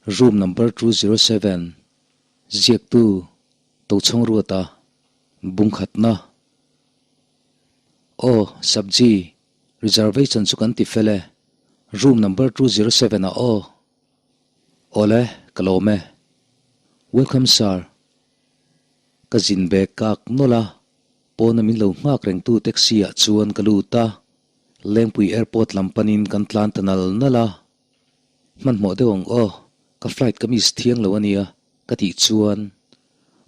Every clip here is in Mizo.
Room number 207, Ziaktu, Tochhawng Ruata, Bungkhatna. Aw, Sabji, reservation chu kan ti fel e, room number 207 ah aw. Awle, ka lawm e. Welcome sir. Ka zin bag kak nawlh a, pawna min lo nghak rengtu taxi ah chuan ka lut a, Lengpui airport lam panin kan tlan ta nal nal a. Hmanhmawh deuh ang aw, ka flight ka miss thiang lo ania ka tih chuan,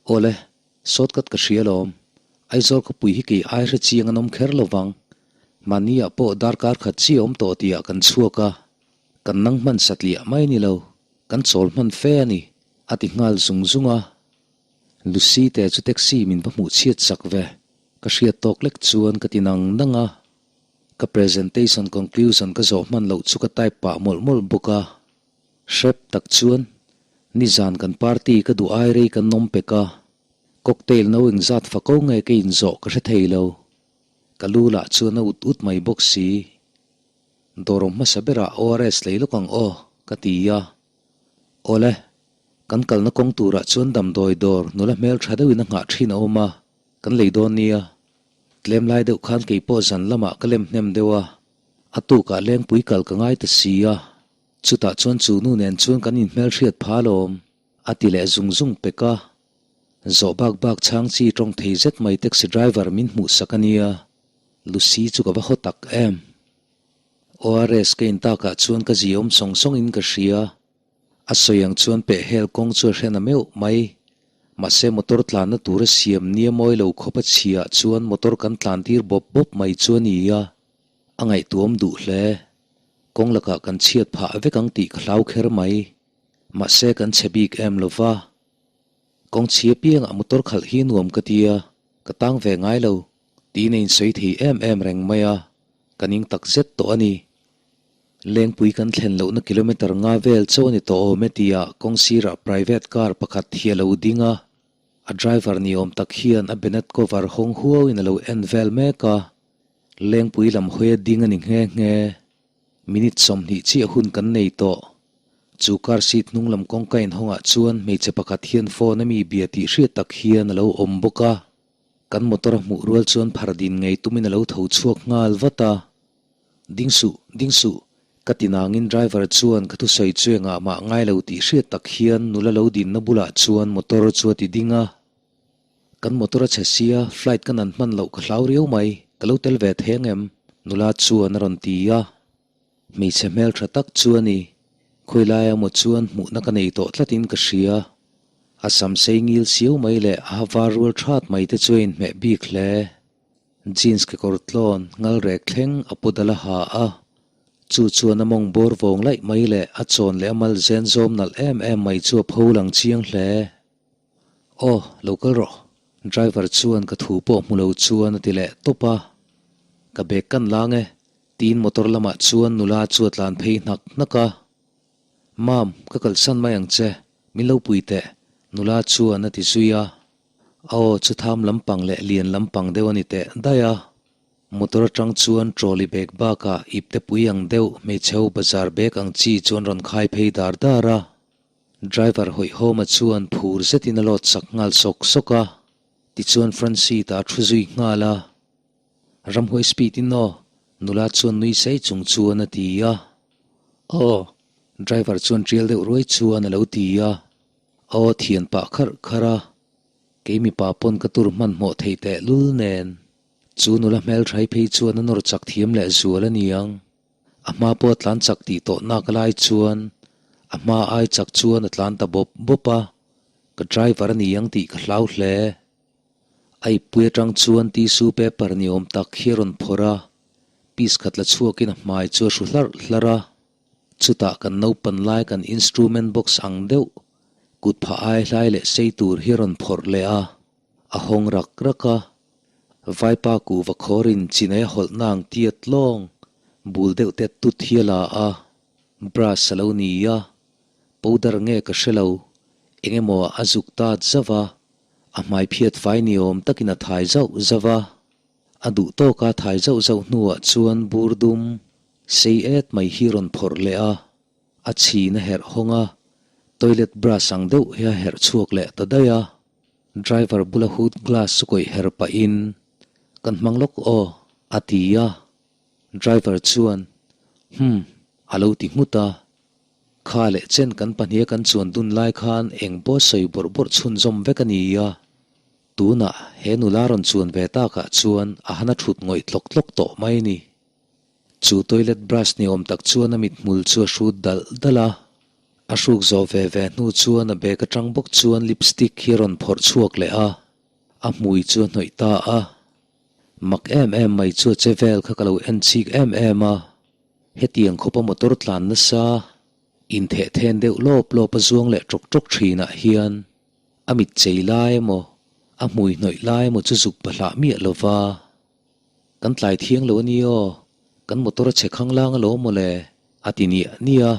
Awle, shortcut ka hria alawm, Aizawl khawpui hi kei ai hre chiang an awm kher lo vang, mahni ah pawh darkar khat chi a awm tawh tihah kan chhuak a, kan nang hman satliah mai ni lo, kan chawl hman fe a ni, a ti nghal zung zung a. Lucy te chu taxi min va hmuh chhiat chak ve, ka hriat tawk lek chuan ka ti nang nang a. Ka presentation conclusion ka zawh hman loh chu ka type pah mawlh mawlh bawk a. Hrep tak chuan nizan kan party ka duh ai rei kan nawm pek a, cocktail no engzat fako nge ka inzawh ka hre thei lo. Ka lu lah chuan a ut ut mai bawk si. Dawr awm hmasa berah ORS lei lawk ang aw, ka ti a. Awle, kan kalna kawng turah chuan damdawi dawr nula hmel tha deuhin a nghah thin a awm a, kan lei dawn nia. Tlem lai deuh khan kei pawh zan lamah ka lem hnem deuh a, a tukah lengpui kal ka ngai ta si a, chutah chuan chu nu nen chuan kan inhmelhriat pha alawm, a ti leh zung zung pek a. Zawh bak bak chhang chi tawng thei zet mai taxi driver min hmuh sak a nia, Lucy chu ka va haw tak em. ORS ka in takah chuan ka zi awm sawng sawng in ka hria. A sawi ang chuan peh hel kawng chu a hre na meuh mai. Mahse motor tlanna tura siam nia mawi lo khawp a chhiah chuan motor kan tlan tir bawp bawp mai chu a ni a, a ngaihtuam duh hle. Kawng lakah kan chhiat phah vek ang tih ka hlau kher mai. Mahse kan chhe bik em lo va. Kawng chhia piangah motor khalh hi nuam ka tia, ka tang ve ngai lo. Tiin a insawi thei em em reng mai a, ka ning tak zet tawh a ni. Lengpui kan thlen lohna kilometer nga vel chauh a ni tawh awm e tia kawng sirah private car pakhat hi a lo ding a, a driver ni awm tak hian a bonnet cover hawng huauin a lo en vel mek a, Lengpui lam hawi a ding a ni nghe nghe. Minute 20 chiah hun kan nei tawh. Chu car seat hnung lam kawngka inhawngah chuan hmeichhe pakhat hian phone a mi bia tih hriat tak hian a lo awm bawk a. Kan motor a hmuh rual chuan phar din ngei tumin a lo tho chhuak nghal vat a. Ding suh, ding suh, ka ti nangin driver chuan ka thusawi chu engah mah ngai lo tih hriat tak hian nula lo dinna bulah chuan motor chu a ti ding a. Kan motor a chhe sia, flight ka nan hman loh ka hlau riau mai, ka lo tel ve thei angem? Nula chuan a rawn ti a. Hmeichhe hmel tha tak chu a ni. Khawilaia maw chuan hmuhna ka nei tawh tlatin ka hria. A sam sei ngil siau mai leh a ha var rual that mai te chu a inhmeh bik hle. Jeans kekawr tlawn ngal rek thleng a pu dal a ha a. Chu chuan a mawng bawr vawng laih mai leh a chawn leh a mal zen zawm nalh em em mai chu a pho lang chiang hle. Aw, lo kal rawh. Driver chuan ka thu pawh hmu lo chuan a ti leh tawp a. Ka bag kan lang e. Tiin motor lamah chuan nula chu a tlan phei hnak hnak a. Mam, ka kalsan mai ang che, min lo pui teh, nula chuan a ti zui a. A aw chu tham lampang leh lian lampang deuh a ni teh daih a. Motor atang chuan trolley bag bakah ipte pui ang deuh hmeichhe ho bazar bag ang chi chuan rawn khai phei dar dar a. Driver hawihhawma chuan phur zetin a lawt sak nghal sawk sawk a. Tichuan front seat ah a thu zui nghal a. Ramhuai speed in aw, nula chuan nui sei chung chuan a ti a. Aw, driver chuan tial deuh ruai chuan a lo ti a. Aw thian pah kharh kharh a, kei mipa pawn ka tur hmanhmawh theih teh lul nen. Chu nula hmelthai phei chuan a nawr chak thiam leh zual a niang. A hma pawh a tlan chak tih tawh nak lai chuan a hma ai chak chuan a tlan ta bawp bawp a, ka driver a ni ang tih ka hlau hle. A ippui atang chuan tissue paper ni awm tak hi a rawn phawrh a, piece khat la chhuakin a hmai chu a hru hlarh hlarh a. Chutah kan naupan lai kan instrument box ang deuh, kut phah ai hlai leh sei tur hi a rawn phawrh leh a, a hawng rak rak a. Vaipa kuhva khawrin chinai a hawlh nang tiat lawng, bul deuh te tut hi a la a, brush a lo ni a, powder nge ka hre lo, eng emaw a zuk tat zauh a, A hmai phiat fai ni awm takin a thai zauh zauh a, a duh tawka thai zauh zauh hnuah chuan bur dum sei et mai hi rawn phawrh leh a, a chhin a herh hawng a, Toilet brush ang deuh hi a herh chhuak leh ta daih a, driver bula hood glass chu kawih her pahin, Kan hmang lawk aw, a ti a. Driver chuan, Hum, a lo ti nghut a. Kha leh chen kan pahniha kan chuan dun lai khan eng pawh sawi bawrh bawrh chhunzawm vek a ni a. Tunah he nula rawn chuan ve takah chuan a han a thut ngawih tlawk tlawk tawh mai a ni. Chu toilet brush ni awm tak chuan a mithmul chu a hrut dalh dalh a. A hruk zawh ve ve hnu chuan a bag atang bawk chuan lipstick hi a rawn phawrh chhuak leh a, a hmui chu a hnawih ta a. Mak em em mai chu a che vel kha ka lo en chik em em a. Hetiang khawpa motor tlan nasa, intheh then deuh lawp lawp a zuang leh ṭawk ṭawk ṭhinah hian a mit chei lai emaw, a hmui hnawih lai emaw chu zuk bahlah miah lova. Kan tlai thiang lo a ni aw, kan motor a chhe khanglang alawm maw le, a ti niah niah a.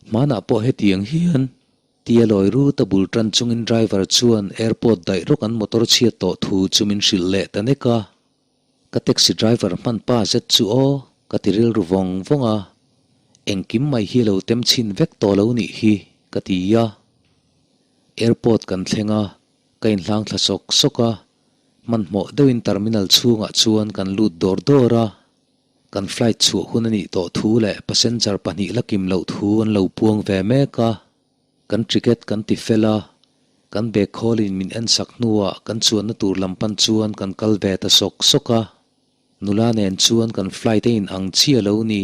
Hmanah pawh hetiang hian tia lawi rut a bul tan chungin driver chuan airport daih rawk an motor chhiat tawh thu chu min hrilh leh ta nek a. Ka taxi driver hman pa zet chu aw, ka ti rilru vawng vawng a. Engkim mai hi lo tem chhin vek tawh lo nih hi, ka ti a. Airport kan thleng a, ka inhlang thla sawk sawk a. Hmanhmawh deuhin terminal chhungah chuan kan lut dawr dawr a, kan flight chhuah hun a nih tawh thu leh passenger pahnih la kim loh thu an lo puang ve mek a. Kan ticket kan ti fel a, kan bag khawlin min en sak hnuah kan chuanna tur lam pan chuan kan kal ve ta sawk sawk a. Nula nen chuan kan flight a in ang chiah lo ni.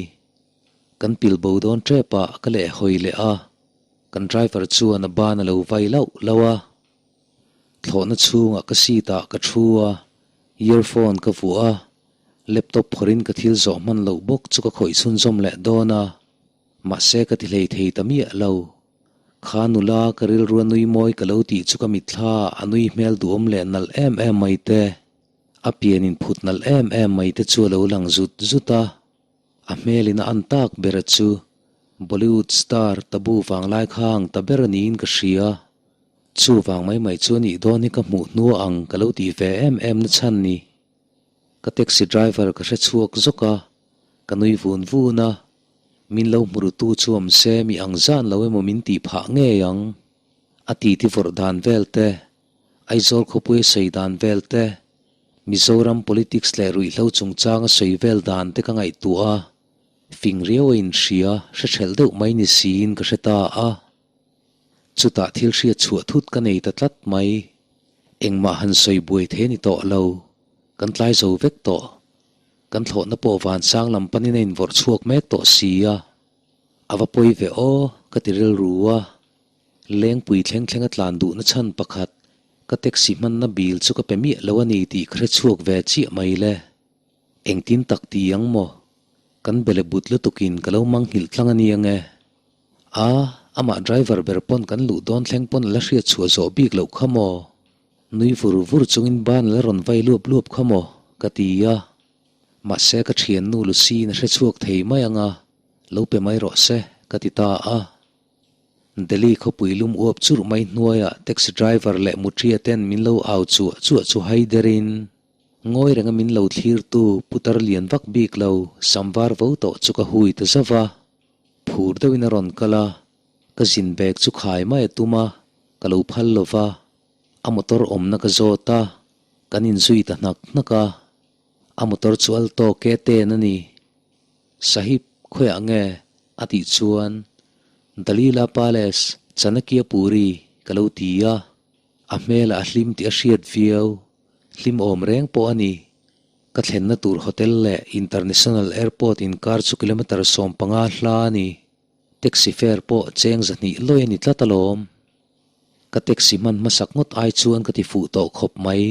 Kan pil bo dawn tep ah ka leh hawi leh a, kan driver chuan a ban a lo vai lauh lauh a. Thlawhna chhungah ka seat ah ka thu a, earphone ka vuah a, laptop phawrhin ka thil zawh hman loh bawk chu ka khawih chhunzawm leh dawn a, mahse ka ti hlei thei ta miah lo. Kha nula ka rilru a nui mawi ka lo tih chu ka mitthla a nui hmel duhawm leh nalh em em mai te, a pian inphut nalh em em mai te chu a lo lang zut zut a. A hmelin a an tak ber chu Bollywood star Tabu vanglai kha ang ta ber niin ka hria. Chuvang mai mai chu a nih dawn hi ka hmuh hnua ang ka lo tih ve em em na chhan ni. Ka taxi driver ka hre chhuak zawk a, ka nui vun vun a, min lo hmu rutu chu awm se mi ang zan lo emaw min tih phah ngei ang. A titi vawrh dan vel te, Aizawl khawpui a sawi dan vel te, Mizoram politics leh ruihhlo chungchang a sawi vel dan te ka ngaihtuah a, fing riau a inhria, hre ṭhelh deuh mai ni siin ka hre ta a. Chutah thil hriat chhuah thut ka nei ta tlat mai. Engmah han sawi buai thei a ni tawh lo. Kan tlai zo vek tawh. Kan thlawhna pawh vansang lam panin a invawrh chhuak mek tawh si a. A va pawi ve aw, ka ti rilru a. Lengpui thleng thleng a tlan duhna chhan pakhat, ka taxi hmanna bill chu ka pe miah lo a ni tih ka hre chhuak ve chiah mai le. Engtin tak ti ang maw? Kan bele but lutukin ka lo manghilh tlang a ni ang e. A, amah driver ber pawn kan luh dawn thleng pawn a la hriat chhuah zawh bik loh kha maw? Nui vur vur chungin ban a la rawn vai luap luap kha maw? ka ti a. Mahse ka thiannu Lucy-in a hre chhuak thei mai ang a, lo pe mai rawh se, ka ti ta a. Delhi khawpui lum uap churh mai hnuaiah taxi driver leh mutria ten min lo au chuah chuah chu hai derin ngawi renga min lo thlirtu putar lian vak bik lo sam var vo tawh chu ka hui ta zauh a. Phur deuhin a rawn kal a, ka zin bag chu khai mai a tum a, ka lo phal lo va, a motor awmna ka zawt a, kan inzui ta hnak hnak a, a motor chu Alto K-ten a ni. Sahib, khawiah nge? a tih chuan, Dalila Palace, Chanakya Puri, ka lo ti a, a hmelah a hlim tih a hriat viau, hlim awm reng pawh a ni. Ka thlenna tur hotel leh International Airport inkar chu kilometre 15 hla a ni. Taxi fare pawh cheng zahnih lawi a ni tlat alawm. Ka taxi hman hmasak ngawt ai chuan ka ti fuh tawh khawp mai.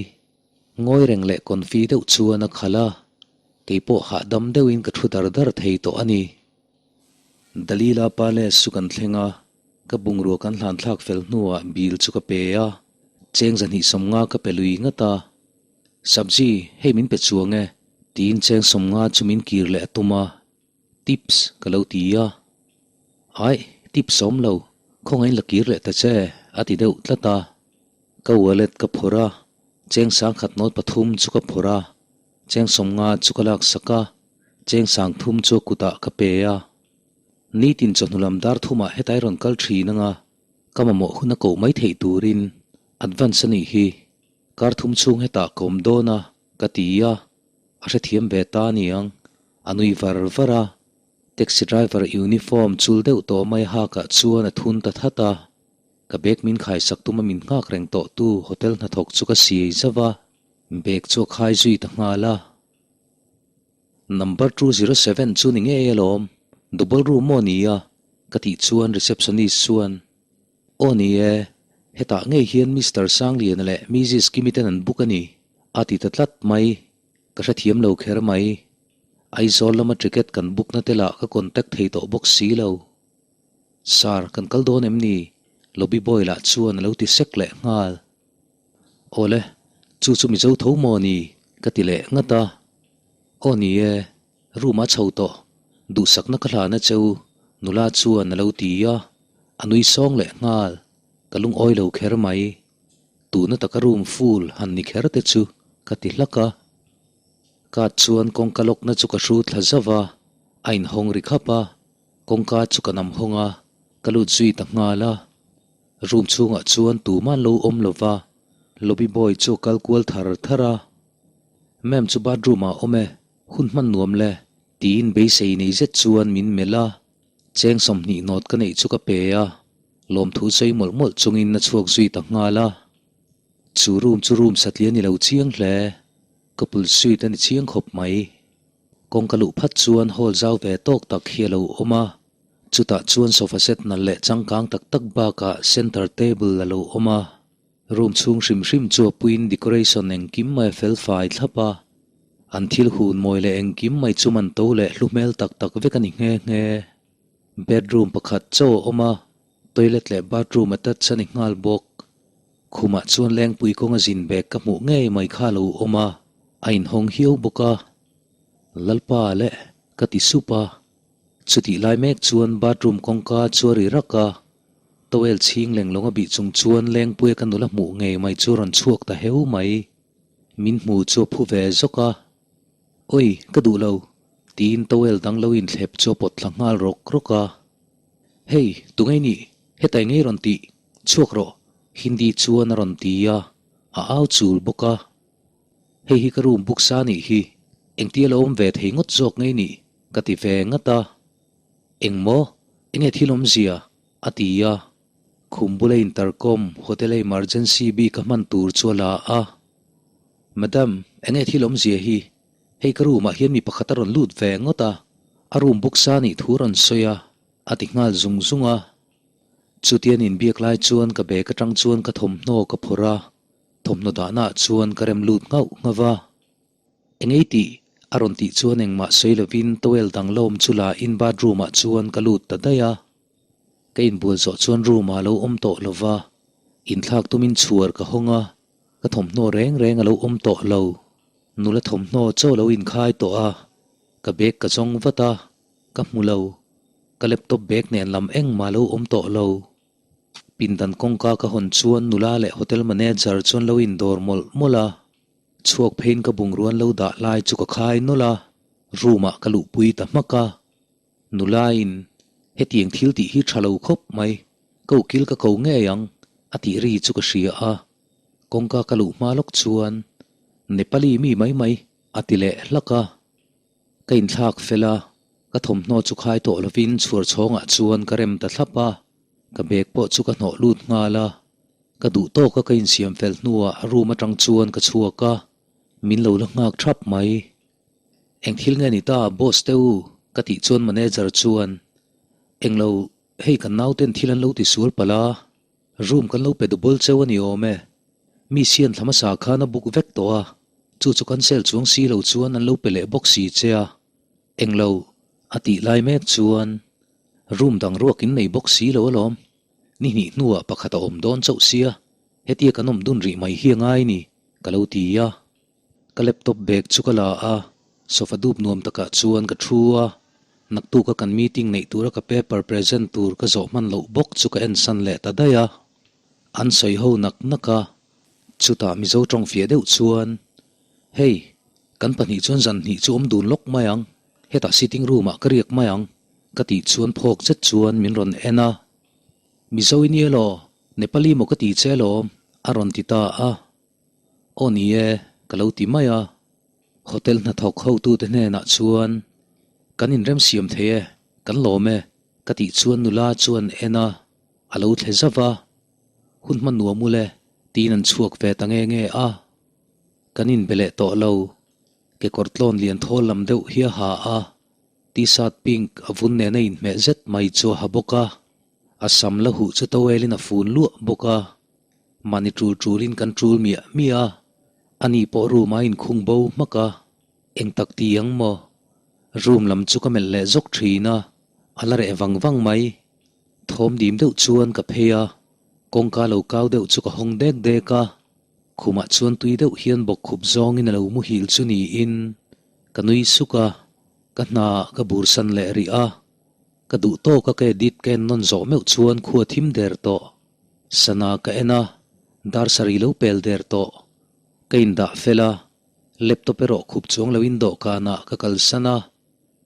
Ngawi reng leh confi deuh chuan a khalh a, kei pawh hahdam deuhin ka thu dar dar thei tawh a ni. Dalila Palace chu kan thleng a, ka bungrua kan hlan thlak fel hnuah bill chu ka pe a, cheng 250 ka pe lui ngat a. Sabji, hei min pe chuang e, tiin cheng 50 chu min kir leh a tum a, tips ka lo ti a. Aih, tips a awm lo, khawngaihin la kir leh ta che, a ti deuh tlat a. Ka wallet ka phawrh a, cheng sangkhat note pathum chu ka phawrh a, cheng 50 chu ka laksak a, cheng sangthum chu a kutah ka pe a. Nitin chawhnu lam dar thumah hetai rawn kal thin anga ka mamawh hun a koh mai theih turin advance a nih hi. Kar thum chhung hetah ka awm dawn a, ka ti a, a hrethiam ve ta aniang, a nui var var a. Taxi driver uniform chul deuh tawh mai hakah chuan a thun ta that a. Ka bag min khaisak tuma min nghak reng tawh tu hotel hnathawk chu ka siai zauh a, bag chu a khai zui ta nghal a. Number 207 chu ni ngei alawm, double room maw ni a? ka tih chuan receptionist chuan, Aw ni e, hetah ngei hian Mister Sangliana leh Mrs Kimi ten an book a ni, a ti ta tlat mai, ka hrethiam lo kher mai. Aizawl lama ticket kan book na te lah ka contact thei tawh bawk si lo. Sir, kan kal dawn em ni? Lobby boy lah chuan a lo ti sek leh nghal. Awle, chu chu Mizo tho maw ni? ka ti leh ngat a. Aw ni e, room a chho tawh, duhsakna ka hlan a cheu, nula chuan a lo ti a, a nui sawng leh nghal, ka lungawi lo kher mai. Tuna taka room full han ni kher te chu ka ti hlak a. Ka chuan kawngka lawkna chu ka hru thla zauh a, a inhawng ri khap a, kawngka chu ka nam hawng a, ka lut zui ta nghal a. Room chhungah chuan tumah an lo awm lo va, lobby boy chu a kal kual thar thar a. Ma'am chu bathroom ah a awm e, hun hman nuam le, tiin beisei nei zet chuan min melh a, cheng 20 nawt ka neih chu ka pe a, lawmthu sawi mawlh mawlh chungin a chhuak zui ta nghal a. Chu room chu room satliah ni lo chiang hle. Couple suite a ni chiang khawp mai. Kawngka luh phat chuan hall zau ve tawk tak hi a lo awm a, chutah chuan sofa set nalh leh changkang tak tak bakah center table a lo awm a. Room chhung hrim hrim chu a puiin decoration engkim mai a fel fai thlap a, an thil hun mawi leh engkim mai chu man to leh hlu hmel tak tak vek a ni nghe nghe. Bedroom pakhat chauh a awm a, toilet leh bathroom attach a ni nghal bawk. Khumah chuan lengpui kawnga zin bag ka hmuh ngei mai kha lo awm a, a inhawng hiau bawk a. Lalpa leh ka ti sup a. Chutih lai mek chuan bathroom kawngka chu a ri rak a, towel chhing leng lawng a bih chung chuan lengpuia ka nula hmuh ngei mai chu a rawn chhuak ta heu mai. Min hmu chu a phu ve zawk a. Oi, ka duh lo, tiin towel dang lo inthlep chu a pawt thla nghal rawk rawk a. Hei, tunge nih? Hetai ngei rawn tih. Chhuak rawh, Hindi chuan a rawn ti a, a au chul bawk a. Hei hi ka room book sa nih hi, engtia lo awm ve thei ngawt zawk ngei nih? ka ti ve ngat a. Engmaw? Enge thil awmzia? a ti a. Khum bula intercom, hotel a emergency bik a hman tur chu a la a. Madam, enge thil awmzia hi? Hei ka room ah hian mi pakhat a rawn lut ve ngawt a, a room book sa nih thu a rawn sawi a, a ti nghal zung zung a. Chutian inbiak lai chuan ka bag atang chuan ka thawmhnaw ka phawrh a, thawmhnaw dahna ah chuan ka rem lut nghauh nghauh va. Engei tih? a rawn tih chuan engmah sawi lovin towel dang la awm chu la in bathroom ah chuan ka lut ta daih a. Ka inbual zawh chuan room ah a lo awm tawh lo va, inthlak tumin chhuar ka hawng a, ka thawmhnaw reng reng a lo awm tawh lo. Nula thawmhnaw chaw lo inkhai tawh a, ka bag ka zawng vat a, ka hmu lo. Ka laptop bag nen lam engmah lo awm tawh lo. Pindan kawngka ka hawn chuan nula leh hotel manager chuan lo indawr mawlh mawlh a. Chhuak pheiin ka bungruan lo dah lai chu ka khai nawlh a, room ah ka luhpui ta hmak a. Nula in, Hetiang thil tih hi tha lo khawp mai, ka ukil ka ko ngei ang, a tih ri chu ka hria a. Kawngka ka luh hma lawk chuan, Nepali mi mai mai, a ti leh hlak a. Ka inthlak fel a, ka thawmhnaw chu khai tawh lovin chhuar chhawngah chuan ka rem ta thlap a, ka bag pawh chu ka hnawh lut nghal a. Ka duh tawka ka insiam fel hnuah room atang chuan ka chhuak a, min lo la nghak thap mai. Eng thil nge ni ta boss te u? ka tih chuan manager chuan, Englo, hei kan nauten thil an lo ti sual palh a, Room kan lo pe double cheu a ni awm e. Mi sian thla hmasa khan a book vek tawh a, chu chu cancel chuang si lo chuan an lo pe leh bawk si che a. Englo, a tih lai mek chuan room dang ruak in nei bawk si lo alawm. Ni hnih hnuah pakhat a awm dawn chauh sia, hetia kan awm dun rih mai hi a ngai ni, ka lo ti a. Ka laptop bag chu ka la a, sofa dup nuam takah chuan ka thu a, naktuka kan meeting neih tura ka paper present tur ka zawh hman loh bawk chu ka ensan leh ta daih a. An sawi ho nak nak a, chutah Mizo tawng fiah deuh chuan, Hei, kan pahnih chuan zan hnih chu awm dun lawk mai ang, hetah sitting room ah ka riak mai ang. Ka tih chuan phawk zet chuan min rawn en a, Mizo i nia law, Nepali maw ka ti che alawm, a rawn ti ta a. Aw ni e, ka lo ti mai a. Hotel hnathawk hotute hnenah chuan, Kan inremsiam thei e, kan lawm e, ka tih chuan nula chuan en a, a lo thle zauh a. Hun hma nuam ule, tiin an chhuak ve ta nge nge a. Kan inbe leh tawh lo, kekawr tlawn lian thawl lam deuh hi a ha a. T-shirt pink a vun nena inhmeh zet mai chu a ha bawk a, a sam la huh chu towel in a fun luah bawk a, mahni tul tulin kan tul miah miah a, ani pawh room a inkhung bo hmak a, eng tak ti ang maw? Room lam chu ka melh leh zawk thin a, a la reh vang vang mai. Thawm dim deuh chuan ka phei a, kawngka lo kau deuh chu ka hawng dek dek a, khumah chuan tui deuh hian bawkkhup zawngin a lo muhil chu niin ka nui suk a. Ka hna ka bursan leh rih a, ka duh tawk a ka edit ka en nawn zawh meuh chuan khua thim der tawh. Sana ka en a, dar sarih lo pel der tawh. Ka indah fel a, laptop erawh khup chuang loin dawhkanah ka kalsan a,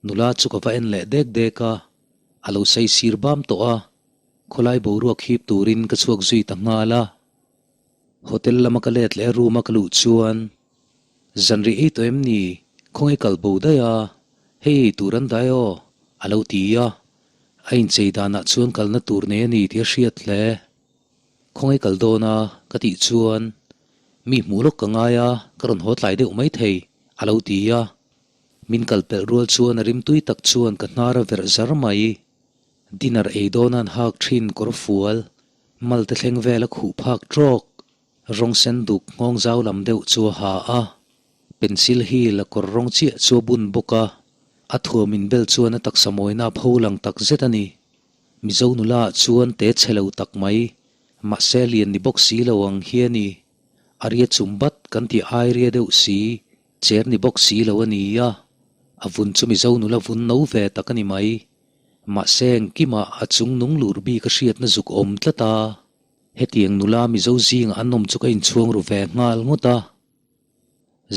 nula chu ka va en leh dek dek a, a lo sei sir bam tawh a, khawlai boruak hip turin ka chhuak zui ta nghal a. Hotel lama ka let leh room a ka luh chuan Zanri ei tawh em ni? Khawnge kal bo daih a, hei ei tur an dai aw, a lo ti a. A inchei danah chuan kalna tur nei a ni tih a hriat hle. Khawnge kal dawn a? ka tih chuan Mi hmuh lawk ka ngai a, ka rawn haw tlai deuh maithei, a lo ti a. Min kal pelh rual chuan a rimtui tak chuan ka hnar a verh zar mai. Dinner ei dawn an hak thin kawr fual, malte thleng vel a khuh phak trawk. Rawng sen duk nghawng zau lam deuh chu a ha a, pencil heel a kawr rawng chiah chu a bun bawk a, a thuam inbel chuan a taksa mawina a pho lang tak zet a ni. Mizo nula ah chuan te chhe lo tak mai, mahse lian ni bawk si lo ang hi a ni. A ria chum bat kan tih ai ria deuh si, cher ni bawk si lo a ni a, a vun chu Mizo nula vun no ve tak a ni mai. Mahse engkimah a chung nung lur bik a hriatna zuk awm tlat a. Hetiang nula Mizo zingah an awm chu ka inchhuang ru ve nghal ngawt a.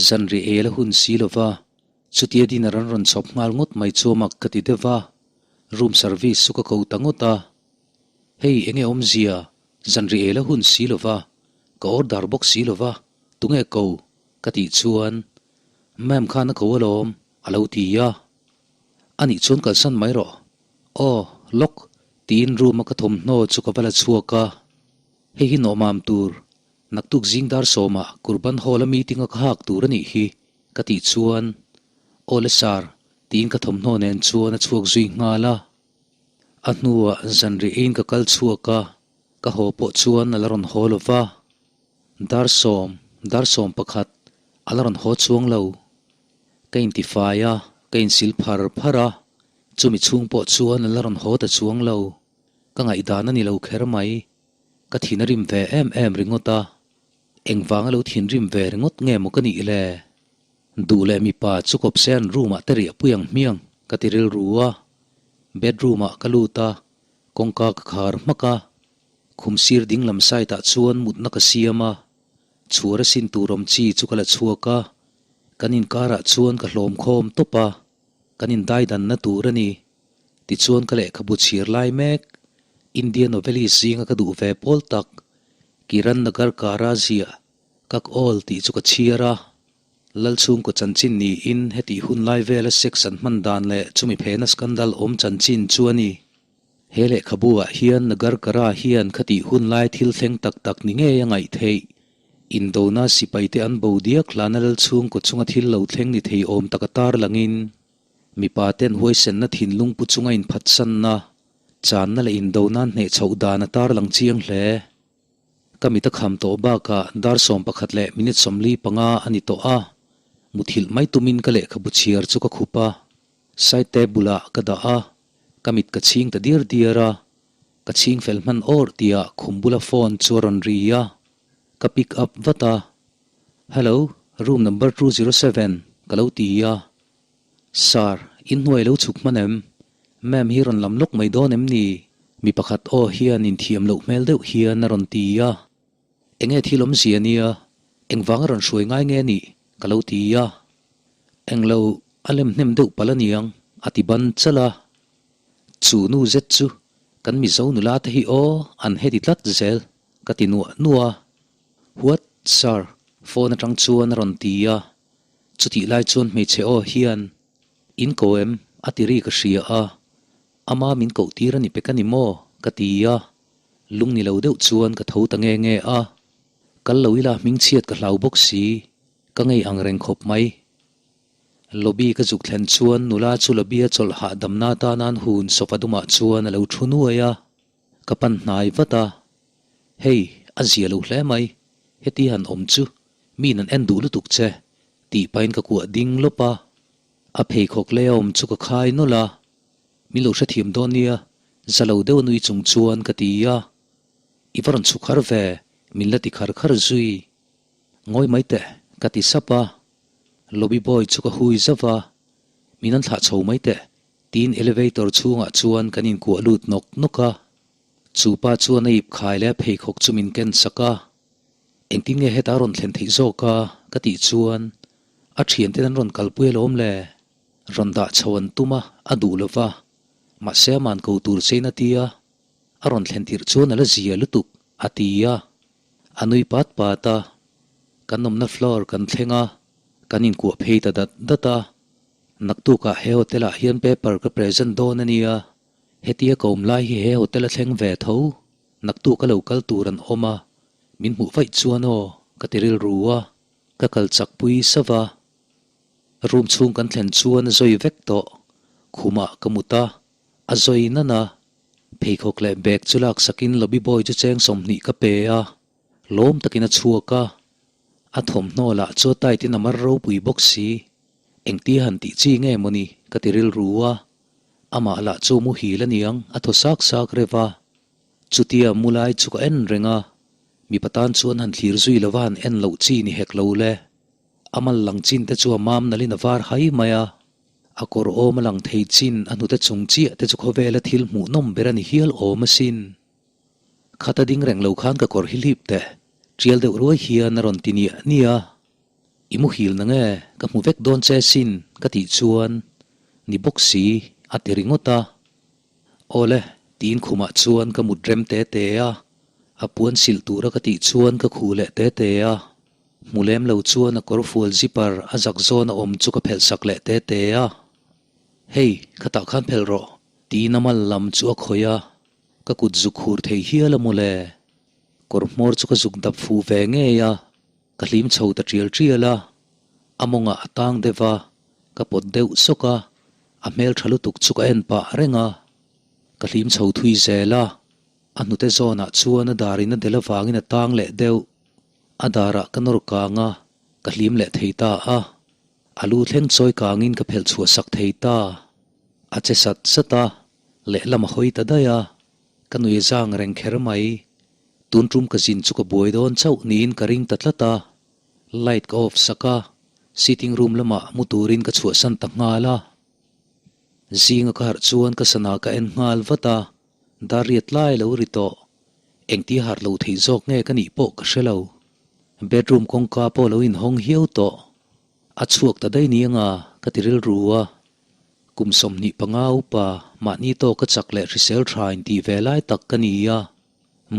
Zanri el a hun si lo va, chutia dinner an rawn chhawp nghal ngawt mai chu a mak ka ti deuh va, room service chu ka ko ta ngawt a. Hei enge awmzia, zanri el a hun si lo va, ka order bawk si lo va, tunge ko? ka tih chuan, Ma'am khan a ko alawm, a lo ti a. Anih chuan kalsan mai rawh. Aw, lawk, tiin room a ka thawmhnaw chu ka va la chhuak a. Hei hi nawhmam tur, naktuk zing dar sawmah Kurban Hall a meeting a ka hak tur a nih hi, ka tih chuan, Aw le sir, tiin ka thawmhnaw nen chuan a chhuak zui nghal a. A hnuah zanriah eiin ka kal chhuak a, ka haw pawh chuan a la rawn haw lo va. Dar sawm, dar 11, a la rawn haw chuang lo. Ka intifai a, ka insil phar phar a, chumi chhung pawh chuan a la rawn haw ta chuang lo. Ka ngaihdan a ni lo kher mai. Ka thin a rim ve em em ringawt a, engvanga lo thinrim ve ringawt nge maw ka nih le? Duh leh mipa chu kawp se an room ah te riah pui ang hmiang ka ti rilru a. Bedroom ah ka lut a, kawngka ka khar hmak a. Khum sir ding lam side ah chuan mutna ka siam a, chhuar a sin tur awm chi chu ka la chhuak a. Kan inkarah chuan ka hlawm khawm tawp a, kan indaidanna tur a ni. Tichuan ka lehkhabu chhir lai mek, India novelist zinga ka duh ve pawl tak, Kiran Nagarkar-a ziah Kak Awl tih chu ka chhiar a. Lalchhungkaw chanchin niin hetih hun lai vela sex an hman dan leh chumi phena scandal awm chanchin chu a ni. He lehkhabu-ah hian Nagarkar-a hian khatih hun lai thil thleng tak tak ni ngei a ngaih theih. Indona sipaite an bo diak hlana Lalchhungkaw chunga thil lo thleng ni thei awm tak a tarlangin, Mipa ten huaisenna thinlung pu chunga inphatsanna, channa leh indona hneh chhoh dan a tarlang chiang hle. Ka mit a kham tawh bakah dar 11 leh minute 45 a ni tawh a, muthilh mai tumin ka lehkhabu chhiar chu ka khup a, side table ah ka dah a, ka mit ka chhing ta diar diar a, ka chhing fel hman awr tihah khum bula phone chu a rawn ri a, ka pick up vat a, Hello, room number 207 ka lo ti a. Sir, in hnuai lo chhuk hman em? Ma'am hi rawn lam lawk mai dawn em ni? Mi pakhat aw hian inthiam loh hmel deuh hian a rawn ti a. Enge thil awmzia nia? Engvanga rawn hruai ngai nge nih? Ka lo ti a. Englo, a lem hnem deuh palh aniang, a ti ban chalh a. Chu nu zet chu kan Mizo nula te hi aw an heti tlat zel ka ti nuah nuah a. What sir? Phone atang chuan a rawn ti a. Chutih lai chuan hmeichhe aw hian In ko em? a ti ri ka hria a. Ama min koh tir a ni pek a ni maw? ka ti a. Lung ni lo deuh chuan ka tho ta nge nge a. Kal lo ila hmingchhiat ka hlau bawk si, ka ngei ang reng khawp mai. Lobby ka zuk thlen chuan nula chu lobby a chawlh hahdamna atana'n hun sofa dumah chuan a lo thu nuai a, ka pan hnai vat a. Hei, a zia lo hle mai, heti han awm chu miin an en duh lutuk che, tih pahin ka kuah ding lawp a. A pheikhawk lei a awm chu ka khai nawlh a, min lo hrethiam dawn nia, za lo deuh a nui chung chuan ka ti a. I va rawn chhuk har ve, min la ti khar khar zui. Ngawi mai teh, ka ti sap a. Lobby boy chu ka hui zauh a, Min an thlah chho mai teh, tiin elevator chhungah chuan kan inkuah lut nawk nawk a. Chu pa chuan a ip khai leh a pheikhawk chu min ken sak a. Engtin nge heta rawn thlen theih zawk a? ka tih chuan a thianten an rawn kalpui alawm le. Rawn dah chho an tum a, a duh lo va. Mahse aman ko tur chein a ti a, a rawn thlen tirh chuan a la zia lutuk, a ti a. A nui pat pat a, kan awmna floor kan thleng a, kan inkuah phei ta dat dat a. Naktukah he hotel ah hian paper ka present dawn a nia, hetia ka awm lai hi he hotel a thleng ve tho, naktuk a lo kal tur an awm a, min hmuh vaih chuan aw, ka ti rilru a, ka kal chak pui sauh a. Room chhung kan thlen chuan a zawi vek tawh, khumah ka mut a, a zawi nan a, Pheikhawk leh bag chu laksakin lobby boy chu cheng 20 ka pe a, lawm takin a chhuak a. A thawmhnaw lah chu a tight in a mar ropui bawk si. Engtia han tih chi nge mawni ka ti rilru a. Amah lah chu muhil a niang a thaw sak sak reuh a. Chutia mu lai chu ka en reng a, mipa tan chuan han thlir zui lova han en loh chi ni hek lo le. A mal lang chin te chu a mam nalhin a var hai mai a. A kawr awm a lang thei chin a hnute chung chiah te chu khawvela thil hmuhnawm ber a ni hial awm asin. Khata ding reng lo khan ka kawr hi hlip teh, tial deuh ruai hian a rawn ti niah niah a. I muhil na nge, ka hmu vek dawn che sin ka tih chuan ni bawk si a ti ringawt a. Awle, tiin khumah chuan ka mut rem te te a, a puan silh tura ka tih chuan ka khuh leh te te a. Hmu lem lo chuan a kawrfual zipper a zak zawn a awm chu ka phelh sak leh te te a. Hei, khatah khan phelh rawh, tiin a mal lam chu a khawih a, ka kut zuk hur thei hial a mawle. Kawr hmawr chu ka zuk dap fuh ve ngei a, ka hlim chho ta tial tial a. A mawngah a tang deuh a, ka pawt deuh sawk a, a hmel tha lutuk chu ka en pah reng a. Ka hlim chho thui zel a, a hnute zawnah chuan a dar in a del avangin a tang leh deuh. A darah ka nawr kang a, ka hlim leh thei ta a. A lu thleng chawi kangin ka phelh chhuah sak thei ta. A che sat sat a, lehlam a hawi ta daih a. Ka nui zang reng kher mai. Tun tum ka zin chu ka buai dawn chauh niin ka ring ta tlat a. Light ka off sak a, sitting room lamah mu turin ka chhuahsan ta nghal a. Zinga ka harh chuan ka sana ka en nghal vat a. Dar riat lai lo ri tawh. Engtia harh lo theih zawk nge ka nih pawh ka hre lo. Bedroom kawngka pawh lo inhawng hiau tawh. A chhuak ta daih ni anga ka ti rilru a. Kum 25 upa mahni tawk ka chak leh hrisel tha intih ve lai tak ka ni a.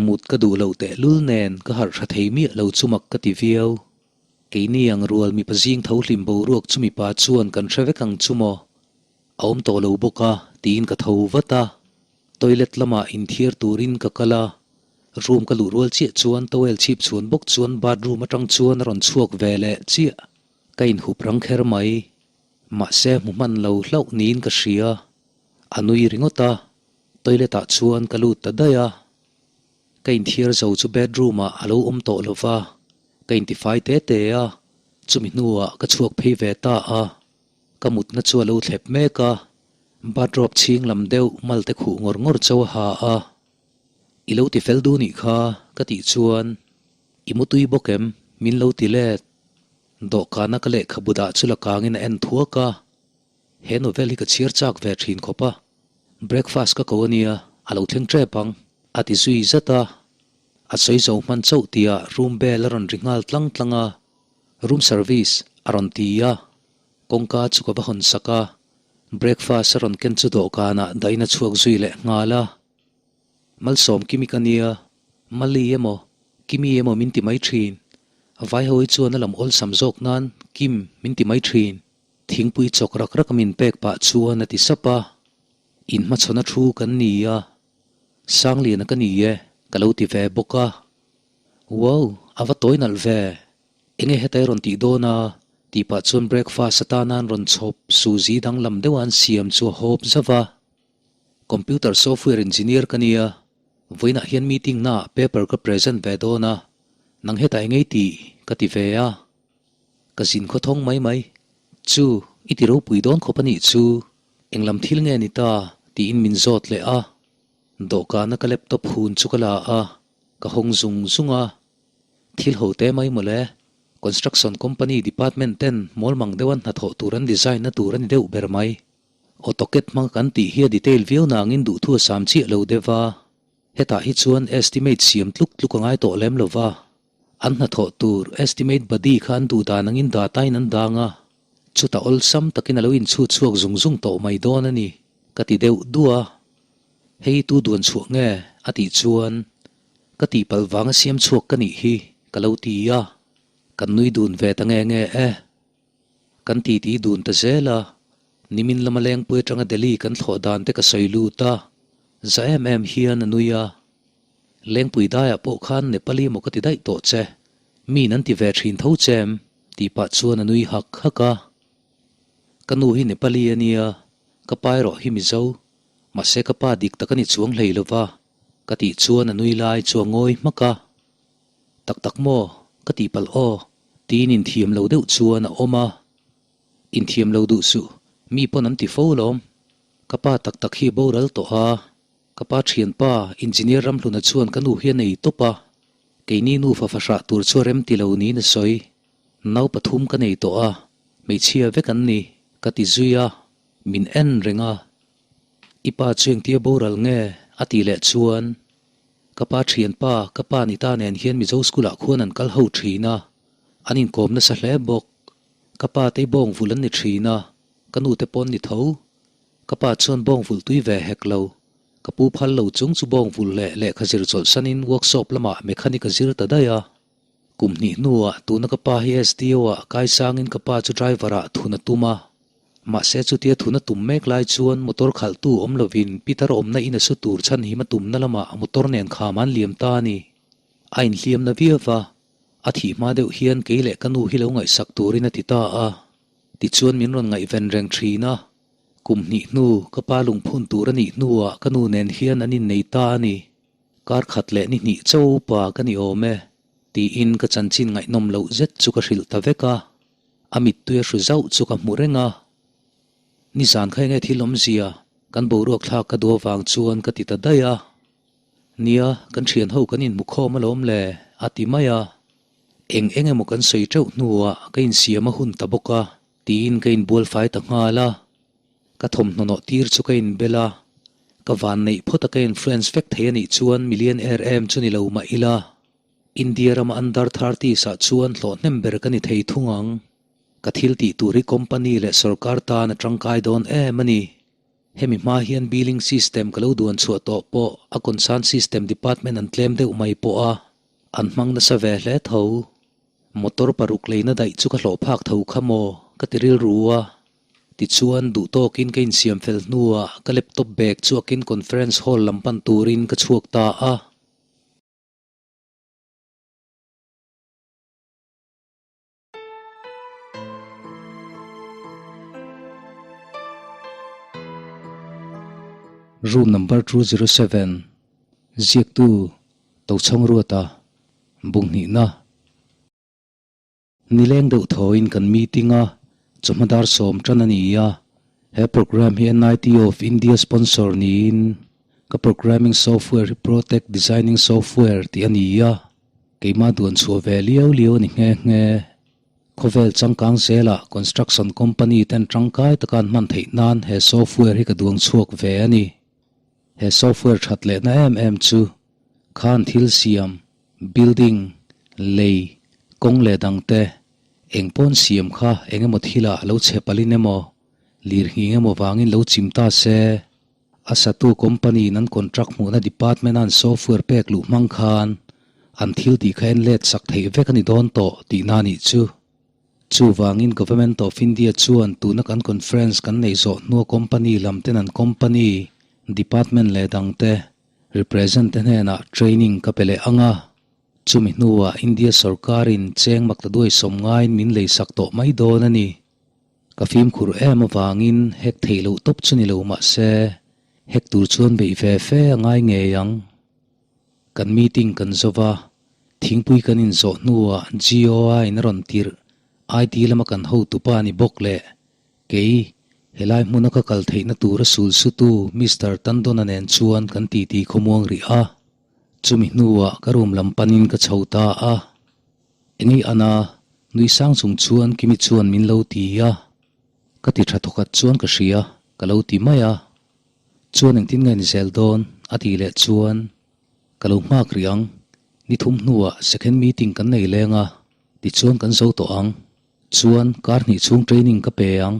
Mut ka duh loh tehlul nen ka harh tha thei miah lo chu mak ka ti viau. Keini ang rual mipa zing tho hlim boruak chu mipa chuan kan hre vek ang chu maw? A awm tawh lo bawk a, tiin ka tho vat a. Toilet lamah inthiar turin ka kal a, room ka luh rual chiah chuan towel chhip chhuan bawk chuan bathroom atang chuan a rawn chhuak ve leh chiah. Ka inhup rang kher mai. Mahse hmu hman lo hlauh niin ka hria. A nui ringawt a, toilet ah chuan ka lut ta daih a. Ka inthiar zo chu bedroom ah a lo awm tawh lo va, ka intifai te te a, chumi hnuah ka chhuak phei ve ta a. Ka mutna chu a lo thlep mek a, bathrobe chhing lam deuh malte khuh ngawr ngawr chauh a ha a. I lo ti fel duh nih kha, ka tih chuan, I mutui bawk em? Min lo ti let. Dawhkana ka lehkhabu dah chu la kangin a en thuak a. He novel hi ka chhiar chak ve thin khawp a. Breakfast ka ko ania, a lo thleng tep ang, a ti zui zat a. A sawi zo hman chauh tihah room bell a rawn ri nghal tlang tlang a. Room service, a rawn ti a. Kawngka chu ka va hawn sak a. Breakfast a rawn ken chu dawhkanah dahin a chhuak zui leh nghal a. Malsawm Kimi ka nia, Mali emaw, Kimi emaw min ti mai thin. Vai ho hi chuan a lam awlsam zawk nan Kim min ti mai thin. Thingpui chawk rak rak a min pek pah chuan a ti sap a. Inhmachhawn a thu kan ni a, Sangliana ka ni e ka lo ti ve bawk a. Wow, a va tawi nalh ve. Enge heta i rawn tih dawn a? tih pah chuan breakfast atana an rawn chhawp suzi danglam deuha an siam chu a hawp zauh a. Computer software engineer ka nia, vawiinah hian meeting naah paper ka present ve dawn a, nang hetah enge i tih? ka ti ve a. Ka zin khawthawng mai mai. Chu, i ti ropui dawn khawp a nih chu, englam thil nge ni ta? tiin min zawt leh a. Dawhkana ka laptop hun chu ka la a, ka hawng zung zung a. Thil ho te mai mawle, Construction company department ten mawlmang deuha hnathawh tur an design na tur a ni deuh ber mai. AutoCAD hmang kan tih hi a detail viau nangin duhthu a sam chiah lo deuh a, hetah hi chuan estimate siam tluk tluk a ngai tawh lem lo va, an hnathawh tur estimate body kha an duh dan angin data in an dang a, chutah awlsam takin a lo inchhut chhuak zung zung tawh mai dawn a ni, ka ti deuh duah a. Hei tu duan chhuah nge? a tih chuan ka tihpalh vanga siam chhuak ka nih hi ka lo ti a, kan nui dun ve ta nge nge e. Kan titi dun ta zel a, nimin lama Lengpui atanga Delhi kan thlawh dan te ka sawi lut a, za em em hian a nui a. Lengpui daiah pawh khan Nepali maw ka ti daih tawh che, miin an ti ve thin tho che em? tih pah chuan a nui hak hak a. Ka nu hi Nepali a nia, ka pa erawh hi Mizo, mahse ka pa dik tak a ni chuang hlei lova, ka tih chuan a nui lai chu a ngawi hmak a. Tak tak maw? Ka tihpalh aw, tiin inthiam lo deuh chuan a awm a. Inthiam lo duh suh, mi pawn an ti fo lawm. Ka pa tak tak hi boral tawh a, ka pa thianpa Engineer Ramhluna chuan ka nu hi a nei tawp a, keini nufa fahrah tur chu a rem ti lo niin a sawi. Nau pathum ka nei tawh a, hmeichhia vek an ni, ka ti zui a, min en reng a. I pa chu engtia boral nge? a tih leh chuan Ka pa thianpa, ka pa ni ta nen hian Mizo school ah khuan an kal ho thin a, an inkawm nasa hle bawk. Ka pa te bawng vulh an ni thin a, ka nu te pawn ni tho. Ka pa chuan bawng vulh tui ve hek lo. Ka pu phal lo chung chu bawng vulh leh lehkha zir chawlh sanin workshop lamah mechanic a zir ta daih a. Kum hnih hnuah tuna ka pa hi SDO ah kaisangin ka pa chu driver ah thun a tum a. Mahse chutia thuna tum mek lai chuan motor khalhtu awm lovin Peter awmna in a su tur chhan him a tumna lamah motor nen kham an liam ta a ni. A inhliam na viau va, a thih hma deuh hian kei leh ka nu hi lo ngaihsak turin a ti ta a. Tichuan min rawn ngaihven reng thin a, kum hnih hnu ka pa lungphun tur a nih hnuah ka nu nen hian an innei ta a ni. Kar khat leh ni hnih cho upa ka ni awm e, tiin ka chanchin ngaihnawm loh zet chu ka hrilh ta vek a. A mittui a hru zauh chu ka hmu reng a, Nizan kha enge thil awmzia kan boruak thlak ka duh avang chuan ka ti ta daih a. Nia, kan thian ho kan inhmu khawm alawm le, a ti mai a. Eng eng emaw kan sawi teuh hnuah ka insiam a hun ta bawk a, tiin ka inbual fai ta nghal a. Ka thawmhnaw nawh tir chu ka inbel a, ka van neih phawt a ka influence vek thei a nih chuan million air em chu ni lo mah ila. India rama under thirties ah chuan hlawh hnem ber ka ni thei thung ang. Ka thil tih tur hi company leh sorkar tan a tangkai dawn em a ni. Hemi hma hian billing system ka lo duan chhuah tawh pawh a concern system department an tlem deuh mai pawh a, an hmang nasa ve hle tho. Motor paruk leina daih chu ka hlawh phak tho kha maw ka ti rilru a. Tichuan duh tawkin ka insiam fel hnuah ka laptop bag chu akin conference hall lam pan turin ka chhuak ta a. Room number 207 Ziaktu Tochhawng Ruata Bunghnihna Nileng deuh thawiin kan meeting a, chawhma dar sawm tan a ni a. He program hi NIT of India sponsor niin ka programming software hi Protech Designing Software tih a ni a, keimah duan chhuah ve liau liau a ni nghe nghe. Khawvel changkang zelah construction company ten tangkai taka an hman theih nan he software hi ka duang chhuak ve a ni. He software that lehna em em chu khan thil siam Building, lei, kawng leh dangte, eng pawn siam kha eng emaw thilah a lo chhe palhin emaw, Lirnghing emaw vangin lo chim ta se, a satu company in an contract hmuhna department a an software pek luh hmang khan an thil tih kha en let sak theih vek a ni dawn tawh tihna a nih chu. Chuvangin Government of India chuan tuna kan conference kan neih zawh hnua company lam ten an company, department leh dangte represent te hnenah training ka pe leh ang a. Chumi hnuah India sorkarin cheng mak ta duai sawm ngaiin min lei sak tawh mai dawn a ni. Ka fimkhur em avangin hek theih loh tawp chu ni lo mah se, hek tur chuan beih ve fe a ngai ngei ang. Kan meeting kan zo va, thingpui kan inzawh hnuah GOA in a rawn tirh, IT lama kan hotupa ni bawk leh kei, helai hmuna ka kal theihna tura sul sutu Mister Tandon-a nen chuan kan titi khawmuang rih a. Chumi hnuah ka room lam panin ka chho ta a, Engei ana, nui sang chung chuan Kimi chuan min lo ti a, ka ti tha thawkhat chuan ka hria, ka lo ti mai a. Chuan engtin nge ni zel dawn? a tih leh chuan ka lo nghak rih ang, ni thum hnuah second meeting kan nei leng a, tichuan kan zo tawh ang. Chuan kar hnih chhung training ka pe ang.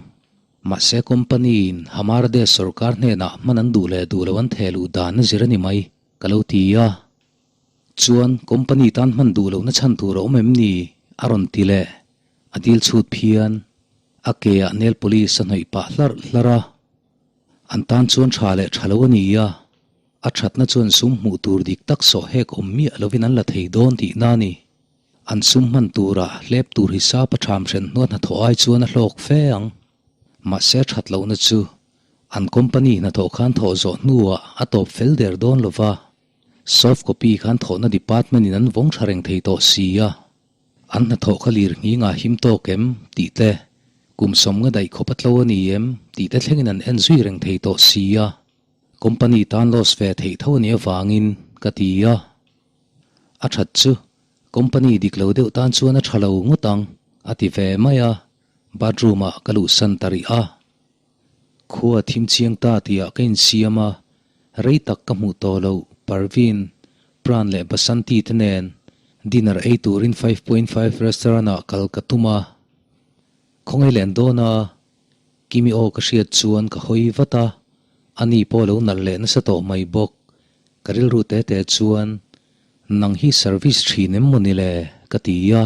Mahse company in Hamaradesh sorkar hnenah hman an duh leh duh lo an theh luh dan a zir a ni mai, ka lo ti a. Chuan company tan hman duh lohna chhan tur a awm em ni? a rawn ti leh. A dil chhut phian. A ke ah nail polish a hnawih pah hlarh hlarh a. An tan chuan tha leh tha lo a ni a, a thatna chuan sum hmuh tur dik tak sawh hek awm miah lovin an la thei dawn tihna a ni. An sum hman tura hlep tur hisap a tham hren hnuah hnathawh ai chuan a hlawk fe ang. Mahse that lohna chu an company hnathawh khan thawh zawh hnuah a tawp fel der dawn lova, soft copy khan thawhna department in an vawng tha reng thei tawh si a. An hnathawh kha lir nghing a him tawk em? tih te, kum sawmnga daih khawp a tlo a ni em? tih te thlengin an en zui reng thei tawh si a, company tan loss ve theih tho a nih avangin ka ti a. A that chu company dik lo deuh tan chuan a tha lo ngawt ang a ti ve mai a, bathroom ah ka luhsan ta rih a. Khua thim chiang ta tihah ka insiam a, rei tak ka hmuh tawh loh Parveen, Pran leh Basanti te nen dinner ei turin 5.5 restaurant ah kal ka tum a. Khawngaih len dawn a, Kimi aw ka hriat chuan ka hawi vat a, ani pawh lo nalh leh nasa tawh mai bawk. Ka rilru te te chuan, Nang hi service thin em maw ni le? ka ti a.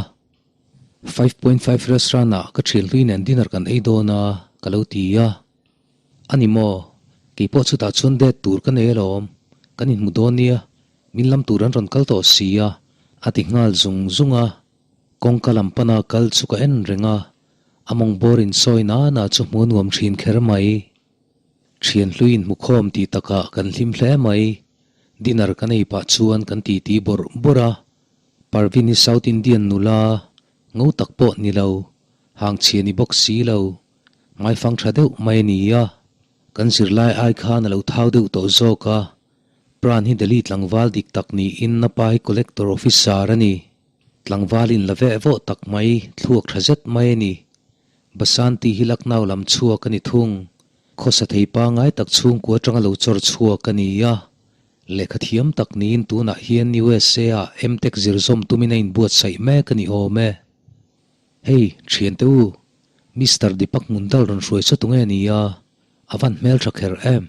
5.5 restaurant ah ka thian hlui nen dinner kan ei dawn a ka lo ti a, a ni maw? Keipawh chutah chuan date tur ka nei alawm, kan inhmu dawn nia, min lam tur an rawn kal tawh si a, a ti nghal zung zung a, kawngka lam pana kal chu ka en reng a, a mawng bawr insawi nana chu hmu nuam thin kher mai. Thian hlui inhmukhawm tih takah kan hlim hle mai, dinner kan ei pah chuan kan titi bawrh bawrh a, Parvin hi South Indian nula, ngo tak pawh ni lo, hang chhia ni bawk si lo, ngaifang tha deuh mai a ni a. Kan zirlai ai khan a lo thau deuh tawh zawk a, Pran hi Delhi tlangval dik tak niin a pa hi Collector Officer a ni. Tlangval in la veh vawh tak mai, thluak tha zet mai a ni. Basanti hi Lucknow lam chhuak a ni thung. Khawsa thei pangai tak chhungkua atanga lo chawr chhuak a ni a. Lehkha thiam tak niin tunah hian USA ah MTech zir zawm tumin a inbuatsaih mek a ni awm e. Hei, thiante u, Mister Deepak Mundal rawn hruai saw tunge ni a, a van hmeltha kher em?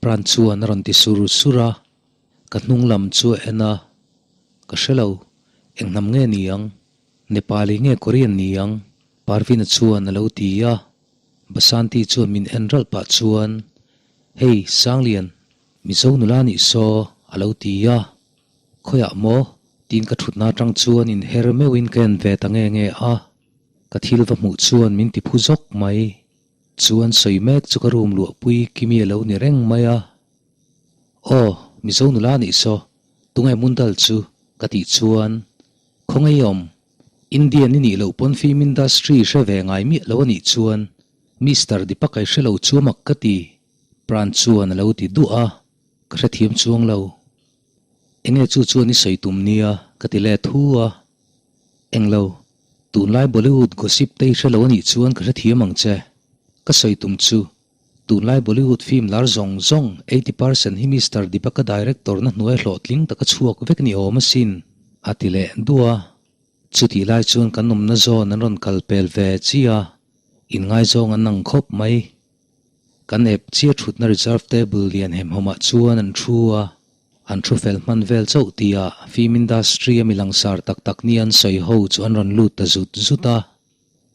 Pran chuan a rawn ti sur sur a, ka hnung lam chu a en a, ka hre lo, eng hnam nge ni ang? Nepali nge Korean ni ang? Parvina chuan a lo ti a, Basanti chuan min en ralh pah chuan, Hei, Sanglian, Mizo nula nih saw, a lo ti a. Khawiah maw? tiin ka thutna atang chuan inher meuhin ka en ve ta nge nge a. Ka thil va hmuh chuan min ti phu zawk mai. Chuan sawi mek chu ka room luahpui Kimi a lo ni reng mai a. Aw, Mizo nula nih saw, tunge Mundal chu? ka tih chuan, Khawngaih awm, Indian i nih loh pawn film industry hre ve ngai miah lo a nih chuan Mister Deepak i hre lo chu a mak ka ti. Pran chuan a lo ti duah a, ka hrethiam chuang lo. Enge chu chuan i sawi tum nia ka ti let hu a. Englo, tunlai Bollywood gossip te i hre lo a nih chuan ka hrethiam ang che. Ka sawi tum chu, tunlai Bollywood film lar zawng zawng 80% hi Mister Deepak-a director na hnuai hlawhtling taka chhuak vek ni awm asin, a ti leh duah a. Chutih lai chuan kan awmna zawn an rawn kal pel ve chi a, inngaizawng an ang khawp mai. Kan ep chiah thutna reserve table lian hemhawmah chuan an thu a, an thu fel hman vel chauh tihah film industry a mi langsar tak tak nia an sawi ho chu an rawn lut ta zut zut a.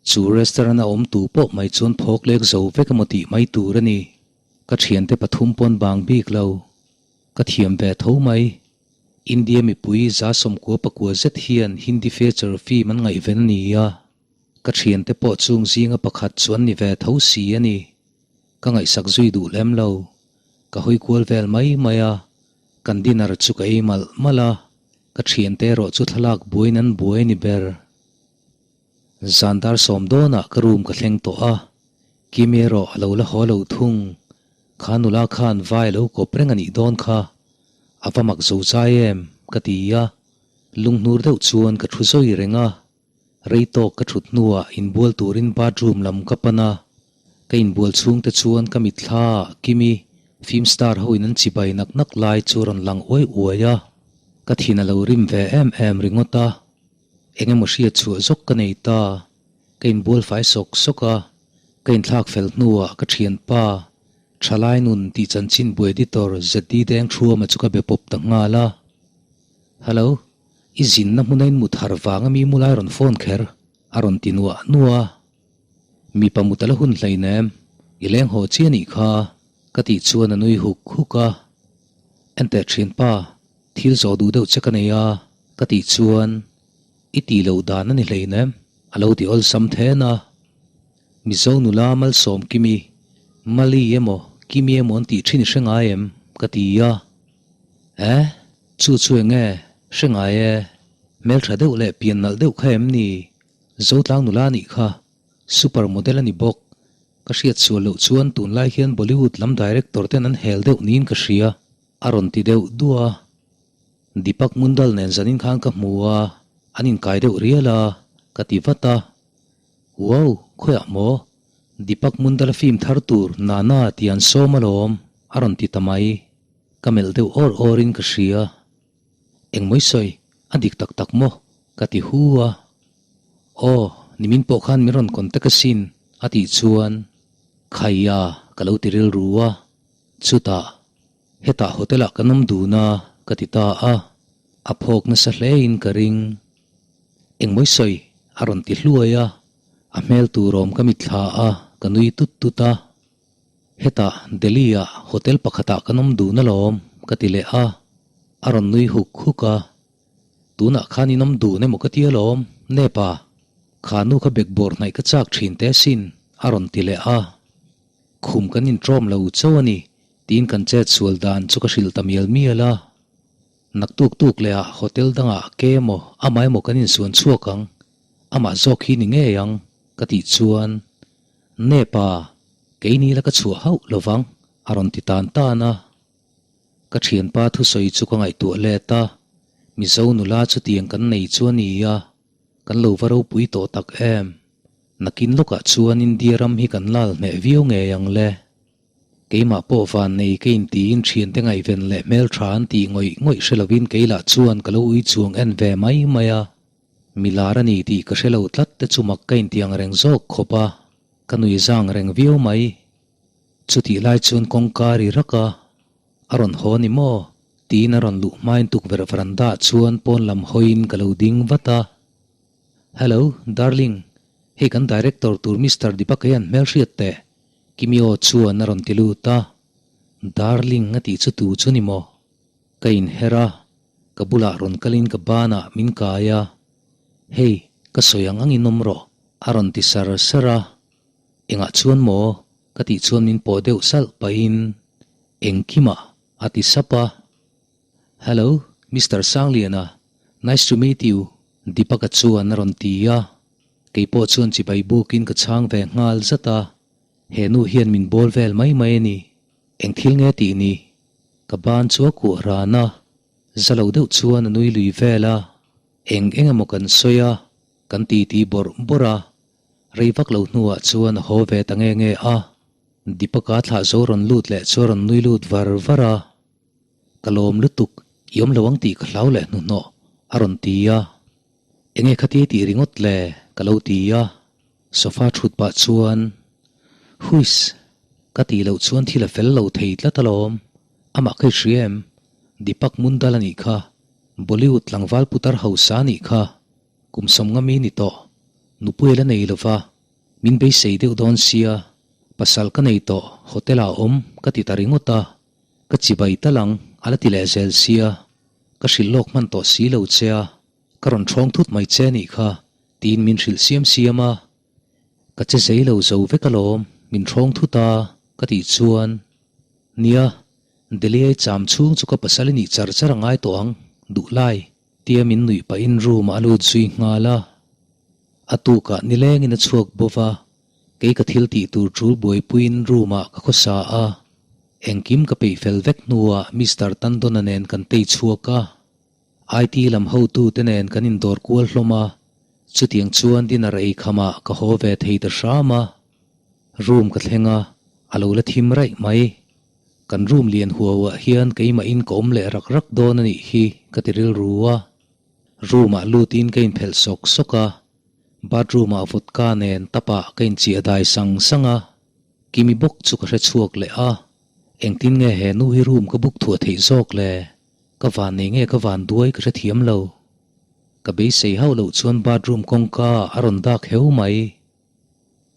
Chu restaurant a awm tu pawh mai chuan phawk lek zo vek emaw tih mai tur a ni. Ka thiante pathum pawn bang bik lo. Ka thiam ve tho mai. India mipui 99% zet hian Hindi feature film an ngaihven a ni a. Ka thiante pawh chung zinga pakhat chu an ni ve tho si a ni. Ka ngaihsak zui duh lem lo. Ka hawi kual vel mai mai a. Kan dinner chu ka ei malh malh a. Ka thiante erawh chu thlalak buaiin an buai a ni ber. Zan dar sawm dawnah ka room ka thleng tawh a, Kimi erawh a lo la haw lo thung. Kha nula khan vai a lo kawp reng a nih dawn kha, a va mak zo chai em? ka ti a, lunghnur deuh chuan ka thu zawi reng a. Rei tawk ka thut hnuah inbual turin bathroom lam ka pan a, ka inbual chhungte chuan ka mitthla ah Kimi film star hoin an chibai nak nak lai chu a rawn lang uai uai a, ka thin a lo rim ve em em ringawt a. Eng emaw hriat chhuah zawk ka nei ta. Ka inbual fai sawk sawk a, ka inthlak fel hnuah ka thianpa, Thalai nun tih chanchin bu editor ZD Dengthuama chu ka be pawp ta nghal a. Hello, i zinna hmuna in mut har vanga mi mulai rawn phone kher, a rawn ti nuah nuah a. Mipa mut a la hun hleinem, i leng haw chiah nih kha, ka tih chuan a nui huk huk a. Enteh thianpa, Thil zawh duh deuh che ka nei a, ka tih chuan, I tih loh dan a ni hleinem, a lo ti awlsam then a. Mizo nula Malsawm Kimi, Mali emaw Kimi emaw an tih thin i hre ngai em? ka ti a. Eh, chu chu eng nge, hre ngai e, hmeltha deuh leh pian nalh deuh kha em ni? Zotlang nula nih kha, super model a ni bawk. Ka hriat sual loh chuan tunlai hian Bollywood lam director ten an hel deuh niin ka hria. A rawn ti deuh duah a, Deepak Mundal nen zanin khan ka hmu a, an inkai deuh rial a, ka ti vat a. Wow, khawiah maw? Deepak Mundal a film thar tur Nana tih an sawm alawm, a rawn ti ta mai. Ka melh deuh awr awrin ka hria. Engmawi sawi, a dik tak tak maw? ka ti hu a. Aw, nimin pawh khan min rawn contact asin, a tih chuan, Khaia, ka lo ti rilru a. Chutah, hetah hotel-ah kan awm dun a, ka ti ta a. A phawk nasa hlein ka ring. Engmawi sawi a rawn ti hluai a, a hmel tur awm ka mitthla a, ka nui tut tut a. Hetah Delhi-ah hotel pakhatah kan awm dun alawm, ka ti leh a. A rawn nui huk huk a. Tunah khan in awm dun emaw ka ti alawm, Nepa. Kha nu kha bekbawr hnaih ka chak thin teh asin, a rawn ti leh a. Khum kan intrawm lo chauh a ni, tiin kan chet sual dan chu ka hrilh ta mial mial a. Naktuk tuk leh ah hotel dangah ke emaw amah emaw kan insuan chhuak ang, amah zawk hi ni ngei ang, ka tih chuan, Nepa, keini la ka chhuah hauh lovang, a rawn ti tan tan a. Ka thianpa thusawi chu ka ngaihtuah let a, Mizo nula chutiang kan nei chu a ni a, kan lo va ropui tawh tak em? Nakin lawkah chuan India ram hi kan lal hneh viau ngei ang le. Keimah pawh van nei ka intiin thiante ngaihven leh hmeltha an tih ngawih ngawih hre lovin kei lah chuan ka lo ui chuang en ve mai mai a. Mi lar a ni tih ka hre lo tlat te chu mak ka intiang reng zawk khawp a, ka nui zang reng viau mai. Chutih lai chuan kawngka ri rak a, a rawn haw ni maw? tiin a rawn luh hmain tukverh veranda ah chuan pawn lam hawiin ka lo ding vat a. Hello, darling, hei kan director tur Mister Deepak hian hmelhriat teh, Kimi aw chuan a rawn ti lut a. Darling a tih chu tu chu ni maw? Ka inher a, ka bulah rawn kalin ka banah min kai a. Hei, ka sawi ang angin awm rawh, a rawn ti sar sar a. Engah chuan maw? ka tih chuan min pawh deuh salh pahin Engkima a ti sap a. Hello, Mister Sangliana, nice to meet you, Deepaka chuan a rawn ti a. Kei pawh chuan chibai bukin ka chhang ve nghal zat a. He nu hian min bawl vel mai mai a ni. Eng thil nge tih ni? Ka ban chu a kuah ran a. Za lo deuh chuan a nui lui vel a. Eng eng emaw kan sawi a, kan titi bawrh bawrh a. Rei vak lo hnuah chuan a haw ve ta nge nge a, Deepaka thlah zo rawn lut leh chu a rawn nui lut var var a. Ka lawm lutuk, i awm lo ang tih ka hlau leh hnuhnawh, a rawn ti a. Enge khati tih ringawt le? ka lo ti a. Sofa thut pah chuan, Huiss! Ka tih loh chuan thil a fel lo thei tlat alawm. Amah kha i hria em? Deepak Mundal a nih kha. Bollywood tlangval putar hausa a nih kha. Kum sawmnga mi ni tawh. Nupui a la nei lova. Min beisei deuh dawn sia. Pasal ka nei tawh, hotel ah awm ka ti ta ringawt a. Ka chibai tal ang, a la ti leh zel sia. Ka hrilh lawk hman tawh si lo che a. Ka rawn ṭhawng thut mai che a nih kha, tiin min hrilh siam siam a. Ka che zei lo zo vek alawm, min ṭhawng thut a, ka tih chuan, Nia, Delhi ai cham chhung chu ka pasal i nih char char a ngai tawh ang, duh lai, tia min nuih pahin room ah a lut zui nghal a. A tukah nilengin a chhuak bawk a, kei ka thil tih tur ṭul buaipuiin room ah ka khawsa a. Engkim ka peih fel vek hnuah Mister Tandon-a nen kan tei chhuak a. IT lam hotute nen kan indawr kual hlawm a, chutiang chuan dinner ei khamah ka haw ve thei ta hram a. Room ka thleng a, a lo la thim raih mai. Kan room lian huauah hian keimahin ka awm leh rak rak dawn a nih hi ka ti rilru a. Room-ah lutin ka inphelh sawk sawk a, bathroom-ah vodka nen tap-ah ka inchiah dai sang sang a. Kimi bawk chu ka hre chhuak leh a, engtin nge he nu hi room ka book thuah theih zawk le? Ka van nei nge ka van duai ka hrethiam lo. Ka beisei hauh loh chuan bathroom kawngka ah a rawn dak heu mai.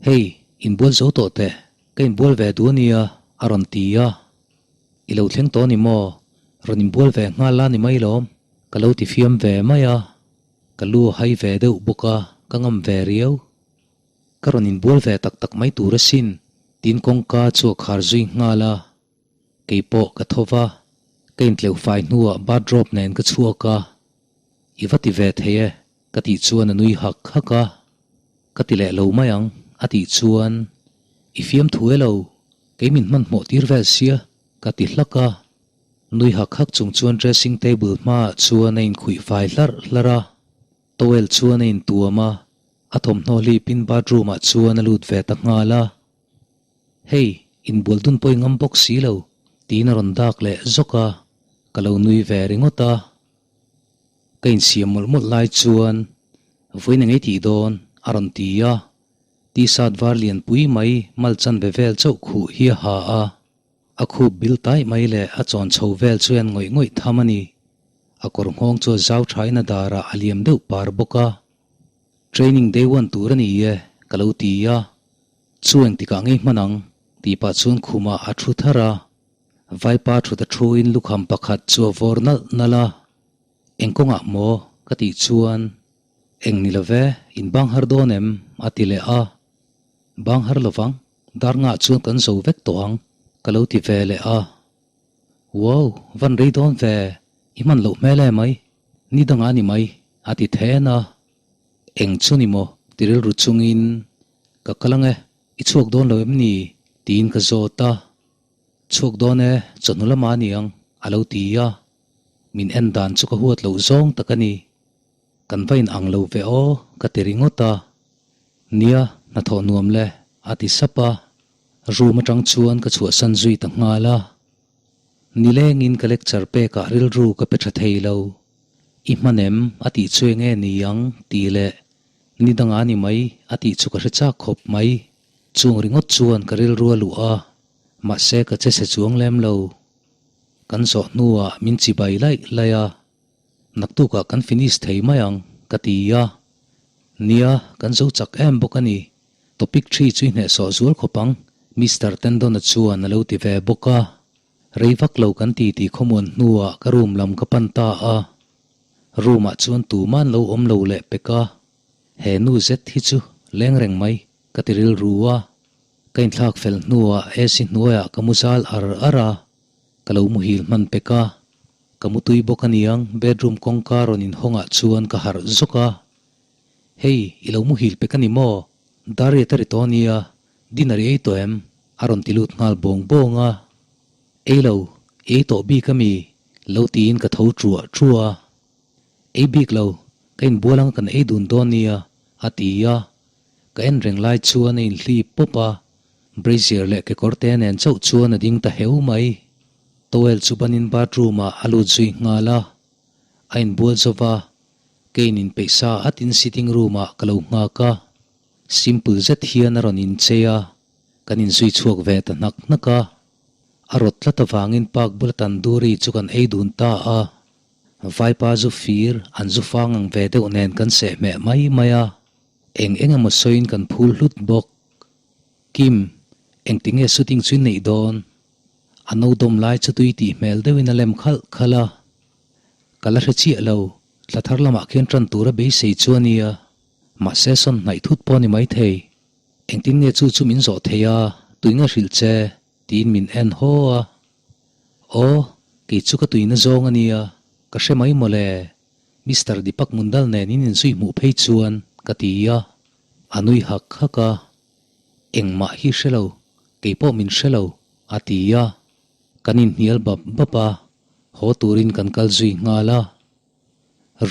Hey, inbual zo tawh teh, ka inbual ve duh ania a rawn ti a. I lo thleng tawh ni maw? Rawn inbual ve nghal la ni mai lawm, ka lo ti fiam ve mai a. Ka lu a hai ve deuh bawk a, ka ngam ve riau. Ka rawn inbual ve tak tak mai tur asin, tiin kawngka chu a khar zui nghal a. Kei pawh ka tho va, ka intleuh fai hnuah bathrobe nen ka chhuak a, I va ti ve thei e, ka tih chuan a nui hak hak a. Ka ti leh lo mai ang, a tih chuan, I fiam thu e lo, kei min hmanhmawh tir vel sia, ka ti hlak a. Nui hak hak chung chuan dressing table hmaah chuan a inkhuih fai hlarh hlarh a, towel chuan a intuam a, a thawmhnaw hlipin bathroom ah chuan a lut ve ta nghal a. Hei, inbual dun pawh i ngam bawk si lo, tiin a rawn dak leh zawk a, ka lo nui ve ringawt a. Ka insiam mawlh mawlh lai chuan, Vawiin engei tih dawn? a rawn ti a. T-shirt var lianpui mai mal chanve vel chauh khuh hi a ha a. A khup bil taih mai leh a chawn chho vel chu en ngawih ngawih tham a ni. A kawr nghawng chu a zau thain a darah a liam deuh par bawk a. Training day one tur a ni e, ka lo ti a. Chu engtikah ngei hman ang? tih pah chuan khumah a thu thar a. Vaipa thut a thuin lukham pakhat chu a vawr nalh nalh a. Eng kawngah maw? ka tih chuan, Eng ni love, in bang har dawn em? a ti leh a. Bang har lovang, dar ngah chuan kan zo vek tawh ang, ka lo ti ve leh a. Wow, van rei dawn ve, i hman loh hmel em ai, ni dangah a ni mai, a ti then a. Eng chu ni maw? ti rilru chungin, Ka kal ang e, i chhuak dawn lo em ni? tiin ka zawt a. Chhuak dawn e, chawhnu lamah a ni ang, a lo ti a. Min en dan chu ka huat loh zawng tak a ni. Kan va in ang lo ve aw, ka ti ringawt a. Nia, hnathawh nuam le, a ti sap a. Room atang chuan ka chhuahsan zui ta nghal a. Nilengin ka lecture pekah rilru ka pe tha thei lo. I hman em? a tih chu enge ni ang? tih leh Ni dangah a ni mai, a tih chu ka hre chak khawp mai. Chung ringawt chuan ka rilru a luh a, mahse ka che chhe chuang lem lo. Kan zawh hnuah min chibai laih laih a, Naktukah kan finish thei mai ang, ka ti a. Nia, kan zo chak em bawk a ni. Topic thi chu i hnehsawh zual khawp ang, Mister Tendon-a chuan a lo ti ve bawk a. Rei vak lo kan ti tih khawmuan hnuah ka room lam ka pan ta a. Room ah chuan tuman lo awm lo leh pek a, he nu zet hi chu leng reng mai ka ti rilru a. Ka inthlak fel hnuah AC hnuaiah ka mu zal ar ar a, ka lo muhil hman pek a. Ka mutui bawk aniang bedroom kawngka rawn inhawngah chuan ka harh zawk a. Hei, i lo muhil pek a ni maw? Dariat a ri tawh ania, dinner i ei tawh em? A rawn ti lut nghal bawng bawng a. Ei lo, ei tawh bik a mi? Lo tiin ka tho truah truah a. Ei bik lo, ka inbual anga kan ei dun dawn nia, a ti a. Ka en reng lai chuan a inhlip pawp a, brazier leh kekawr te nen chauh chuan a ding ta heu mai. Towel chu banin bathroom ah a lut zui nghal a. A inbual zo va, Kane inpeih sa atin sitting room ah ka lo nghak a. Simple zet hian a rawn inchei a. Kan inzui chhuak ve ta hnak hnak a. A rawt tlat avangin park bula tandoori chu kan ei dun ta a. Vaipa zu fir an zu fang ang ve deuh nen kan seh hmeh mai mai a. Eng eng emaw sawiin kan phul hlut bawk. Kim, engtinge shooting chu i neih dawn? A no dawm lai chu tui tih hmel deuhin a lem khalh khalh a. Ka la hre chiah lo, thla thar lamah khian tan tura beisei chu a nia. Mahse sawn hnaih thut pawh a ni maithei. Engtin nge chu chu min zawh thei a, tuinge hrilh che? tiin min en haw a. Aw, kei chu ka tuina zawng a nia, ka hre mai mawle. Mister Deepak Mundal nen in inzui hmuh phei chuan ka ti a. A nui hak hak a, Engmah hi hre lo, kei pawh min hre lo, a ti a. Kan inhnial bap bap a, haw turin kan kal zui nghal a.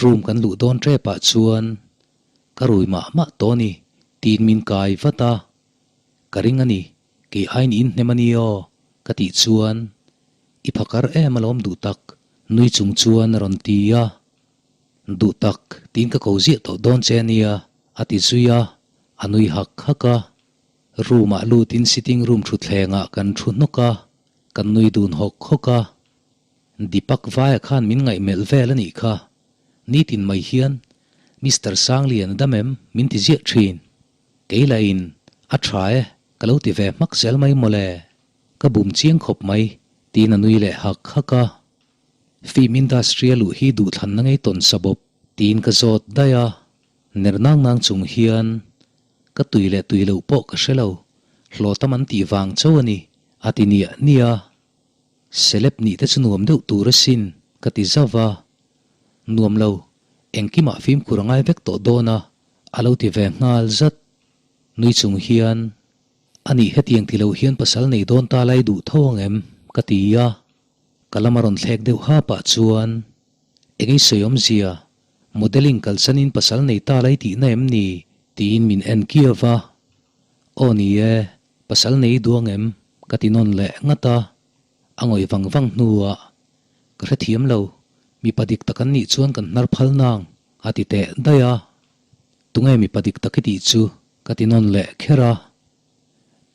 Room kan luh dawn tep ah chuan ka rui mah mah tawh a ni tiin min kai vat a, ka ring a ni, kei aiin in hnem a ni aw ka tih chuan i phakar em alawm duh tak nui chung chuan a rawn ti a, duh tak tiin ka ko ziah tawh dawn che a nia a ti zui a, a nui hak hak a. Room ah lutin sitting room thutthleng ah kan thu hnawk a, kan nui dun hawk hawk a. Deepak vaia khan min ngaihmelh vel a nih kha. Nitin mai hian Mister Sanglian a dam em? min ti ziah thin. Kei lahin a tha e, ka lo ti ve hmak zel mai mawle. Ka bum chiang khawp mai, tiin a nui leh hak hak a. Film industry a luh hi duhthlanna ngei tawn sa bawp, tiin ka zawt daih a. Ner nang nang chung hian ka tui leh tui loh pawh ka hre lo, hlawh tam an tih vang chauh a ni, a ti niah niah a. Celeb nih te chu nuam deuh tur asin, ka ti zauh a. Nuam lo, engkimah fimkhur a ngai vek tawh dawn a, a lo ti ve nghal zat. Nui chung hian, A nih hetiang ti lo hian pasal nei dawn ta lai duh tho ang em? ka ti a. Ka lam a rawn thlek deuh ha pah chuan, Eng ei sawi awmzia, modelling kalsanin pasal nei ta lai tihna em ni? tiin min en kiau va. Aw ni e, Pasal nei duang em? Ka ti nawn leh ngat a, a ngawih vang vang hnuah, Ka hrethiam lo, mipa dik tak an nih chuan kan hnar phal nang, a ti teh daih a. Tunge mipa dik tak i tih chu? Ka ti nawn leh kher a.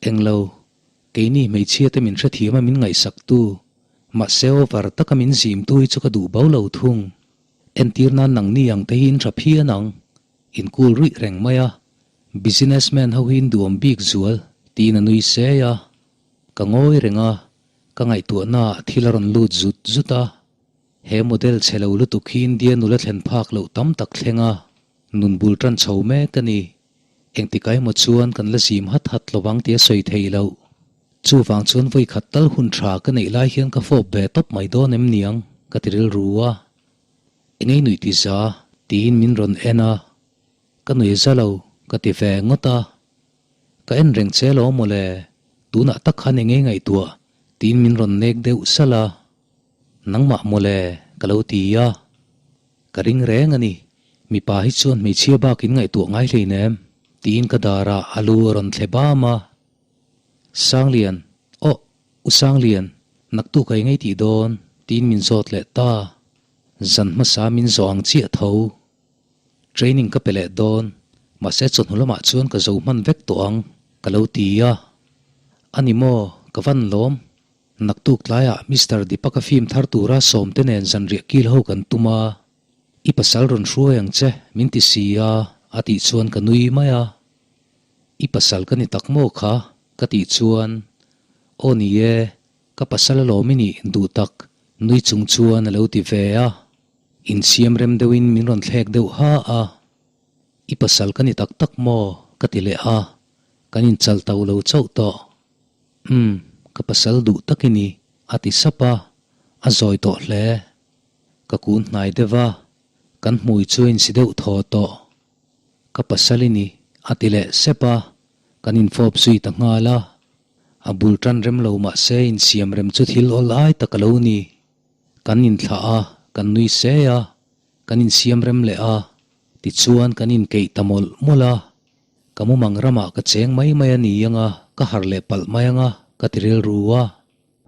Englo, keini hmeichhia te min hrethiam a min ngaihsak tu, mahse over taka min zim tu hi chu ka duh bo lo thung. Entir nan nangni ang te hi in tha phian ang, in cool ruih reng mai a, Businessman ho hi in duhawm bik zual tiin a nui sei a, ka ngawi reng a, ka ngaihtuahna ah thil a rawn lut zut zut a, he model chhe lo lutuk hi India nula thlen phak loh tam tak thleng a, nun bul tan chho mek a ni. Engtikah emaw chuan kan la zim hat hat lovang tih a sawi theih loh. Chuvang chuan vawi khat tal hun tha ka neih lai hian ka fawp ve tawp mai dawn em niang ka ti rilru a. Engei nuih ti za tiin min rawn en a. Ka nui za lo, ka ti ve ngawt a. Ka en reng che lo mawle, tunah tak khan eng nge ngaihtuah tiin min rawn nek deuh salh a. Nangmah mawle, ka lo ti a. Ka ring reng a ni, mipa hi chuan hmeichhia bakin ngaihtuah ngai hleinem, tiin ka darah a lu a rawn thle bam a. Sanglian, aw, U Sanglian, naktuk a eng ei tih dawn? tiin min zawt leh ta. Zan hmasa min zawh ang chiah tho. Training ka pe leh dawn, mahse chawhnu lamah chuan ka zo hman vek tawh ang, ka lo ti a. A ni maw, ka van lawm. Naktuk tlaiah Mister Deepak-a film thar tura sawmte nen zanriah kil ho kan tum a, i pasal rawn hruai ang che, min ti si a, a tih chuan ka nui mai a. I pasal ka ni tak maw kha? ka tih chuan, Aw ni e, ka pasal alawm i nih duh tak, nui chung chuan a lo ti ve a. Insiam rem deuhin min rawn thlek deuh ha a, I pasal ka ni tak tak maw? ka ti leh a, kan inchal to lo chauh tawh. Umm, ka pasal duh tak i ni, a ti sap a, a zawi tawh hle. Ka kun hnai deuh a, kan hmui chu a insi deuh thaw tawh. Ka pasal i ni, a ti leh sep a, kan infawp zui ta nghal a. A bul tan rem lo mah se insiam rem chu thil awl ai tak a lo ni. Kan inthlah a, kan nui se a, kan insiam rem leh a, tichuan kan inkeih ta mawlh mawlh a. Ka mumang ramah ka cheng mai mai a ni ang a, ka harh leh palh mai ang a, ka ti rilru a.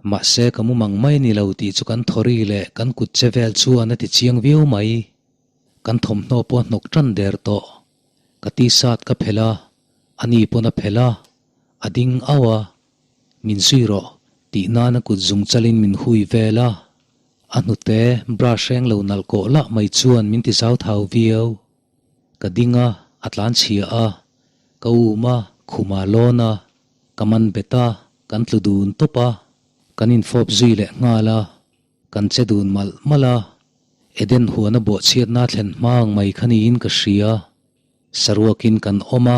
Mahse ka mumang mai ni lo tih chu kan thawri leh kan kut che vel chuan a ti chiang viau mai. Kan thawmhnaw pawh a hnawk tan der tawh. Ka t-shirt ka phelh a, ani pawn a phelh a. A ding auh a, Min zui rawh, tih nana kut zung chalin min hui vel a. A hnute bra hreng lo nalh kawh lah mai chuan min ti zau thau viau. Ka ding a, a tlan chhia a, ka um a, khum a lawn a, ka man bet a, kan tlu dun tawp a, kan infawp zui leh nghal a, kan che dun malh malh a, Eden huana bawhchhiatna thlen hma ang mai kha niin ka hria. Saruakin kan awm a,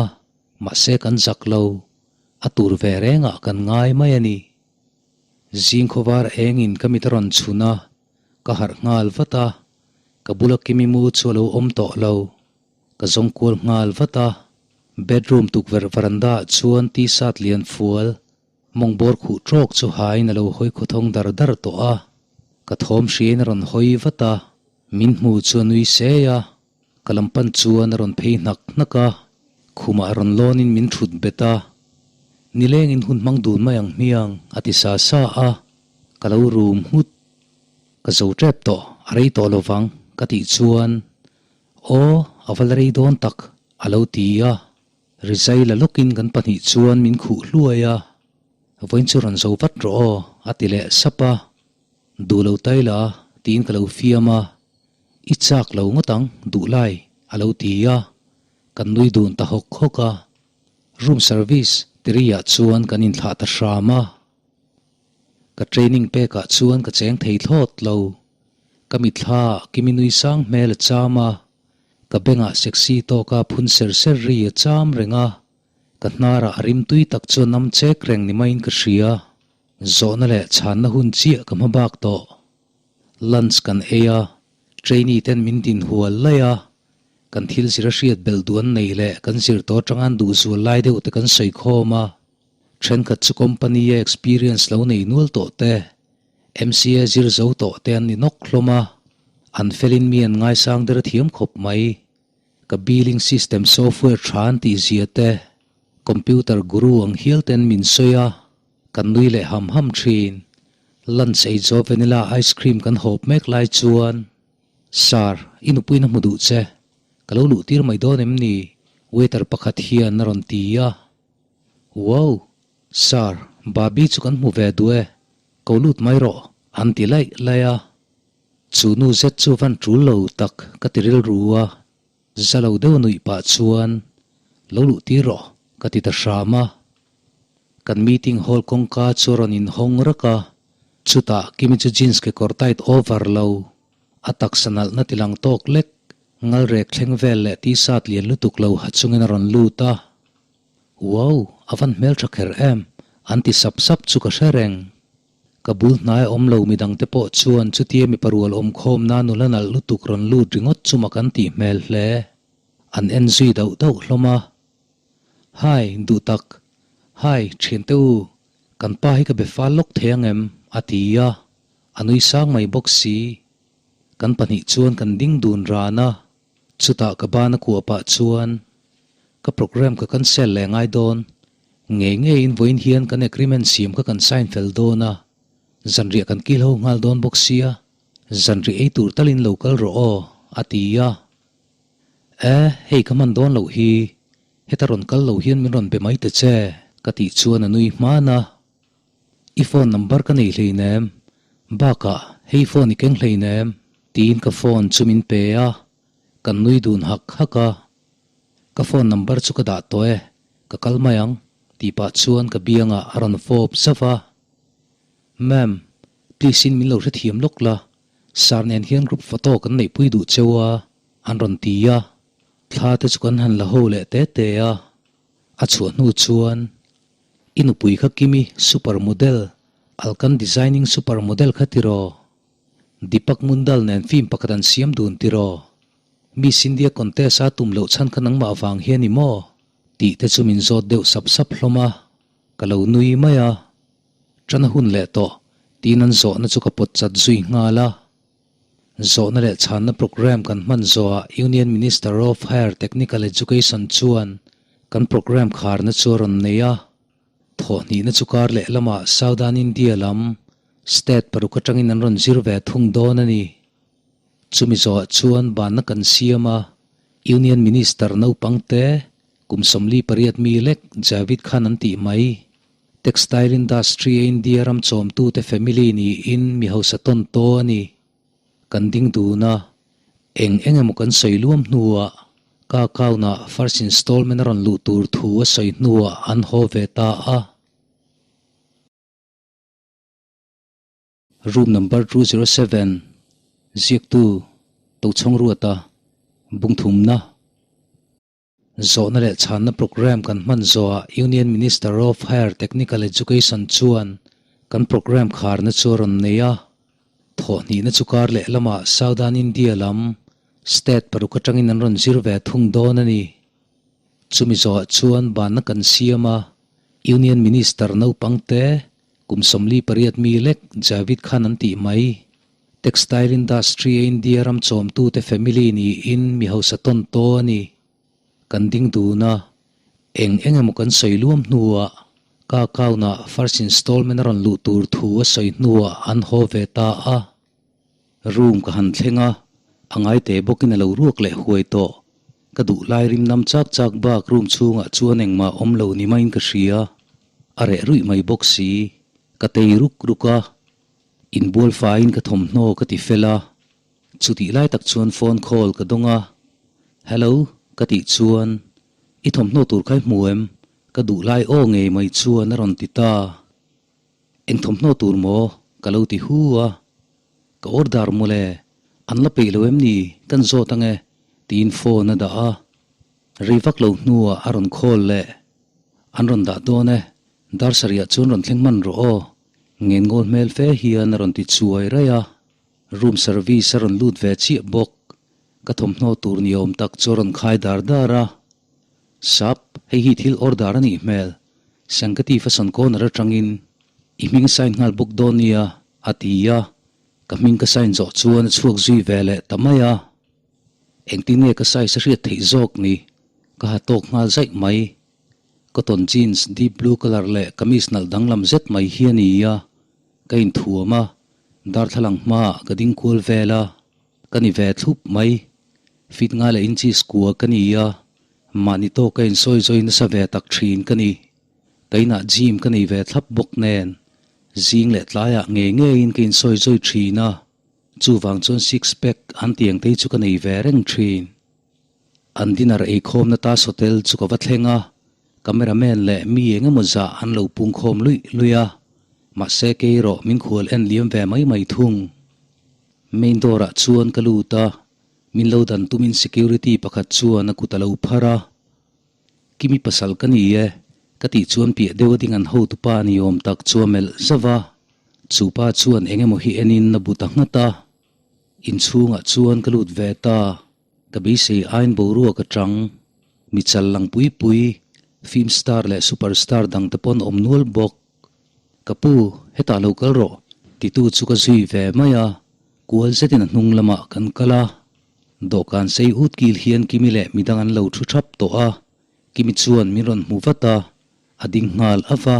mahse kan zak lo, a tur ve rengah kan ngai mai a ni. Zing khawvar engin ka mit a rawn chhun a, ka harh nghal vat a, ka bula Kimi mu chu a lo awm tawh lo. Ka zawng kual nghal vat a, bedroom tukverh veranda ah chuan t-shirt lian fual, mawngbawr khuh trawk chu hain a lo hawi khawthawng dar dar tawh a. Ka thawm hriain a rawn hawi vat a, min hmu chu a nui sei a, ka lam pan chuan a rawn phei hnak hnak a, khumah rawn lawnin min thut bet a. Nilengin hun hmang dun mai ang hmiang, a ti sa sa a, ka lo rum nghut. Ka zo tep tawh, a rei tawh lo vang, ka tih chuan, Aw, a va la rei dawn tak, a lo ti a. Rizai la lawkin kan pahnih chuan min khuh hluai a, Vawiin chu rawn zo vat rawh aw, a ti leh sap a. Duh lo tai la, tiin ka lo fiam a. I chak lo ngawt ang, duh lai, a lo ti a. Kan nui dun ta hawk hawk a. Room service tiriah chuan kan inthlah ta hram a. Ka training pekah chuan ka cheng thei thlawt lo. Ka mitthla Kimi nui sang hmel a cham a, ka bengah sexy tawka phun ser ser ri a cham reng a, ka hnarah a rim tui tak chuan nam chek reng ni maiin ka hria. Zawhna leh chhanna hun chiah ka hma bak tawh. Lunch kan ei a, trainee ten min din hual laih a, kan thil zir a hriat belh duh an nei leh kan zir tawh atanga an duh zual lai deuh te kan sawi khawm a. Thenkhat chu company a experience lo nei nual tawh te, MCA zir zo tawh te an ni nawk hlawm a, an felin mi an ngaisang der thiam khawp mai. Ka billing system software tha an tih zia te, computer guru ang hial ten min sawi a, kan nui leh ham ham thin. Lunch ei zo vanilla ice cream kan hawp mek lai chuan, Sir, i nupuiin a hmu duh che, ka lo luh tir mai dawn em ni? waiter pakhat hian a rawn ti a. Wow! Sir, Babi chu kan hmu ve duh e, ko lut mai rawh, an ti laih laih a. Chu nu zet chu van tul lo tak ka ti rilru a, za lo deuh nuih pah chuan, Lo luh tir rawh, ka ti ta hram a. Kan meeting hall kawngka chu a rawn inhawng rak a, chutah Kimi chu jeans kekawr tight over lo, a taksa nalhna tilang tawk lek, ngalrek thleng vel leh t-shirt lian lutuk lo ha chungin a rawn lut a. Wow, a van hmeltha kher em? An ti sap sap chu ka hre reng. Ka bul hnai a awm lo midang te pawh chuan chutia mipa rual awm khawm na nula nalh lutuk rawn lut ringawt chu mak an tih hmel hle. An en zui dauh dauh hlawm a. Hi, duh tak. Hi, thiante u, kan pa hi ka be fal lawk thei ang em? a ti a, a nui sang mai bawk si. Kan pahnih chuan kan ding dun ran a. Chutah ka ban a kuah pah chuan ka program ka cancel leh ngai dawn. Ngei ngeiin vawiin hian kan agreement siam kha kan sign fel dawn a, zanriah kan kil ho nghal dawn bawk sia, zanriah ei tur talin lo kal rawh aw, a ti a. E, hei ka hman dawn loh hi, heta rawn kal lo hian min rawn be mai ta che, ka tih chuan a nui hman a. I phone number ka nei hleinem, bakah hei phone i keng hleinem, tiin ka phone chu min pe a, kan nui dun hak hak a. Ka phone number chu ka dah tawh e, ka kal mai ang, tih pah chuan ka biangah a rawn fawp zauh a. Ma'am, please in min lo hrethiam lawk la, sir nen hian group photo kan neihpui duh cheu a, an rawn ti a. Thla te chu kan han la ho leh te te a, a chhuah hnu chuan I nupui kha Kimi super model, Alkan designing super model kha tiraw? Deepak Mundal nen film pakhat an siam dun tiraw? Miss India contest a tum loh chhan kha nangmah vang hian i maw? Tih te chu min zawt deuh sap sap hlawm a, ka lo nui mai a. Ṭan a hun leh tawh, tiin an zawhna chu ka pawt chat zui nghal a. Zawhna leh chhanna programme kan hman zawhah Union Minister of Higher Technical Education chuan kan programme kharna chu a rawn nei a. Thawhhnihna chu kar leh lamah Southern India lam state paruk atangin an rawn zir ve thung dawn a ni. Chumi zawhah chuan banna kan siam a, Union Minister naupang te, Kum 48 mi lek Javid Khan an tih mai. Textile industry a India ram chawmtute family niin mi hausa tawn taw a ni. Kan ding dun a, eng eng emaw kan sawi luam hnuah ka account ah first installment a rawn luh tur thu a sawi hnuah an haw ve ta a. Room number 207, ziaktu Tochhawng Ruata, Bungthumna. Zawhna leh chhanna programme kan hman zawhah Union Minister of Higher Technical Education chuan kan programme kharna chu a rawn nei a. Thawhhnihna chu kar leh lamah Southern India lam state paruk atangin an rawn zir ve thung dawn a ni. Chumi zawhah chuan banna kan siam a, Union Minister naupangte kum 48 mi lek Javid Khan an tih mai. Textile industry a India ram chawmtute family niin mi hausa tawn taw a ni. Kan ding dun a, eng eng emaw kan sawi luam hnuah ka account ah first installment a rawn luh tur thu a sawi hnuah an haw ve ta a. Room ka han thleng a, a ngai te bawkin a lo ruak leh huai tawh. Ka duh lai rim nam chak chak bak room chhungah chuan engmah awm lo ni maiin ka hria. A reh ruih mai bawk si. Ka tei ruk ruk a. Inbual faiin ka thawmhnaw ka ti fel a, chutih lai tak chuan phone call ka dawng a, Hello ka tih chuan I thawmhnaw tur kha i hmu em? Ka duh lai aw ngei mai chuan a rawn ti ta. Eng thawmhnaw tur maw? Ka lo ti hu a, Ka order mawle, an la peih lo em ni? Kan zawt ange tiin phone a dah a. Rei vak lo hnuah a rawn call leh, An rawn dah dawn e, dar sarihah chuan rawn thleng hman rawh aw, ngen ngawl hmel fe hian a rawn ti chuai raih a. Room service a rawn lut ve chiah bawk. Ka thawmhnaw tur ni awm tak chu a rawn khai dar dar a. Sap, hei hi thil order a nih hmel, Sangkati Fashion Corner atangin i hming a sign nghal bawk dawn nia, a ti a. Ka hming ka sign zawh chuan a chhuak zui ve leh ta mai a. Engtin nge ka size a hriat theih zawk ni? Ka ha tawk nghal zaih mai. Cotton jeans deep blue colour leh kamis nalh danglam zet mai hi a ni a, ka inthuam a, darthlalang hmaah ka ding kual vel a, ka ni ve thlup mai. Fit ngai leh inches kua ka ni a, mahni tawk ka insawi zawi nasa ve tak thin ka ni. Ka inah gym ka nei ve thlap bawk nen, zing leh tlaiah ngei ngeiin ka insawi zawi thin a. Chuvang chuan six pack an tiang te hi chu ka nei ve reng thin. An dinner eikhawmna Taj Hotel chu ka va thleng a, cameraman leh mi eng emaw zah an lo pungkhawm luih luih a, mahse kei erawh min khual en liam ve mai mai thung. Main door ah chuan ka lut a, min lo dan tumin security pakhat chuan a kut a lo phar a. Kimi pasal ka ni e, ka tih chuan piah deuh a ding an hotupa ni awm tak chu a melh zauh a, chu pa chuan eng emaw hi enin a bu ta nghat a. Inchhungah chuan ka lut ve ta, ka beisei aiin boruak a chang. Mi chal lang pui pui, film star leh super star dang te pawn awm nual bawk. Ka pu, hetah lo kal rawh, titu chu ka zui ve mai a, kual zetin a hnung lamah kan kal a. Dawhkan sei ut kil hian Kimi leh midang an lo thu thap tawh a, Kimi chuan min rawn hmu vat a, a ding nghal av a.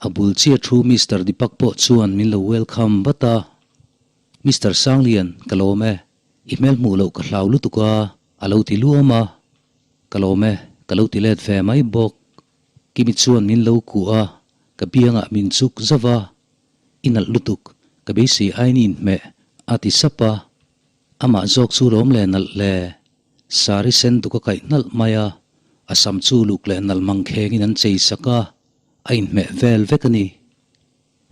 A bul chiah thu Mister Deepak pawh chuan min lo welcome vat a. Mister Sanglian, ka lawm e, i hmel hmuh loh ka hlau lutuk a, a lo ti luam a. Ka lawm e, ka lo ti let ve mai bawk. Kimi chuan min lo kuh a, ka biangah min chuk zauh a. I nalh lutuk, ka beisei aiin i inhmeh, a ti sap a. Amah zawk chu lawm leh nalh le. Sari sen duk a kaih nalh mai a, a sam chu luk leh nalh mang khengin an chei sak a, a inhmeh vel vek a ni.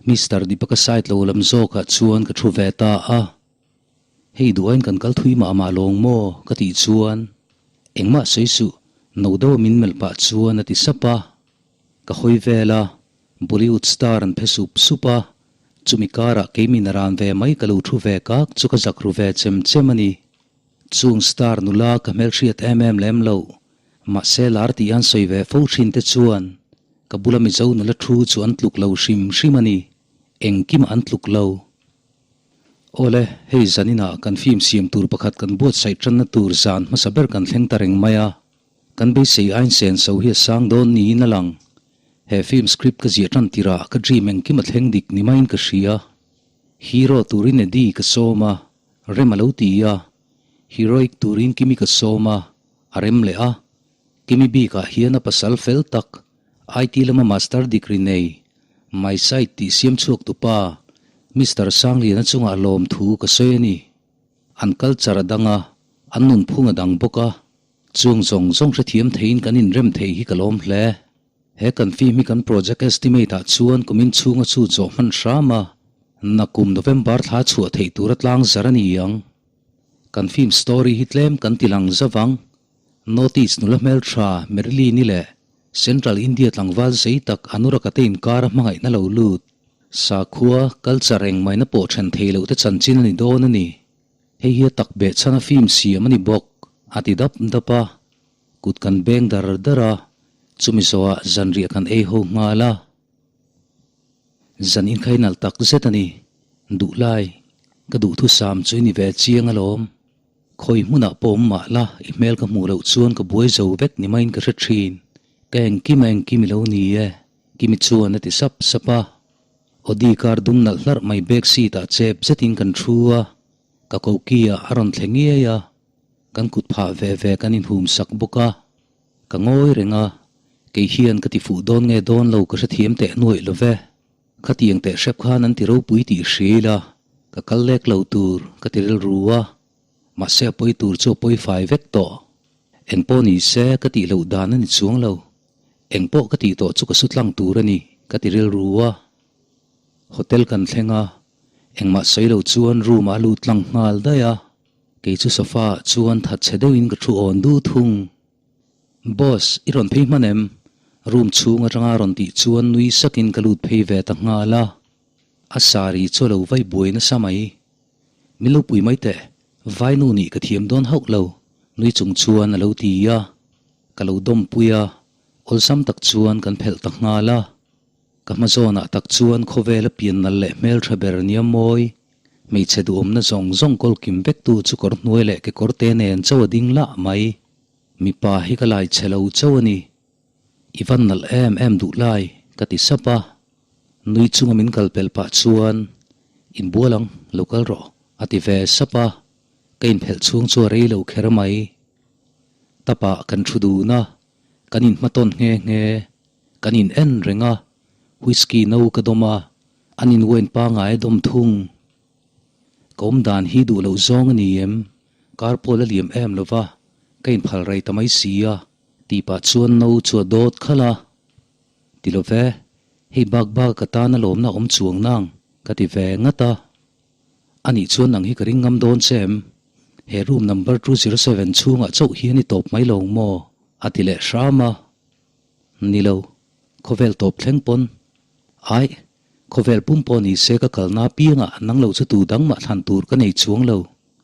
Mister Deepak-a side lo lam zawkah chuan ka thu ve ta a. Hei duh aiin kan kal thui mah mah lawng maw? ka tih chuan, Engmah sawi suh, no deuha min melh pah chuan a ti sap a. Ka hawi vel a, Bollywood star an phe sup sup a, chumi karah keimi na ran ve mai ka lo thu ve kak chu ka zak ru ve chem chem a ni. Chung star nula ka hmelhriat em em lem lo, mahse lar tih an sawi ve fo thin te chuan ka bula Mizo nula thu chu an tluk lo hrim hrim a ni, engkimah an tluk lo. Awle, hei zaninah kan film siam tur pakhat kan buatsaih tanna tur zan hmasa ber kan thleng ta reng mai a. Kan beisei ain sen so hi a sang dawn niin a lang. He film script ka ziah tan tirah ka dream engkim a thleng dik ni maiin ka hria. Hero turin Eddie ka sawm a, rem a lo ti a. Heroic turin Kimi ka sawm a, a rem leh a. Kimi bikah hian a pasal fel tak, IT lama master degree nei, My Site tih siam chhuak tu pa, Mister Sangliana chungah lawmthu ka sawi a ni. An culture a dang a, an nunphung a dang bawk a, chung zawng zawng hrethiam theiin kan inrem thei hi ka lawm hle. He kan film hi kan project estimate ah chuan kumin chhunga chu zawh hman hram a, nakum November thla chhuah theih tura tlang zar a ni ang. Kan film story hi tlem kan ti lang zauh ang. Notice nula hmeltha Marilyn-i leh Central India tlangval zei tak Anurag-a te inkar a hmangaihna lo lut. Sakhua, culture engmahina pawh then thei loh te chanchin a ni dawn a ni. Hei hi a tak beh chhan a film siam a ni bawk, a ti dap dap a. Kut kan beng dar dar a, chumi zawhah zanriah kan ei ho nghal a. Zan inkhai nalh tak zet a ni. Duhlai, ka duhthusam chu i ni ve chiang alawm. Khawi hmunah pawh awm mah la, i hmel ka hmuh loh chuan ka buai zo vek ni maiin ka hre thin. Ka engkim a engkim i lo ni e, Kimi chuan a ti sap sap a. Audi car dum nalh hlarh mai back seat ah chep zetin kan thu a, ka koki ah a rawn thle ngiai a, kan kut phah ve ve kan inhum sak bawk a. Ka ngawi reng a, kei hian ka ti fuh dawn nge dawn lo ka hrethiam teh nuaih lo ve. Khatiang teh hrep khan an ti ropui tih hria ila, ka kal lek lo tur ka ti rilru a, mahse a pawi tur chu a pawi fai vek tawh. Eng pawh ni se ka tih loh dan a ni chuang lo, eng pawh ka tih tawh chu ka su tlang tur a ni ka ti rilru a. Hotel kan thleng a, engmah sawi lo chuan room ah a lut tlang nghal daih a, kei chu sofa ah chuan thatchhe deuhin ka thu awn du thung. Boss, i rawn phei hman em? Room chhung atanga rawn tih chuan nui sakin ka lut phei ve ta nghal a. A sari chu a lo vai buai nasa mai. Min lo pui mai teh, vai nu nih ka thiam dawn hauh lo, nui chung chuan a lo ti a. Ka lo dawmpui a, awlsam tak chuan kan phelh ta nghal a. Ka hma zawnah tak chuan khawvel a pian nal leh hmeltha ber nia mawi, hmeichhe duhawmna zawng zawng kawlkim vektu chu kawr hnuai leh kekawr te nen chauh a ding lah mai. Mipa hi ka lai chhe lo chauh a ni. I van nalh em em duh lai, ka ti sap a. Nui chunga min kal pelh pah chuan, Inbual ang, lo kal rawh, a ti ve sap a. Ka inphelh chhung chu a rei lo kher mai. Tapah kan thu dun a, kan inhmatawn nghe nghe. Kan in en reng a, whisky no ka dawm a, an in wine pangai a dawm thung. Ka awm dan hi duh loh zawng a ni em? Kar pawl a liam em lo va, ka inphal rei ta mai si a, tih pah chuan no chu a dawt khalh a. Ti lo ve, hei bak bak ka tan a lawmna awm chuang nang, ka ti ve ngat a. Anih chuan nang hi ka ring ngam dawn che em? He room number 207 chhungah chauh hian i tawp mai lo maw? a ti leh hram a. Ni lo, khawvel tawp thleng pawn. Aih, khawvel pum pawh ni se ka kalna apiangah nang lo chu tu dang mah thlan tur ka nei chuang lo,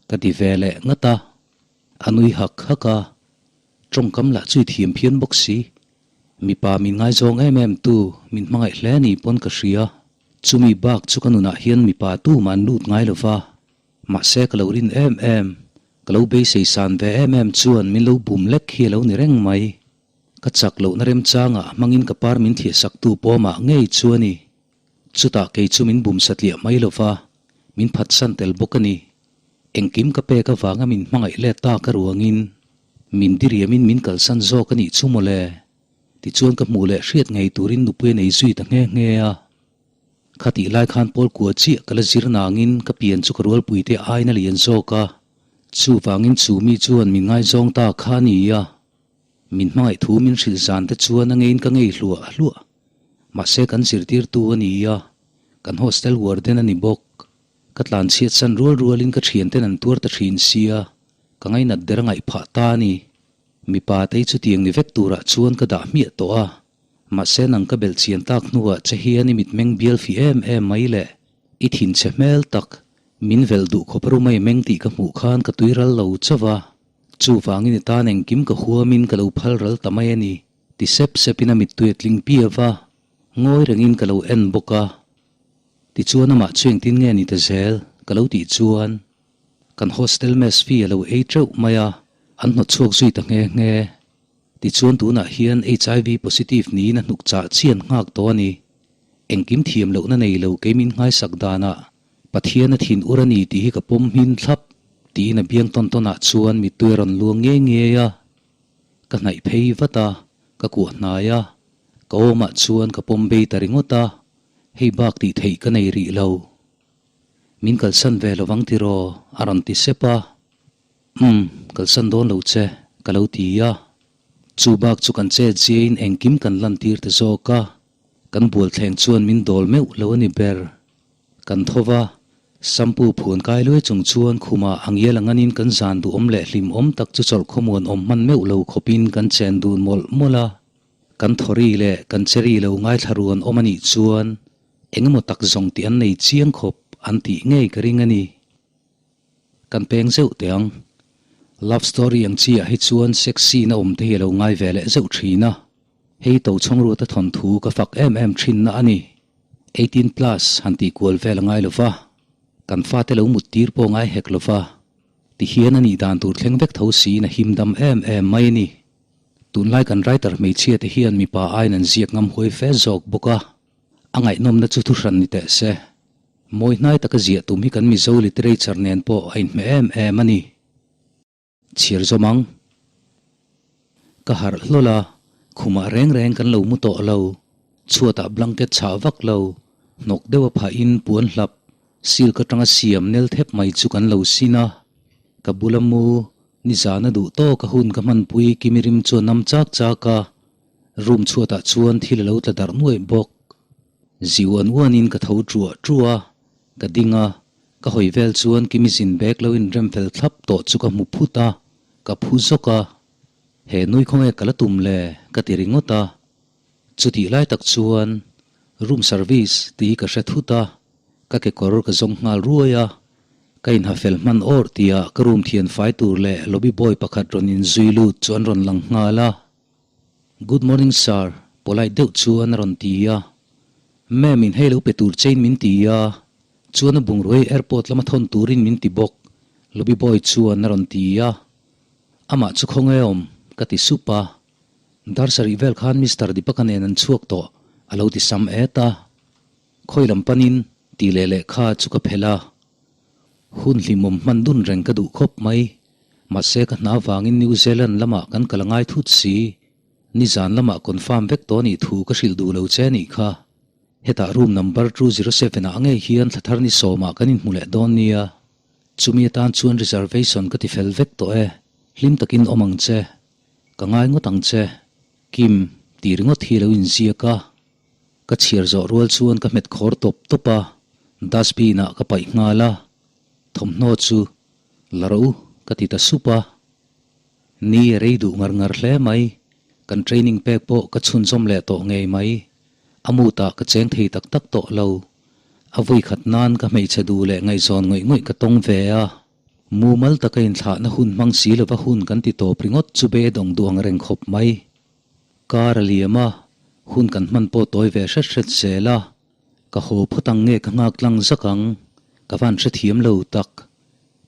ka ti ve leh ngat a. A nui hak hak a, tawngkam lah chu i thiam phian bawk si. Mipa min ngaizawng em em tu min hmangaih hle ni pawn ka hria. Chumi bak chu ka nunah hian mipa tu mah an lut ngai lo va. Mahse ka lo rin em em, ka lo beisei san ve em em chuan min lo bum lek hi a lo ni reng mai. Ka chak lohna remchangah hmangin ka par min thliahsaktu pawmah ngei chu a ni. Chutah kei chu min bum satliah mai lo va, min phatsan tel bawk a ni. Engkim ka pek avanga min hmangaih let ta ka ruangin, min diriamin min kalsan zawk a nih chu mawle. Tichuan ka hmuh leh hriat ngei turin nupui a nei zui ta nghe nghe a. Khatih lai khan pawl kua chiah ka la zir nangin ka pian chu ka rualpuite aiin a lian zawk a. Chuvangin chu mi chuan min ngaizawng ta kha a ni a. Min hmangaih thu min hrilh zan te chuan a ngeiin ka ngei hluah hluah. Mahse kan zirtirtu a ni a, kan hostel warden a ni bawk. Ka tlan chhiat san rual rualin ka thianten an tuar ta thin sia, ka ngainat der a ngaih phah ta a ni. Mipa te hi chutiang ni vek turah chuan ka dah hmiah tawh a, mahse nang ka belh chian tak hnuah che hian i mitmeng bial fi em em mai le, i thinchhe hmel tak, min velh duh khawp rumai meng tih ka hmuh khan ka tui ral lo chauh a. Chuvangin i tan engkim ka huamin ka lo phal ral ta mai a ni, ti sep sepin a mittui a tling piau a, ngawi rengin ka lo en bawk a. Tichuan amah chu engtin nge ni ta zel ka lo tih chuan kan hostel mess fee a lo ei teuh mai a, an hnawt chhuak zui ta nghe nghe. Tichuan tunah hian HIV positive niin a hnuk chah chian nghak tawh a ni. Engkim thiam lohna nei lo kei min nghaisak danah Pathian a thin ur a ni tih hi ka pawm hmin thlap, tiin a biang tawn tawnah chuan mittui a rawn luang ngei ngei a. Ka hnaih phei vat a, ka kuah hnai a, ka awmah chuan ka pawm bei ta ringawt a, hei bak tih theih ka nei rih lo. Min kalsan ve lovang tiraw? a rawn ti sep a. Umm, kalsan dawn lo che, ka lo ti a. Chu bak chu kan chet ziain engkim kan lantir ta zawk a, kan bualthleng chuan min dawl meuh lo a ni ber. Kan tho va, Sampu phuan kai luai chung chuan khumah a ngial ang anin kan zan duhawm leh hlimawm tak chu chawlh khawmuan awm hman meuh lo khawpin kan chen dun mawlh mawlh a. Kan thawri leh kan cheri lo ngaithla ruan awm a nih chuan engemaw tak zawng tih an nei chiang khawp an tih ngei ka ring a ni. Kan peng zeuh teh ang. Love story ang chi ah hi chuan sexy na awm te hi a lo ngai ve leh zeuh thin a. Hei to chhawngruata thawnthu ka fak em em thin na a ni. 18 plus han tih kual vel a ngai lo va, kan fate lo mut tir pawh ngai hek lo va, ti hian a nih dan tur thleng vek tho siin a him dam em em mai a ni. Tunlai kan writer hmeichhia te hian mipa aiin an ziak ngam huai fe zawk bawk a, a ngaihnawmna chu thuhran ni teh se. Mawi hnai taka ziah tum hi kan Mizo literature nen pawh a inhmeh em em a ni. Chhiar zawm ang. Ka harh hlawl a, khumah reng reng kan lo mu tawh lo. Chhuatah blanket chhah vak lo, hnawk deuh a phahin puan hlap, silk atanga siam nel thep mai chu kan lo sin a. Ka bula mu, nizana duh tawk a hun ka hmanpui Kimi rim chu a nam chak chak a, room chhuatah chuan thil a lo tla darh nuaih bawk. Zi uan uanin ka tho ṭuah ṭuah a, ka ding a, ka hawi vel chuan Kimi zin bag lo inrem fel thlap tawh chu ka hmu phut a, ka phu zawk a. He nui khawnge ka la tum le? ka ti ringawt a. Chutih lai tak chuan room service tih hi ka hre thut a, ka kekawr ka zawng nghal ruai a. Ka inha fel hman awrh tihah ka room thian fai tur leh lobby boy pakhat rawn inzui lut chu an rawn lang nghal a. Good morning sir, polite deuh chuan a rawn ti a. Ma'am in hei lo pe tur chein min ti a, chuan a bungrua hi airport lama thawn turin min ti bawk, lobby boy chuan a rawn ti a. Amah chu khawnge awm? ka ti sup a. Dar sarih vel khan Mister Deepaka nen an chhuak tawh, a lo ti sam et a. Khawi lam panin tih leh lehkha chu ka phelh a. Hun hlimawm hman dun reng ka duh khawp mai. Mahse ka hna vangin New Zealand lamah kan kal a ngai thut si. Nizan lamah confirm vek tawh anih thu ka hrilh duh lo che anih kha. Hetah room number 207 ah ngei hian thla thar ni sawmah kan inhmu leh dawn nia. Chumi atan chuan reservation ka ti fel vek tawh e. Hlim takin awm ang che. Ka ngai ngawt ang che. Kim, tih ringawt hi lo inziak a. Ka chhiar zawh rual chuan ka hmet khawr tawp tawp a, dustbin ah ka paih nghal a, thawmhnaw chu la rawh u ka ti ta sup a. Ni a rei duh ngar ngar hle mai, kan training pek pawh ka chhunzawm leh tawh ngei mai, a mood ah ka cheng thei tak tak tawh lo. A vui khat nan ka hmeichhe duh leh ngaihzawn ngawih ngawih ka tawng ve a, mumal taka inthlahna hun hmang si lova hun kan ti tawp ringawt chu beidawng duh ang reng khawp mai. Kar a liam a, hun kan hman pawh tawi ve hret hret zel a, ka haw phawt ang nge ka nghak tlang zak ang, ka van hrethiam lo tak.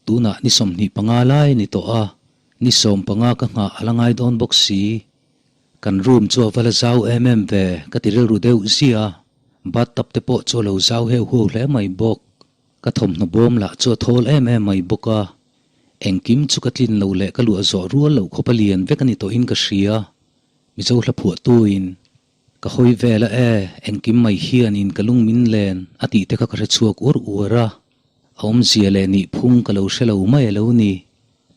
Tunah ni 25 lai a ni tawh a, ni 15 ka nghah a la ngai dawn bawk si. Kan room chu a va la zau em em ve ka ti rilru deuh ziah a, bathtub te pawh chu a lo zau heuh huau hle mai bawk. Ka thawmhnaw bawm lah chu a thawl em em mai bawk a, engkim chu ka tlin loh leh ka luah zawh rual loh khawp a lian vek a ni tawhin ka hria. Mizo hla phuahtuin, Ka hawi vel a e, engkim mai hianin ka lung min len a tih te kha ka hre chhuak uar uar a, a awmzia leh nih phung ka lo hre lo mai a lo ni.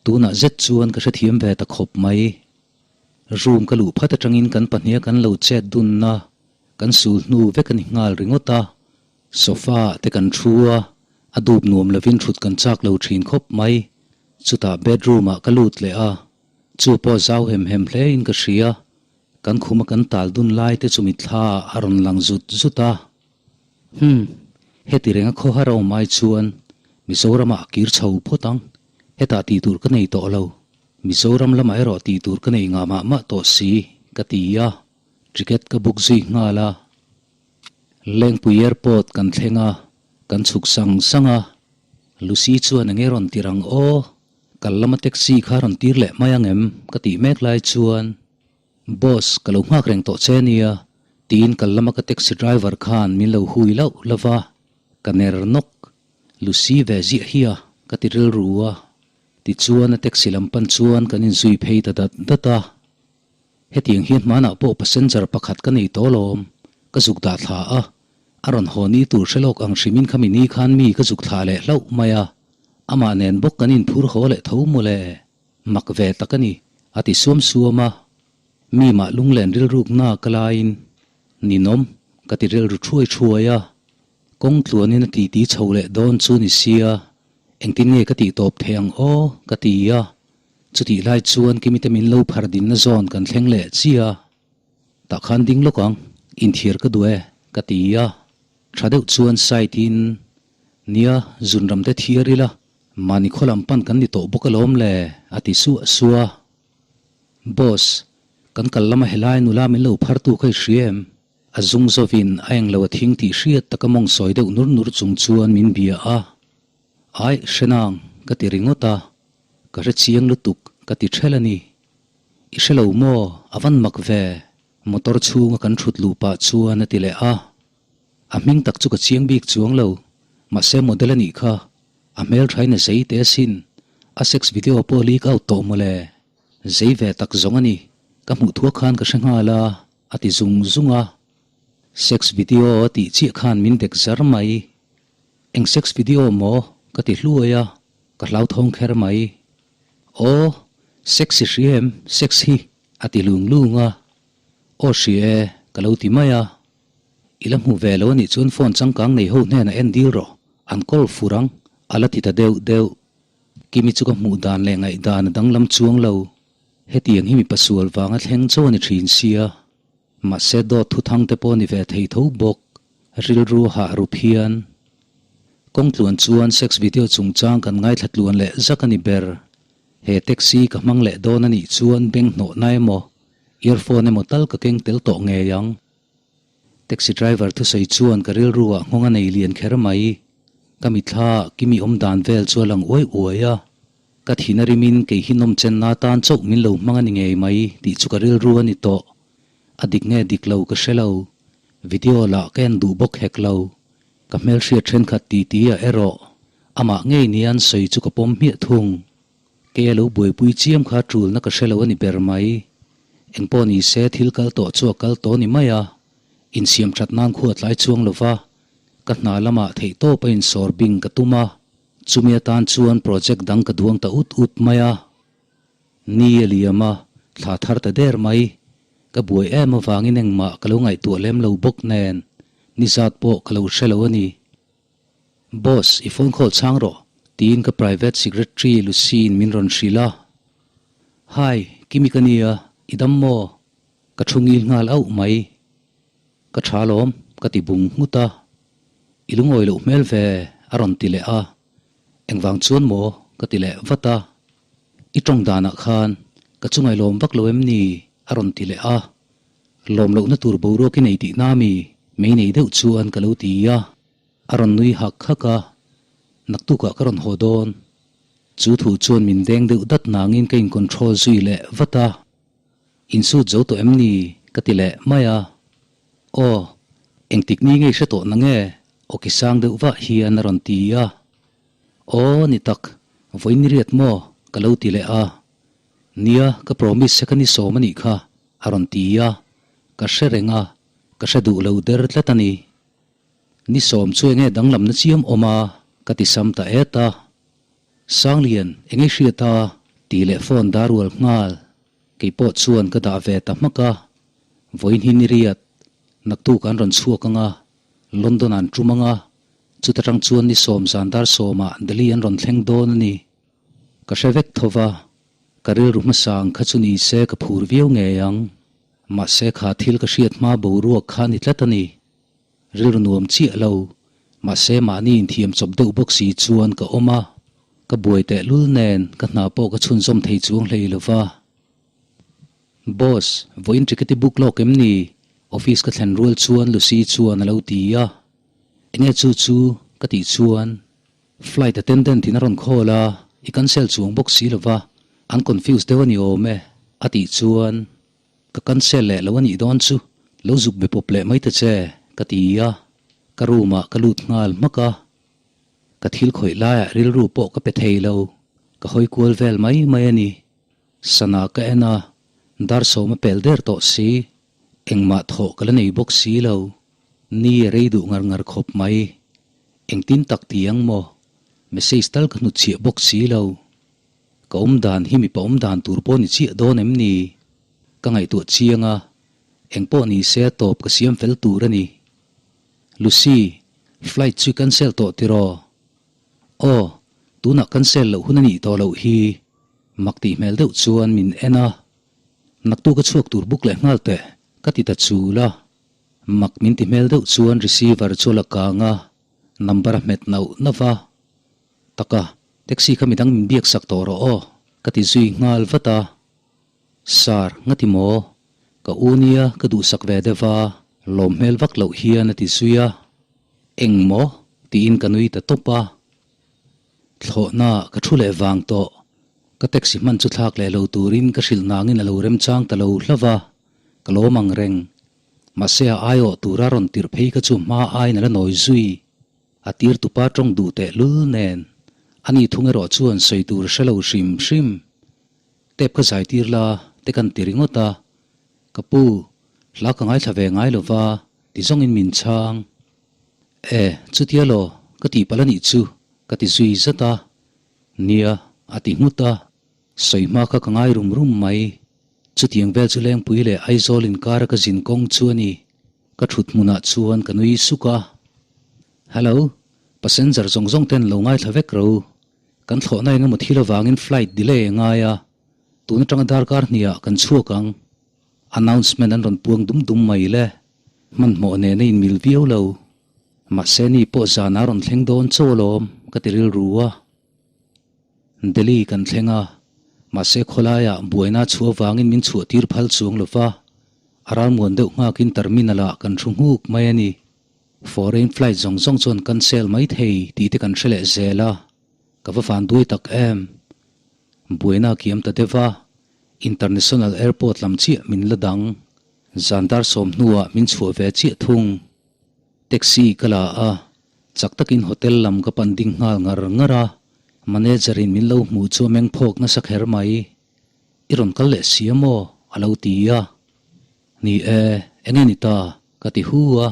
Tunah zet chuan ka hrethiam ve ta khawp mai. Room ka luh phat atangin kan pahniha kan lo chet dunna kan sul hnu vek a ni nghal ringawt a. Sofa ah te kan thu a, a dup nuam lovin thut kan chak lo thin khawp mai. Chutah bedroom ah ka lut leh a, chu pawh zau hem hem hle in ka hria. Kan khuma kan tal dun lai te chu mitthla ah a rawn lang zut zut a. Hum, heti renga khawhar a awm ai chuan Mizoram ah a kir chho phawt ang. Hetah tih tur ka nei tawh lo. Mizoram lamah erawh tih tur ka nei ngah mah mah tawh si, ka ti a. Ticket ka book zui nghal a. Lengpui Airport kan thleng a, kan chhuk sang sang a. Lucy chuan enge rawn tir ang aw, kal lama taxi kha rawn tir leh mai ang em? ka tih mek lai chuan, Boss, ka lo nghak reng tawh che nia, tiin kal lama ka taxi driver khan min lo hui lauh lauh va, ka ner nawk. Lucy ve ziah hi a, ka ti rilru a. Tichuan a taxi lam pan chuan kan inzui phei ta dat dat a. Hetiang hian hmanah pawh passenger pakhat ka nei tawh alawm, ka zuk dah thla a, a rawn haw ni tur hre lawk ang hrimin khami ni khan mi ka zuk thla leh hlauh mai a, amah nen bawk kan inphur haw leh tho mawle, mak ve tak a ni, a ti suam suam a. Mi mah lunglen rilruk na ka laiin ninawm ka ti rilru thuai thuai a, kawng tluanin a titi chho leh dawn chu ni sia, engtin nge ka tih tawp thei ang aw ka ti a, chutih lai chuan Kimite min lo phar dinna zawn kan thleng leh chiah a, tah khan ding lawk ang, inthiar ka duh e ka ti a, tha deuh chuan side in nia zunram te thiar ila mahni khaw lam pan kan ni tawh bawk alawm le a ti suah suah a. Boss, kan kal lama helai nula min lo phar tu kha i hria em? A zung zawin a englo a thing tih hriat taka mawng sawi deuh nur nur chung chuan min bia a. Aih, hre nang, ka ti ringawt a. Ka hre chiang lutuk, ka ti ṭhel a ni. I hre lo maw? A van mak ve, motor chhunga kan ṭhut luh pah chuan a ti leh a. A hming tak chu ka chiang bik chuang lo, mahse model a nih kha. A hmelthain a zei teh asin, a sex video pawh leak out tawh mawle. Zei ve tak zawng a ni, ka hmuh thuak khan ka hre nghal a, a ti zung zung a. Sex video a tih chiah khan min dek zar mai. Eng sex video maw? ka ti hluai a, ka hlauthawng kher mai. Aw, sex i hria em, sex hi, a ti lung lung a. Aw hria e, ka lo ti mai a. I la hmu ve lo a nih chuan phone changkang nei ho hnenah en dil rawh, an call fur ang, a la ti ta deuh deuh. Kimi chu ka hmuh dan leh ngaihdan a danglam chuang lo. Hetiang hi mipa sual vanga thleng chauh a ni thin sia. Mahse dawt thuthang te pawh a ni ve thei tho bawk, rilru a hah rup hian. Kawng tluan chuan sex video chungchang kan ngaithla tluan leh zak a ni ber. He taxi ka hmang leh dawn a nih chuan beng hnawhna emaw, earphone emaw tal ka keng tel tawh ngei ang. Taxi driver thusawi chuan ka rilru ah nghawng a nei lian kher mai. Ka mitthla ah Kimi awm dan vel chu a lang uai uai a. Ka thin a rimin kei hi nawm chenna atan chauh min lo hmang a ni ngei mai tih chu ka rilru a ni tawh. A dik nge dik lo ka hre lo. Video lah ka en duh bawk hek lo. Ka hmelhriat thenkhat titi ah erawh amah ngei nia an sawi chu ka pawm hmiah thung. Kei a lo buaipui chiam kha tulna ka hre lo a ni ber mai. Engpawh ni se thil kal tawh chu a kal tawh ni mai a, insiam that nan khu a tlai chuang lo va, ka hna lamah theihtawp a insawr bing ka tum a, chumi atan chuan project dang ka duang ta ut ut mai a. Ni a liam a, thla thar ta der mai. Ka buai em avangin engmah ka lo ngaihtuah lem lo bawk nen, nizat pawh ka lo hre lo a ni. Boss, i phone call chhang rawh, tiin ka private secretary Lucy-in min rawn hrilh a. Hi, Kimi ka nia, i dam maw? Ka thu ngil nghal auh mai. Ka tha lawm, ka ti bung nghut a. I lungawi loh hmel ve, a rawn ti leh a. Engvang chuan maw? ka ti leh vat a. I tawng danah khan ka chungai lawm vak lo em ni? a rawn ti leh a. Lawm lohna tur boruak i nei tihna mi? Mei nei deuh chuan ka lo ti a. A rawn nui hak hak a, Naktukah ka rawn haw dawn. Chu thu chuan min deng deuh dat nangin ka in-control zui leh vat a. Insut zo tawh em ni? ka ti leh mai a. Aw, engtik ni ngei hre tawh nange? Awki sang deuh vah hian a rawn ti a. Aw, ni tak, vawiin ni riat maw? ka lo ti leh a. Nia, ka promise che ka ni sawm a nih kha, a rawn ti a. Ka hre reng a, ka hre duh lo der tlat a ni. Ni sawm chu enge danglamna chiam awm a? ka ti sam ta et a. Sanglian, enge hriat a? tih leh phone dar ual nghal. Kei pawh chuan ka dah ve ta hmak a. Vawiin hi ni riat, naktuk an rawn chhuak ang a, London an tum ang a, chuta tang chuan ni sawm zan dar sawmah Delhi an rawn thleng dawn a ni. Ka hre vek tho va, ka rilru hmasa ang kha chu ni se ka phur viau ngei ang. Mahse kha thil ka hriat hma boruak kha a ni tlat a ni. Rilru nuam chiah lo, mahse mahni inthiam chawp deuh bawk si chuan ka awm a, ka buai tehlul nen ka hna pawh ka chhunzawm thei chuang hlei lo va. Boss, vawiin ticket i book lawk em ni? Office ka thlen rual chuan Lucy chuan a lo ti a. Enge chu chu? ka tih chuan flight attendant in a rawn call a, i cancel chuang bawk si lo va, an confuse deuh a ni awm e, a tih chuan Ka cancel leh lo a nih dawn chu, lo zuk be pawp leh mai ta che, ka ti a, ka room ah ka lut nghal hmak a. Ka thil khawih laiah rilru pawh ka pe thei lo, ka hawi kual vel mai mai a ni. Sana ka en a, Dar sawm a pel der tawh si, engmah thawh ka la nei bawk si lo. Ni a rei duh ngar ngar khawp mai. Engtin tak ti ang maw? Message tal ka hnutchhiah bawk si lo. Ka awm dan hi mipa awm dan tur pawh ni chiah dawn em ni? Ka ngaihtuah chiang a, eng pawh ni se a tawp ka siam fel tur a ni. Lucy, flight chu i cancel tawh tiraw? Aw, tunah cancel loh hun a nih tawh loh hi. Mak tih hmel deuh chuan min en a, Naktuk a chhuak tur buk leh nghal teh, ka ti ta chul a. Mak min ti hmel deuh chuan receiver chu a la kang a, number a hmet nauh nauh a. Taka, taxi kha midang min biak sak tawh rawh aw, ka ti zui nghal vat a. Sir, ngati maw? Ka u nia ka duhsak ve deuh a, lawm hmel vak loh hian a ti zui a. Eng maw? tiin ka nui ta tawp a. Thlawhna ka thu leh vang tawh. Ka taxi hman chu thlak leh lo turin ka hrilh nangin a lo remchang ta lo hlauh a, ka lawm ang reng. Mahse a aiawh tura rawn tirh phei kha chu hma aiin a la nawi zui. A tir tupa tawng duh teh lul nen ani thung erawh chuan sawi tur a hre lo hrim hrim. Tep ka zai tir la te kan ti ringawt a, ka pu, hla ka ngaithla ve ngai lo va ti zawngin min chhang. E, chutia law, ka tih palh a nih chu, ka ti zui zat a. Nia, a ti nghut a, sawi hma kha ka ngai rum rum mai. Chutiang vel chu Lengpui leh Aizawl inkara ka zin kawng chu a ni. Ka thut hmunah chuan ka nui suk a. Hello, passenger zawng zawng ten lo ngaithla vek ro. Kan thlawhna eng emaw thil avangin flight delay a ngai a, tun atanga darkar hniah kan chhuak ang. Announcement an rawn puang dum dum mai le. Hmanhmawh nen a inmil viau lo. Mahse ni pawh zan a rawn thleng dawn chaw alawm ka ti rilru a. Delhi kan thleng a, mahse khawlaiah buaina chhuah avangin min chhuah tir phal chuang lo va, a ralmuan deuh nghakin terminal ah kan thu nghuk mai a ni. Foreign flight zawng zawng chuan cancel mai thei tih te kan hre leh zel a, ka va van duai tak em. Buaina a kiam ta deuh a, international airport lam chiah min la dang. Zan dar sawm hnuah min chhuah ve chiah thung. Taxi ka la a, chak takin hotel lam ka pan ding nghal ngar ngar a, manager in min lo hmuh chu a meng phawk nasa kher mai. I rawn kal leh si a maw? a lo ti a. Ni e, enge ni ta? ka ti hu a.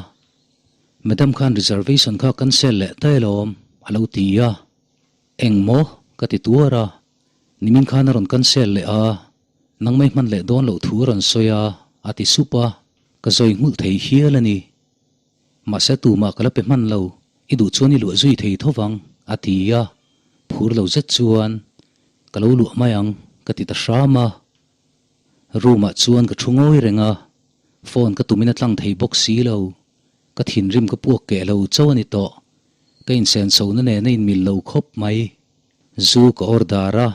Madam khan reservation kha cancel leh ta elawm a lo ti a. Eng maw? ka ti tuar a. Nimin khan a rawn cancel leh a, nangmai hman leh dawn loh thu a rawn sawi a, a ti sup a. Ka zawi nghulh thei hial a ni. Mahse tumah ka la pe hman lo, i duh chuan i luah zui thei tho vang, a ti a. Phur lo zet chuan, Ka lo luah mai ang, ka ti ta hram a. Room-ah chuan ka thu ngawi reng a, phone ka tumin a tlang thei bawk si lo. Ka thinrim ka puak keh lo chauh a ni tawh. Ka insenso-na nen a inmil lo khawp mai. Zu ka order a,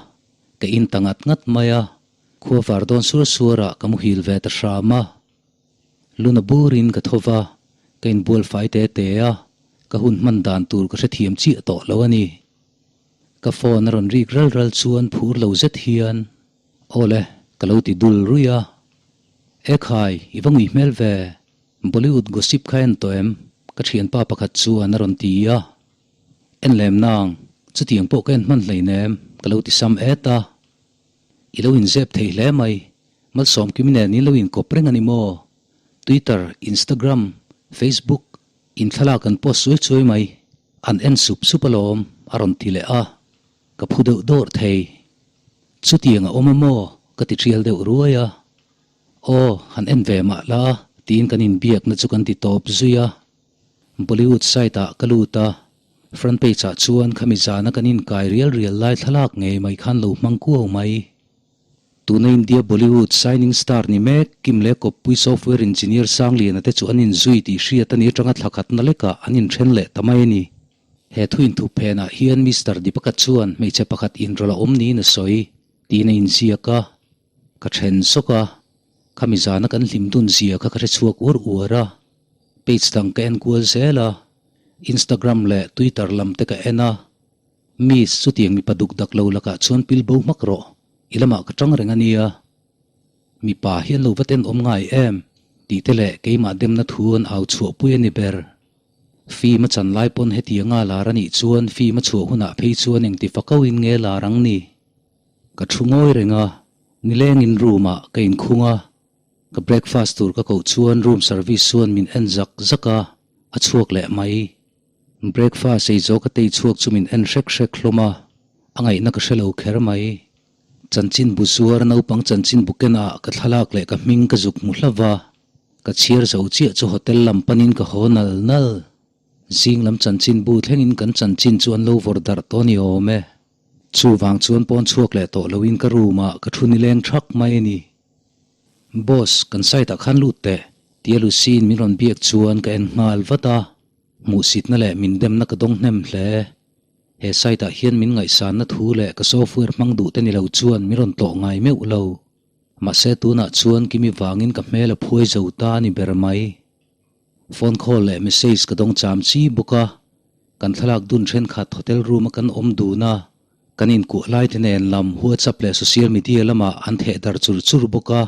ka in ta ngat ngat mai a. Khua var dawn suar suarah ka muhil ve ta hram a. Luna burin ka tho va, ka inbual fai te te a, ka hun hman dan tur ka hrethiam chiah tawh lo a ni. Ka phone a rawn rik ral ral chuan phur lo zet hian, Awle, ka lo ti dul ruih a. E khai, i va ngui hmel ve, Bollywood gossip kha en tawh em? ka thianpa pakhat chuan a rawn ti a. En lem nang, chutiang pawh ka en hman hleinem, ka lo ti sam et a. I lo inzep thei hle mai. Malsawmkimi nen in lo inkawp reng a ni maw? Twitter, Instagram, Facebook in thlalak an post chuai chuai mai. An en sup sup alawm, a rawn ti leh a. Ka phu deuh dawrh thei. Chutiang a awm a maw? ka ti tial deuh ruai a. Aw, han en ve mah la, tiin kan inbiakna chu kan ti tawp zui a. Bollywood site ah ka lut a, front page ah chuan khami zana kan inkai rial rial lai thlalak ngei mai khan lo hmang kuau mai. Tuna India Bollywood shining star ni mek Kim leh kawppui software engineer Sangliana te chu an inzui tih hriat a ni atanga thla khatna lekah an inthen leh ta mai a ni. He thu inthup phenah hian Mister Deepaka chuan hmeichhe pakhat inrawlh a awm niin a sawi tiin a inziak a. Ka then sawk a, khami zana kan hlim dun zia kha ka hre chhuak uar uar a. Page dang ka en kual zel a, Instagram leh Twitter lam te ka en a. Miss, chutiang mipa duk dak lo lakah chuan pil bo hmak rawh, i lamah ka tang reng a nia. Mipa hi an lo va ten awm ngai em? tih te leh keimah demna thu an au chhuahpui a ni ber. Film a chan lai pawn hetianga lar a nih chuan film a chhuah hunah phei chuan engti fakauhin nge lar ang ni? Ka thu ngawi reng a. Nilengin room ah ka inkhung a, ka breakfast tur ka koh chuan room service chuan min en zak zak a, a chhuak leh mai. Breakfast ei zo ka tei chhuak chu min en hrek hrek hlawm a, a ngaihna ka hre lo kher mai. Chanchin bu zuar naupang chanchin bu ken ah ka thlalak leh ka hming ka zuk hmu hlauh va, ka chhiar zo chiah chu hotel lam panin ka haw nal nal. Zing lam chanchin bu thlengin kan chanchin chu an lo vawrh darh tawh ni awm e. Chuvang chuan pawn chhuak leh tawh loin ka room ah ka thu nileng thak mai a ni. Boss, kan site ah khan lut teh, tia Lucy-in min rawn biak chuan ka en nghal vat a, hmuhsitna leh min demna ka dawng hnem hle. He site ah hian min ngaihsanna thu leh ka software hmang duh te ni lo chuan min rawn tlawh ngai meuh lo. Mahse tunah chuan Kimi vangin ka hmel a phuai zo ta a ni ber mai. Phone call leh message ka dawng cham chi bawk a, kan thlalak dun thenkhat hotel room a kan awm dun a, kan inkuah lai te nen lam WhatsApp leh social media lamah an theh darh chur chur bawk a,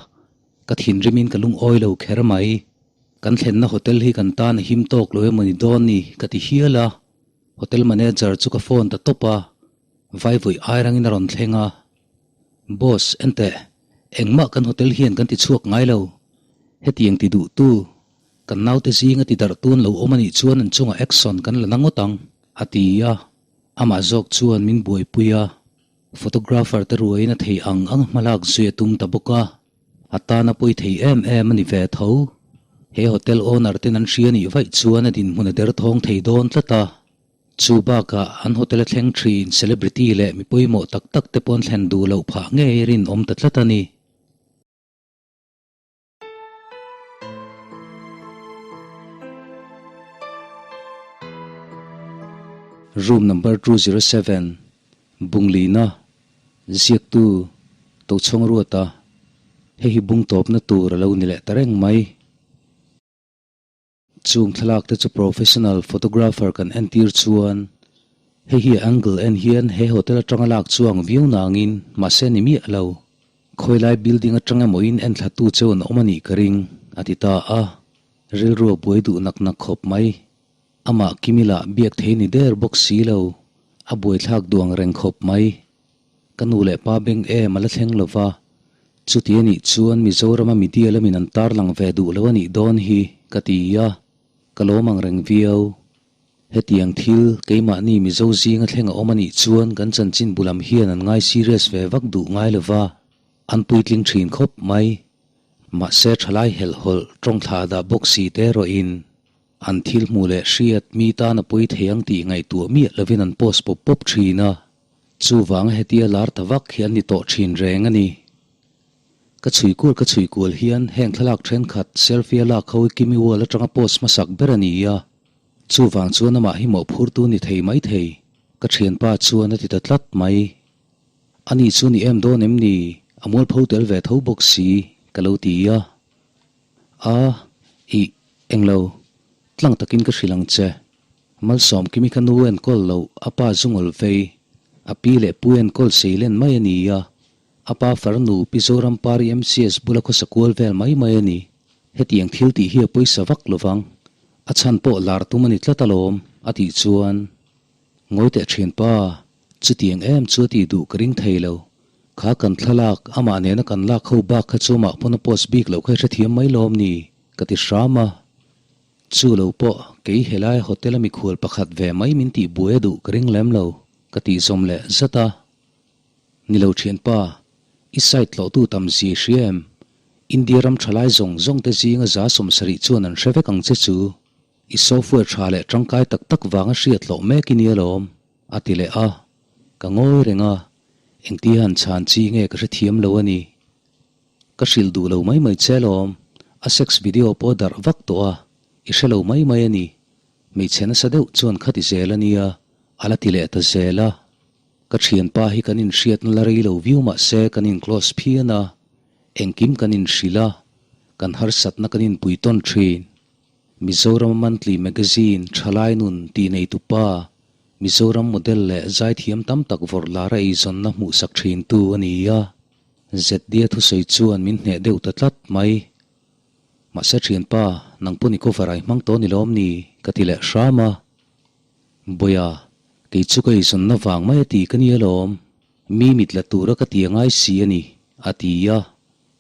ka thinrimin ka lungawi lo kher mai. Kan thlenna hotel hi kan tan a him tawk lo emaw ni dawn ni ka ti hial a, hotel manager chu ka phone ta tawp a, vaivawih ai rangin a rawn thleng a. Boss, enteh, engmah kan hotel hian kan ti chhuak ngai lo. Hetiang ti duhtu, kan naute zinga ti darh tun lo awm a nih chuan an chungah action kan la na ngawt ang, a ti a. Amah zawk chuan min buaipui a, photographer te ruaiin a thei ang ang hmalak zui a tum ta bawk a. A tana pawi thei em em a ni ve tho. He hotel owner ten an hria nih vaih chuan a dinhmun a derthawng thei dawn tlat a. Chu bakah an hotel a thleng thin celebrity leh mi pawimawh tak tak te pawn thlen duh loh phah ngei rinawm ta tlat a ni. Room number 207, Bunglina, Ziaktu, Tochhawng Ruata, Hei hi bung tawpna tur a lo ni leh ta reng mai. Chung thlalak te chu professional photographer kan entir chuan hei hi angle en hian he hotel atanga lak chuang viau nangin mahse ni miah lo. Khawilai building atang emaw in enthla tu cheu an awm a nih ka ring a ti ta a, rilru a buai duh nak nak khawp mai. Amah Kimi lah biak thei ni der bawk si lo, a buaithlak duang reng khawp mai. Ka nu leh pa beng em a la thleng lo va, chuti a nih chuan Mizorama media lamin an tarlang ve duh lo a nih dawn hi ka ti a, ka lawm ang reng viau. Hetiang thil keimahni Mizo zinga thleng a awm a nih chuan kan chanchin bu lam hian an ngai serious ve vak duh ngai lo va, an puitling thin khawp mai. Mahse thalai helhhawlh tawngthla dah bawk si te erawhin An thil hmuh leh hriat mi tan a pawi thei ang tih ngaihtuah miah lovin an post pawp pawp thin a, chuvanga hetia lar ta vak hi an ni tawh thin reng a ni. Ka chhui kual ka chhui kual hian heng thlalak thenkhat selfie a lak ho hi Kimi Wall atanga post hmasak ber a ni a, chuvang chuan amah hi mawhphurtu ni thei mai thei, ka thianpa chuan a ti ta tlat mai. Ani chu ni em dawn em ni, a mualpho tel ve tho bawk si, ka lo ti a. A, ih, englo, tlang takin ka hrilh ang che. Malsawm Kimi kha nu enkawl loh a pa zungawl vei, a pi leh pu enkawl seilen mai a ni a, a pa farnu Pi Zoram Pari MCS bula khawsa kual vel mai mai a ni. Hetiang thil tih hi a pawisa vak lovang, a chhan pawh lar tum a ni tlat alawm, a tih chuan. Ngawi teh thin pa, chutiang em chu a tih duh ka ring thei lo. Kha kan thlalak, amah nena kan lak ho bak kha chu amah pawn a post bik loh kha i hrethiam mai lawm ni, ka ti hram a. Chu lo pawh, kei helai hotel a mikhual pakhat ve mai min tih buai a duh ka ring lem lo, ka tih zawm leh zat a. Ni lo thianpa, i site tlawhtu tam zia i hria em? India ram thalai zawng zawng te zinga 70% chuan an hre vek ang che chu. I software tha leh tangkai tak tak vanga hriat hlawh mek i nia lawm, a ti leh a. Ka ngawi reng a, engtia han chhan chi nge ka hrethiam lo a ni. Ka hrilh duh lo mai mai che lawm, a sex video pawh a darh vak tawh a, i hre lo mai mai a ni. Hmeichhe nasa deuh chuan kha ti zel a nia, a la ti leh ta zel a. Ka thianpa hi kan inhriatna la rei lo viau mah se kan in close phian a, engkim kan inhrilh a, kan harsatna kan inpui tawn thin. Mizoram Monthly Magazine Thalai Nun tih neitu pa, Mizoram model leh zaithiam tam tak vawrh lar a eizawnna hmuhsak thintu a ni a. ZDa thusawi chuan min hneh deuh ta tlat mai. Mahse thianpa, nang pawn i cover ai hmang tawh ni lawm ni? ka ti leh hram a. Bawia, kei chu ka eizawnna vang mai a ti ka ni alawm. Mi mit la tura ka ti a ngai si a ni. A ti a,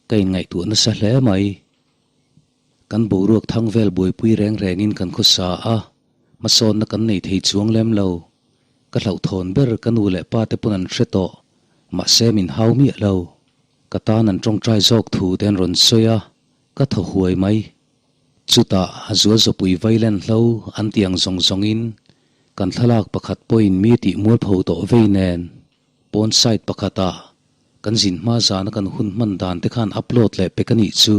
ka inngaihtuah nasa hle mai. Kan boruak thang vel buaipui reng rengin kan khawsa a, hmasawnna kan nei thei chuang lem lo. Ka hlauhthawn ber ka nu leh pa te pawn an hre tawh, mahse min hau miah lo. Ka tan an tawngtai zawk thu te an rawn sawi a, ka thaw huai mai. Chutah a zual zawpui vailen hlo an ti ang zawng zawngin kan thlalak pakhat pawhin mi tih mualpho tawh vei nen pawn site pakhatah kan zin hma zana kan hun hman dan te khan upload leh pek a nih chu.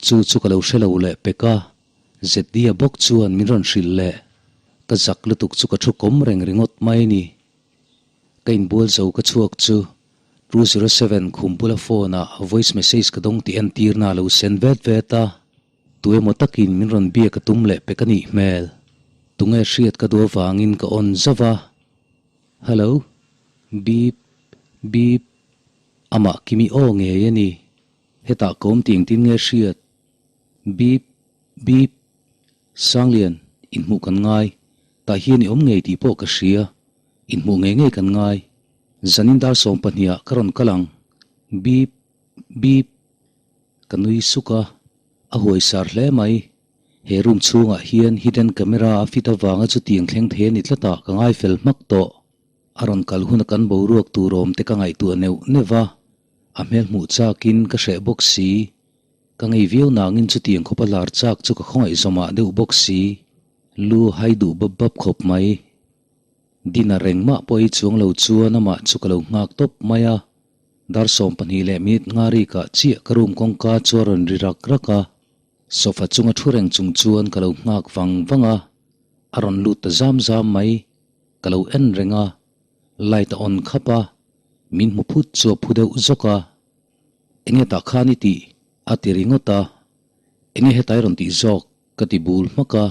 Chu chu ka lo hre lo leh pek a, ZD-a bawk chuan min rawn hrilh leh. Ka zak lutuk chu ka thu kawm reng ringawt mai ni. Ka inbual zo ka chhuak chu 207 khum bula phone ah voice message ka dawng tih entirna a lo send vet vet a, tu emaw takin min rawn biak a tum leh pek a nih hmel. Tunge hriat ka duh avangin ka on zauh a. Hello. Beep. Beep. Amah Kimi aw ngei a ni. Hetah ka awm tih engtin nge hriat? Beep. Beep. Sanglian, inhmuh kan ngai. Tah hian i awm ngei tih pawh ka hria. Inhmuh ngei ngei kan ngai. Zanin dar 12 ah ka rawn kal ang. Beep. Beep. Ka nui suk a, a huai sar hle mai. He room chhungah hian hidden camera a fit avanga chutiang thleng thei a ni tlat ah ka ngai fel hmak tawh. A rawn kal huna kan boruak tur awm te ka ngaihtuah neuh neuh va, a hmel hmuh chakin ka hreh bawk si. Ka ngei viau nangin chutiang khawpa lar chak chu ka khawngaih zawmah deuh bawk si. Lu hai duh bap bap khawp mai. Dinner engmah pawh ei chuang lo chuan amah chu ka lo nghak tawp mai a. Dar 12 leh minute nga rikah chiah ka room kawngka chu a rawn ri rak rak a. Sofa chunga thu reng chung chuan ka lo nghak vang vang a. A rawn lut ta zam zam mai. Ka lo en reng a. Light a on khap a. Min hmu phut chu a phu deuh zawk a. Enge tah khan i tih? A ti ringawt a. Enge hetai rawn tih zawk? Ka ti bul hmak a.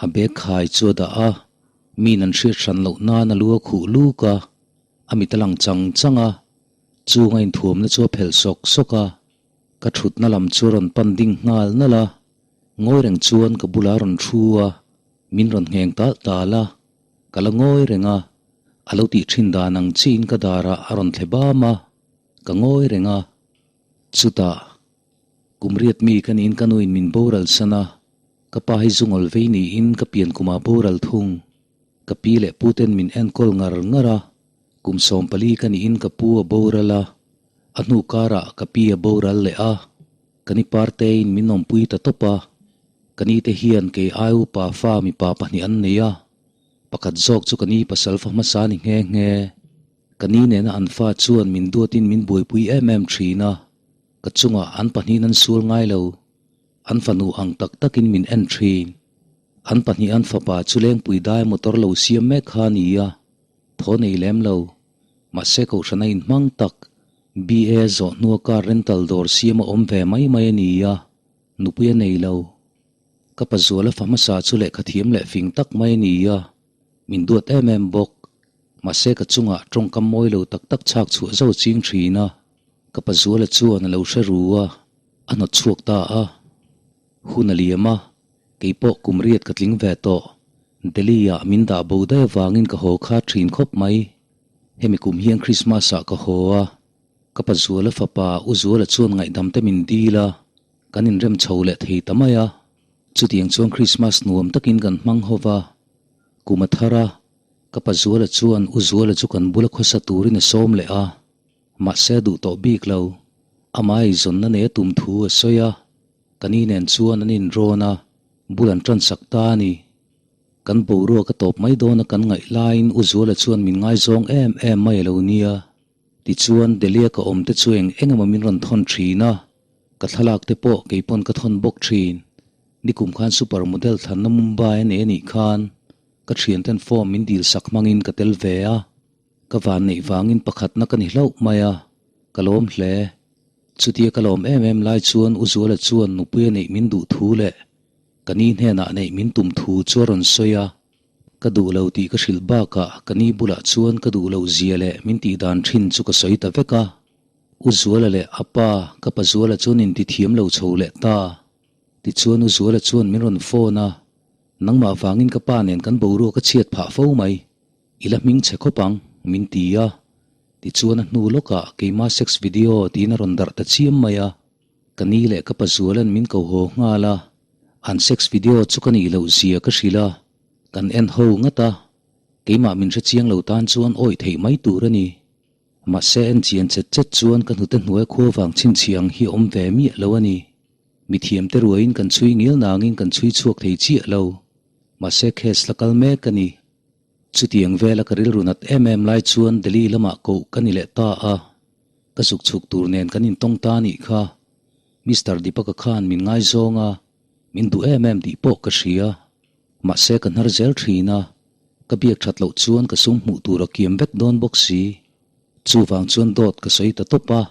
A bag khai chu a dah a. Min an hriat hran loh nan a lu a khuh luk a. A mit a lang chang chang a. Chung a inthuamna chu a phelh sawk sawk a. Ka thutna lam chu a rawn pan ding nghal nalh a. Ngawi reng chuan ka bulah a rawn thu a. Min rawn ngheng talh tal a. Ka la ngawi reng a. A lo tih thin dan ang chiin ka darah a rawn thle bam a. Ka ngawi reng a. Chutah, kum riat mi ka niin ka nuin min boral san a, ka pa hi zungawl vei niin ka pian kumah boral thung. Ka pi leh pu ten min enkawl ngar ngar a, kum 14 ka niin ka pu a boral a, a hnu karah ka pi a boral leh a, ka ni partein min awmpui ta tawp a, ka ni te hian kei ai upa fa mipa pahnih an nei a, pakhat zawk chu ka ni pasal fa hmasa ni nghe nghe. Ka ni nena an fa chuan min duatin min buaipui em em thin a, ka chungah an pahnihin an sual ngai lo. An fanu ang tak takin min en thin. An pahnih an fapa chu lengpui dai motor lo siam mek kha a ni a, thaw nei lem lo. Mahse kohhran a inhmang tak, BA zawh hnua car rental dawr siam a awm ve mai mai a ni a, nupui a nei lo. Ka pazuala fa hmasa chu lehkha thiam leh fing tak mai a ni a, Min duat em em bawk. Mahse ka chungah tawngkam mawi lo tak tak chhak chhuah zo ching thin a. Ka pazuala chuan a lo hre ru a, a hnawt chhuak ta a. Hun a liam a, kei pawh kum riat ka tling ve tawh. Delhi ah min dah bo daih avangin ka haw kha thin khawp mai. Hemi kum hian Christmas ah ka haw a. Ka pazuala fapa U Zuala chuan ngaihdam te min dil a, kan inrem chho leh thei ta mai a. Chutiang chuan Christmas nuam takin kan hmang ho va. Kum a thar a, ka pa Zuala chuan U Zuala chu kan bula khawsa turin a sawm leh a, mahse a duh tawh bik lo. Amah eizawnna nei a tum thu a sawi a, ka ni nen chuan an inrawn a, bul an tan sak ta a ni. Kan boruak a tawp mai dawn a kan ngaih laiin U Zuala chuan min ngaizawng em em mai a lo nia. Tichuan Delhi-a ka awm te chu eng eng emaw min rawn thawn thin a, ka thlalak te pawh kei pawn ka thawn bawk thin. Nikum khan super model thlanna Mumbai a nei a nih khan ka thianten form min dil sak hmangin ka tel ve a, ka van neih vangin pakhatna ka ni hlauh mai a, ka lawm hle. Chutia ka lawm em em lai chuan U Zuala chuan nupui a neih min duh thu leh ka ni hnenah neih min tum thu chu a rawn sawi a, ka duh lo tih ka hrilh bakah ka ni bulah chuan ka duh loh zia leh min tih dan thin chu ka sawi ta vek a. U Zuala leh a pa, ka pa Zuala chuan intithiam lo chho leh ta. Tichuan U Zuala chuan min rawn phone a, Nangmah vangin ka pa nen kan boruak a chhiat phah fo mai, i la hming chhe khawp ang, min ti a. Tichuan a hnu lawkah keima sex video tiin a rawn darh ta chiam mai a. Ka ni leh ka pazualan min ko haw nghal a, an sex video chu ka nih loh zia ka hrilh a, kan en ho ngat a, keimah min hre chiang lo tan chuan awih theih mai tur a ni. Mahse en chian chet chet chuan ka hnute hnuai khua vang chhinchhiah ang hi awm ve miah lo a ni. Mithiam te ruaiin kan chhui ngil nangin kan chhui chhuak thei chiah lo. Mahse case la kal mek a ni. Chutiang vela ka rilru nat em em lai chuan Delhi lamah koh ka ni leh ta a. Ka zuk chhuk tur nen kan intawng ta anih kha. Mister Deepaka khan min ngaizawng a, min duh em em tih pawh ka hria. Mahse ka hnar zel thin a, ka biak that loh chuan ka sum hmuh tur a kiam vek dawn bawk si. Chuvang chuan dawt ka sawi ta tawp a,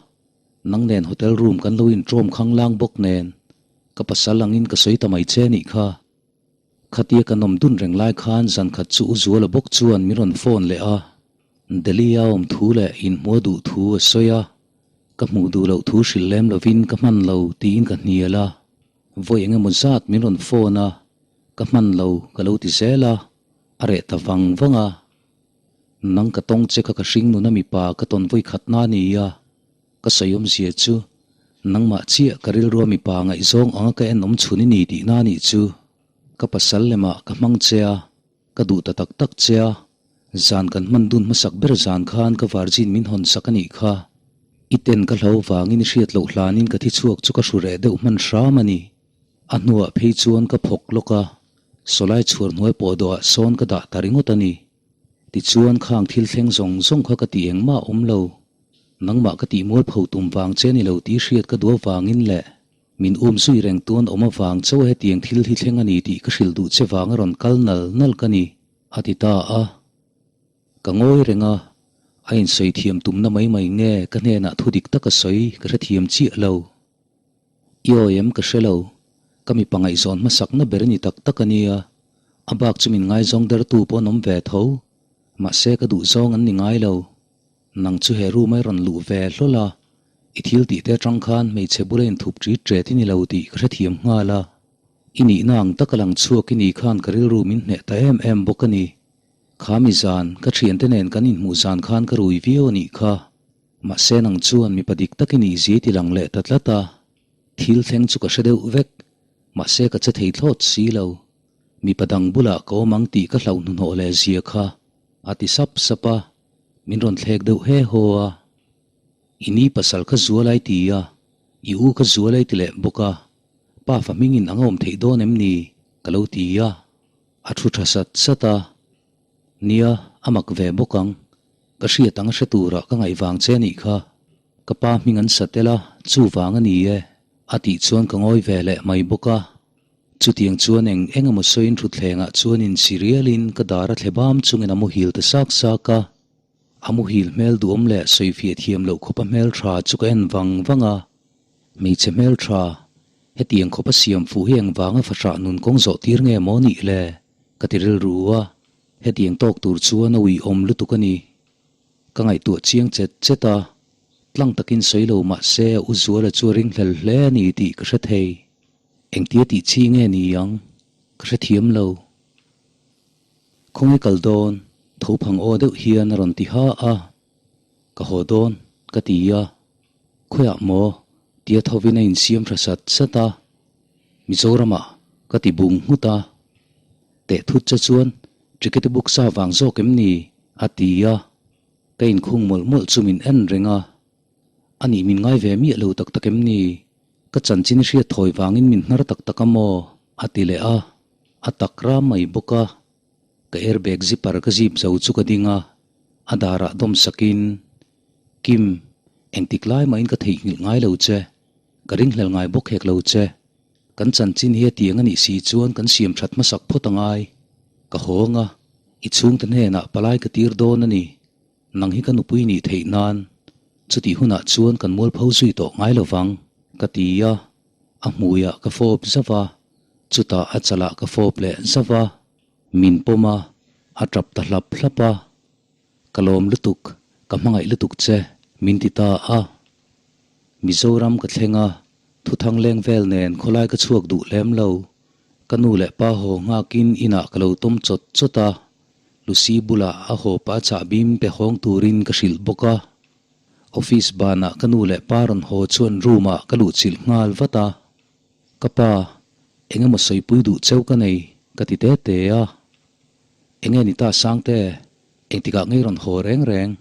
nang nen hotel room kan lo intrawm khang lang bawk nen, ka pasal angin ka sawi ta mai che nih kha. Khatia kan awm dun reng lai khan zan khat chu U Zuala bawk chuan min rawn phone leh a, Delhi a awm thu leh inhmua duh thu a sawi a, ka hmuh duh loh thu hrilh lem lovin ka hman lo tiin ka hnial a. Vawi eng emaw zat min rawn phone a, ka hman lo ka lo ti zel a, a reh ta vang vang a. Nang ka tawng che kha ka hring nuna mipa ka tawn vawi khat na ni a, ka sawi awmzia chu nangmah chiah ka rilrua mipa ngaihzawng anga ka en awm chhun i ni tihna anih chu. Ka pasal lemah ka hmang che a, ka duh ta tak tak che a, zan kan hman dun hmasak ber zan khan ka virgin min hawn sak anih kha. I ten ka hlo vangin i hriat loh hlanin ka thi chhuak chu ka hru reh deuh hman hram a ni. A hnuah phei chuan ka phawk lawk a, sawlai chhuar hnuai pawh dawhah sawn ka dah ta ringawt a ni. Tichuan khang thil thleng zawng zawng kha ka tih engmah a awm lo. Nangmah ka tih mualpho tum vang che ni lo tih hriat ka duh avangin leh min um zui reng tuan awm avang chauh hetiang thil hi thleng a ni tih ka hrilh duh che vang a rawn kal nal nal ka ni, a ti ta a. Ka ngawi reng a, a insawi thiam tumna mai mai nge ka hnenah thu dik tak a sawi ka hrethiam chiah lo. I awi em ka hre lo, ka mipa ngaihzawn hmasakna ber ni tak tak a nia, a bak chu min ngaizawng dertu pawh an awm ve tho, mahse ka duhzawng an ni ngai lo. Nang chu he room a i rawn luh ve hlawl a, i thil tih te atang khan hmeichhe bula inthup ṭit ṭet i ni lo tih ka hrethiam nghal a, i nihna ang taka lang chhuak i ni khan ka rilru min hneh ta em em bawk a ni. Kha mi zan, ka thiante nen kan inhmuh zan khan ka rui viau a nih kha. Mahse nang chuan mipa dik tak i nih zia i ti lang leh ta tlat a. Thil thleng chu ka hre deuh vek. Mahse ka che thei thlawt si lo. Mipa dang bulah ka awm ang tih ka hlauh hnuhnawh leh zia kha. A ti sap sap a. Min rawn thlek deuh he haw a. I ni pasal kha zual ai ti a, i u kha zual ai ti leh bawk a. Pa fa hmingin ang a awm theih dawn em ni? Ka lo ti a. A thu tha sat sat a, Nia, a mak ve bawk ang. Ka hriat ang a hre turah ka ngaih vang che a nih kha. Ka pa hming an sa tel a, chu vang a ni e, a tih chuan ka ngawi ve leh mai bawk a. Chutiang chuan eng eng emaw sawiin thutthlengah chuan insi rialin ka dar a thle bam chungin a muhil ta sak sak a. A muhil hmel duhawm leh sawifiah thiam loh khawpa hmel tha chu ka en vang vang a. Hmeichhe hmel tha, hetiang khawpa siam fuh hi engvanga fahrah nun kawng zawh tir nge maw nih le? Ka ti rilru a, hetiang tawk tur chuan a uiawm lutuk a ni. Ka ngaihtuah chiang chet chet a, tlang takin sawi lo mah se U Zuala chu a ringhlel hle a ni tih ka hre thei. Engtia tih chi nge ni ang? Ka hrethiam lo. Khawnge kal dawn? Tho phang aw deuh hian a rawn ti ha a. Ka haw dawn, ka ti a. Khawiah maw? Tia thovin a insiam tha sat sat a. Mizoramah ka ti bung nghut a. Teh thut che chuan ticket book sa vang zawk em ni? a ti a. Ka inkhung mawlh mawlh chu min en reng a. A nih min ngai ve miah lo tak tak em ni? Ka chanchin i hriat thawi vangin min hnar tak tak a maw? a ti leh a. A tak ram mai bawk a. Ka airbag zipper ka zip zo chu ka ding a, a darah dawm sakin, Kim, engtik lai mahin ka theihnghilh ngai lo che, ka ringhlel ngai bawk hek lo che. Kan chanchin hi a tiang a nih si chuan kan siam that hmasak phawt a ngai. Ka hawng a, i chhungte hnenah palai ka tir dawn a ni. Nang hi ka nupui nih theih nan, chutih hunah chuan kan mualpho zui tawh ngai lo vang, ka ti a, a hmuiah ka fawp zauh a, chutah a chalah ka fawp leh zauh a, min pawm a, a tap ta hlap hlap a. Ka lawm lutuk, ka hmangaih lutuk che, min ti ta a. Mizoram ka thleng a, thuthang leng vel nen khawlai ka chhuak duh lem lo. Ka nu leh pa haw nghakin inah ka lo tawm chawt chawt a, Lucy bulah a haw pa chahbim pe hawng turin ka hrilh bawk a. Office banah ka nu leh pa rawn haw chuan room ah ka luhchilh nghal vat a. Ka pa, eng emaw sawipui duh cheu ka nei, ka ti te te a. Enge ni ta Sangte, engtikah ngei rawn haw reng reng?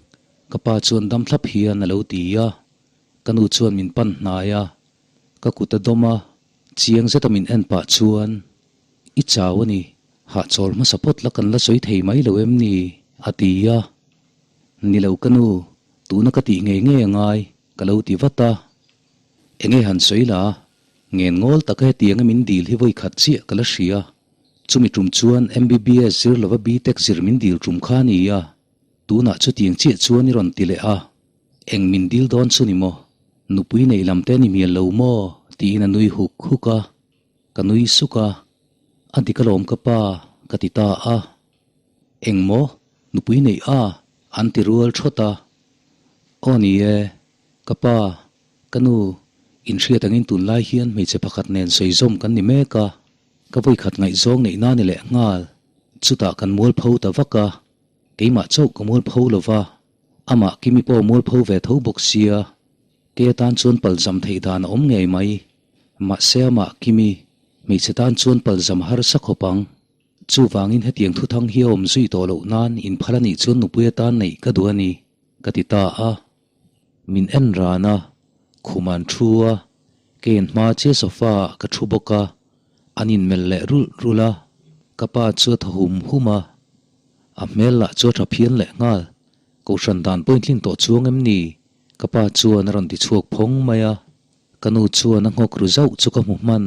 Ka pa chuan dam thlap hian a lo ti a. Ka nu chuan min pan hnai a, ka kut a dawm a, chiang zeta min en pah chuan, I chau a ni, hahchawl hmasa phawt la kan la sawi thei mai lo em ni? a ti a. Ni lo ka nu, tuna ka tih ngei ngei a ngai, ka lo ti vat a. Enge han sawi la, ngen ngawl taka hetianga min dil hi vawi khat chiah ka la hria. Chumi tum chuan MBBS zir lova BTech zir min dil tum kha a ni a, tunah chutiang chiah chuan i rawn ti leh a. Eng min dil dawn chu ni maw? Nupui nei lam te ni mial lo maw? tiin a nui huk huk a. Ka nui suk a, A dik alawm ka pa, ka ti ta a. Eng maw? Nupui neih a? An ti rual thawt a. Aw ni e, ka pa, ka nu, inhriat angin tunlai hian hmeichhe pakhat nen sawi zawm kan ni mek a, ka vawikhat ngaihzawng neih na ni leh nghal, chutah kan mualpho ta vak a, keimah chauh ka mualpho lo va, amah Kimi pawh mualpho ve tho bawk sia, Kei atan chuan palzam theih dan a awm ngei mai. Mahse amah Kimi, hmeichhe tan chuan palzam harsa khawp ang. Chuvangin hetiang thuthang hi a awm zui tawh loh nan inphal a nih chuan nupui atan neih ka duh a ni, ka ti ta a. Min en ran a, khum an thu a, kei an hma chiah sofa ah ka thu bawk a, an inmelh leh rulh rulh a, ka pa chu a thaw hum hum a, a hmel lah chu a tha phian leh nghal. Kohhran dan pawhin tlin tawh chuang em ni? Ka pa chuan a rawn ti chhuak phawng mai a, ka nu chuan a nghawk ru zauh chu ka hmu hman.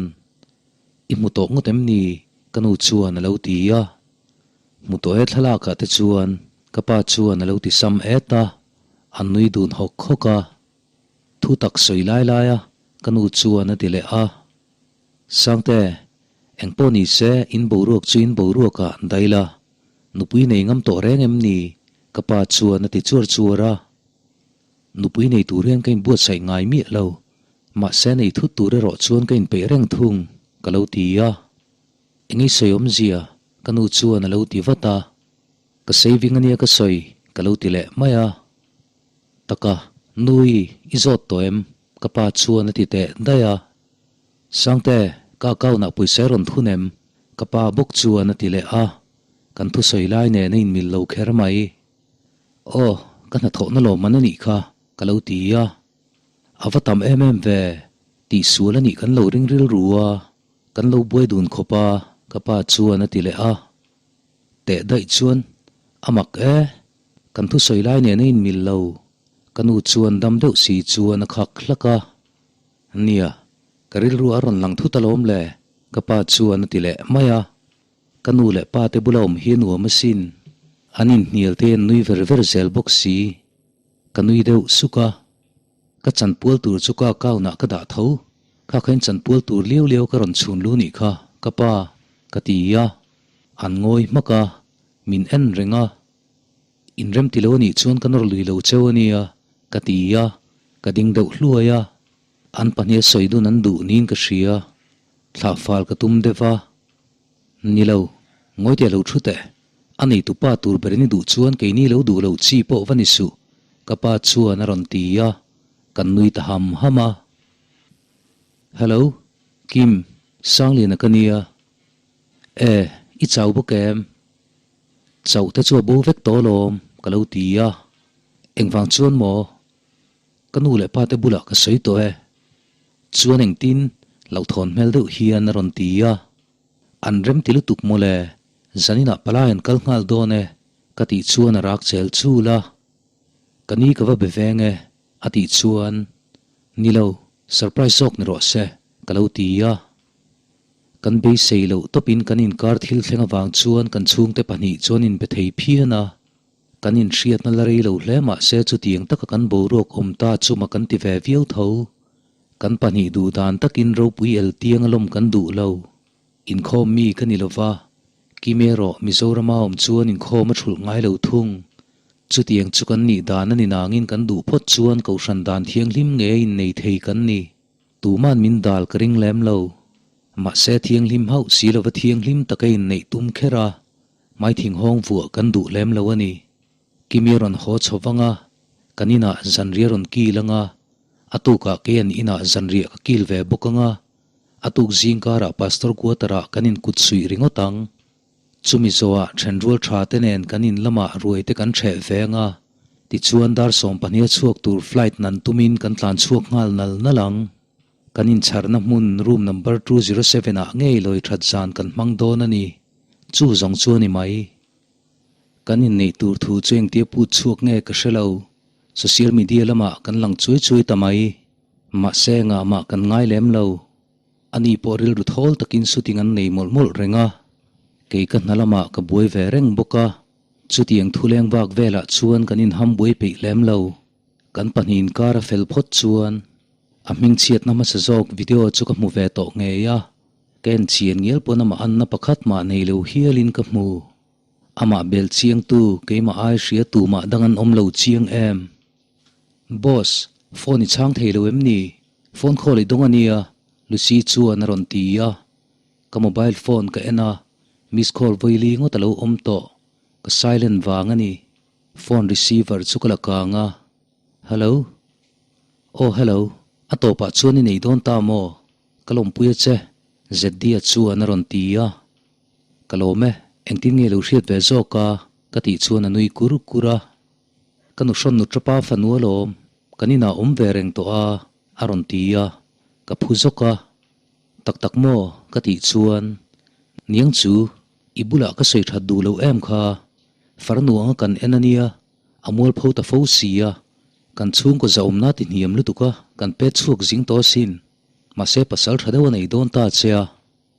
I hmu tawh ngawt em ni? Ka nu chuan a lo ti a. Hmu tawh e thlalakah te chuan ka pa chuan a lo ti sam et a, a nui dun hawk hawk a. Thu tak sawi lai lai a ka nu chuan a ti leh a. Sangte, engpawh ni se in boruak chu in boruakah daih la, nupui nei ngam tawh reng em ni? Ka pa chuan a ti chuar chuar a. Nupui nei tur hian ka inbuatsaih ngai miah lo, mahse nei thut tur erawh chuan ka inpeih reng thung, ka lo ti a. Engei sawi awmzia? Ka nu chuan a lo ti vat a. Ka saving ania ka sawi, ka lo ti leh mai a. Taka, Nui, i zawt tawh em? Ka pa chuan a ti teh daih a. Sangte, ka account ah pawisa i rawn thun em? Ka pa bawk chuan a ti leh a. Kan thusawi lai nen a inmil lo kher mai. Aw, ka hnathawhna lawmman a nih kha, ka lo ti a. A va tam em em ve, tihsual a nih kan lo ring rilru a, kan lo buai dun khawp a, ka pa chuan a ti leh a. Teh daih chuan, A mak e, kan thusawi lai nen a inmil lo, ka nu chuan dam deuh si chuan a khak hlak a. Nia, ka rilru a rawn lang thut alawm le, ka pa chuan a ti leh mai a. Ka nu leh pa te bula awm hi a nuam asin. An inhnial te an nui ver ver zel bawk si. Ka nui deuh suk a. Ka chanpual tur chu ka account ah ka dah tho. Kha khain chanpual tur liau liau ka rawn chhun lu nih kha, ka pa, ka ti a. An ngawi hmak a, min en reng a. Inrem ti lo anih chuan ka nawr lui lo cheu ania, ka ti a. Ka ding deuh hluai a. An pahnih a sawi dun an duh niin ka hria. Thlah fal ka tum deuh a. Ni lo, ngawite lo thu teh. A neitu pa tur ber in i duh chuan keini lo duh loh chi pawh va ni suh, ka pa chuan a rawn ti a, kan nui ta ham ham a. Hello, Kim, Sangliana ka nia. E, i chau bawk em? Chauh te chu a bo vek tawh alawm, ka lo ti a. Engvang chuan maw? Ka nu leh pa te bulah ka sawi tawh e. Chuan engtin hlauhthawn hmel deuh hian a rawn ti a. An rem ti lutuk mawle, zaninah palai an kal nghal dawn e, ka tih chuan a rak chel chul a. Ka ni ka va be veng e, a tih chuan, Ni lo, surprise zawk ni rawh se, ka lo ti a. Kan beisei loh tawpin kan inkar thil thleng avang chuan kan chhungte pahnih chuan inbe thei phian a. Kan inhriatna la rei lo hle mah se chutiang taka kan boruak awm ta chu ma kan ti ve viau tho. Kan pahnih duh dan takin ropui el tiang a lawm kan duh lo. Inkhawm mi ka ni lova, Kim erawh Mizorama awm chuan inkhawm a thulh ngai lo thung. Chutiang chu kan nih dan a ni nangin kan duh phawt chuan kohhran dan thianghlim nge innei thei kan ni. Tuman min dal ka ring lem lo. Mahse thianghlim hauh si lova thianghlim taka inneih tum kher a, Maithing hawng vuah kan duh lem lo a ni. Kimi a rawn haw chho vang a, Kan inah zanriah rawn kil anga, a tukah kei an inah zanriah ka kil ve bawk anga, a tuk zing karah Pastor quarter-ah kan inkut suih ringawt ang. Chumi zawhah thenrual tha te nen kan in lamah ruai te kan hreh ve anga, tichuan dar 12 a chhuak tur flight nan tumin kan tlan chhuak nghal nal nal ang. Kan incharna hmun room number 207 ah ngei lawi that zan kan hmang dawn a ni. Chu zawng chu a ni mai. Kan inneih tur thu chu engtia put chhuak nge ka hre lo. Social media lamah kan lang chuai chuai ta mai. Mahse ngahmah kan ngai lem lo. Ani pawh rilru thawl takin shooting an nei mawlh mawlh reng a, kei ka hna lamah ka buai ve reng bawk a, chutiang thuleng vak velah chuan kan inham buai peih lem lo. Kan pahnihin kar a fel phawt chuan a hmingchhiatna hmasa zawk video chu ka hmu ve tawh ngei a, ka en chian ngial pawn amah anna pakhat mah nei lo hialin ka hmu. Amah bel chiangtu keimah ai hria tumah dang an awm lo chiang em? Boss, phone i chhang thei lo em ni? Phone call i dawng a nia, Lucy chuan a rawn ti a. Ka mobile phone ka en a, miss call vawi ngawt a lo awm tawh. Ka silent vang a ni. Phone receiver chu ka la kang a. Hello? Aw hello, a tawpah chuan i nei dawn ta maw? Ka lawmpui a che, Zeddy-a chuan a rawn ti a. Ka lawm e, engtin nge lo hriat ve zawk a? ka tih chuan a nui kur kur a. Ka nu hrawn nu tapa fanu alawm, kan inah awm ve reng tawh a, a rawn ti a, ka phu zawk a. Tak tak maw? ka tih chuan, Niang chu, i bulah ka sawi that duh loh em kha, farnu anga kan en a nia, a mualpho ta fo si a, kan chhungkaw zahawmna ti hniam lutuk a, kan pet chhuak zing tawh asin, mahse pasal tha deuh a nei dawn ta che a.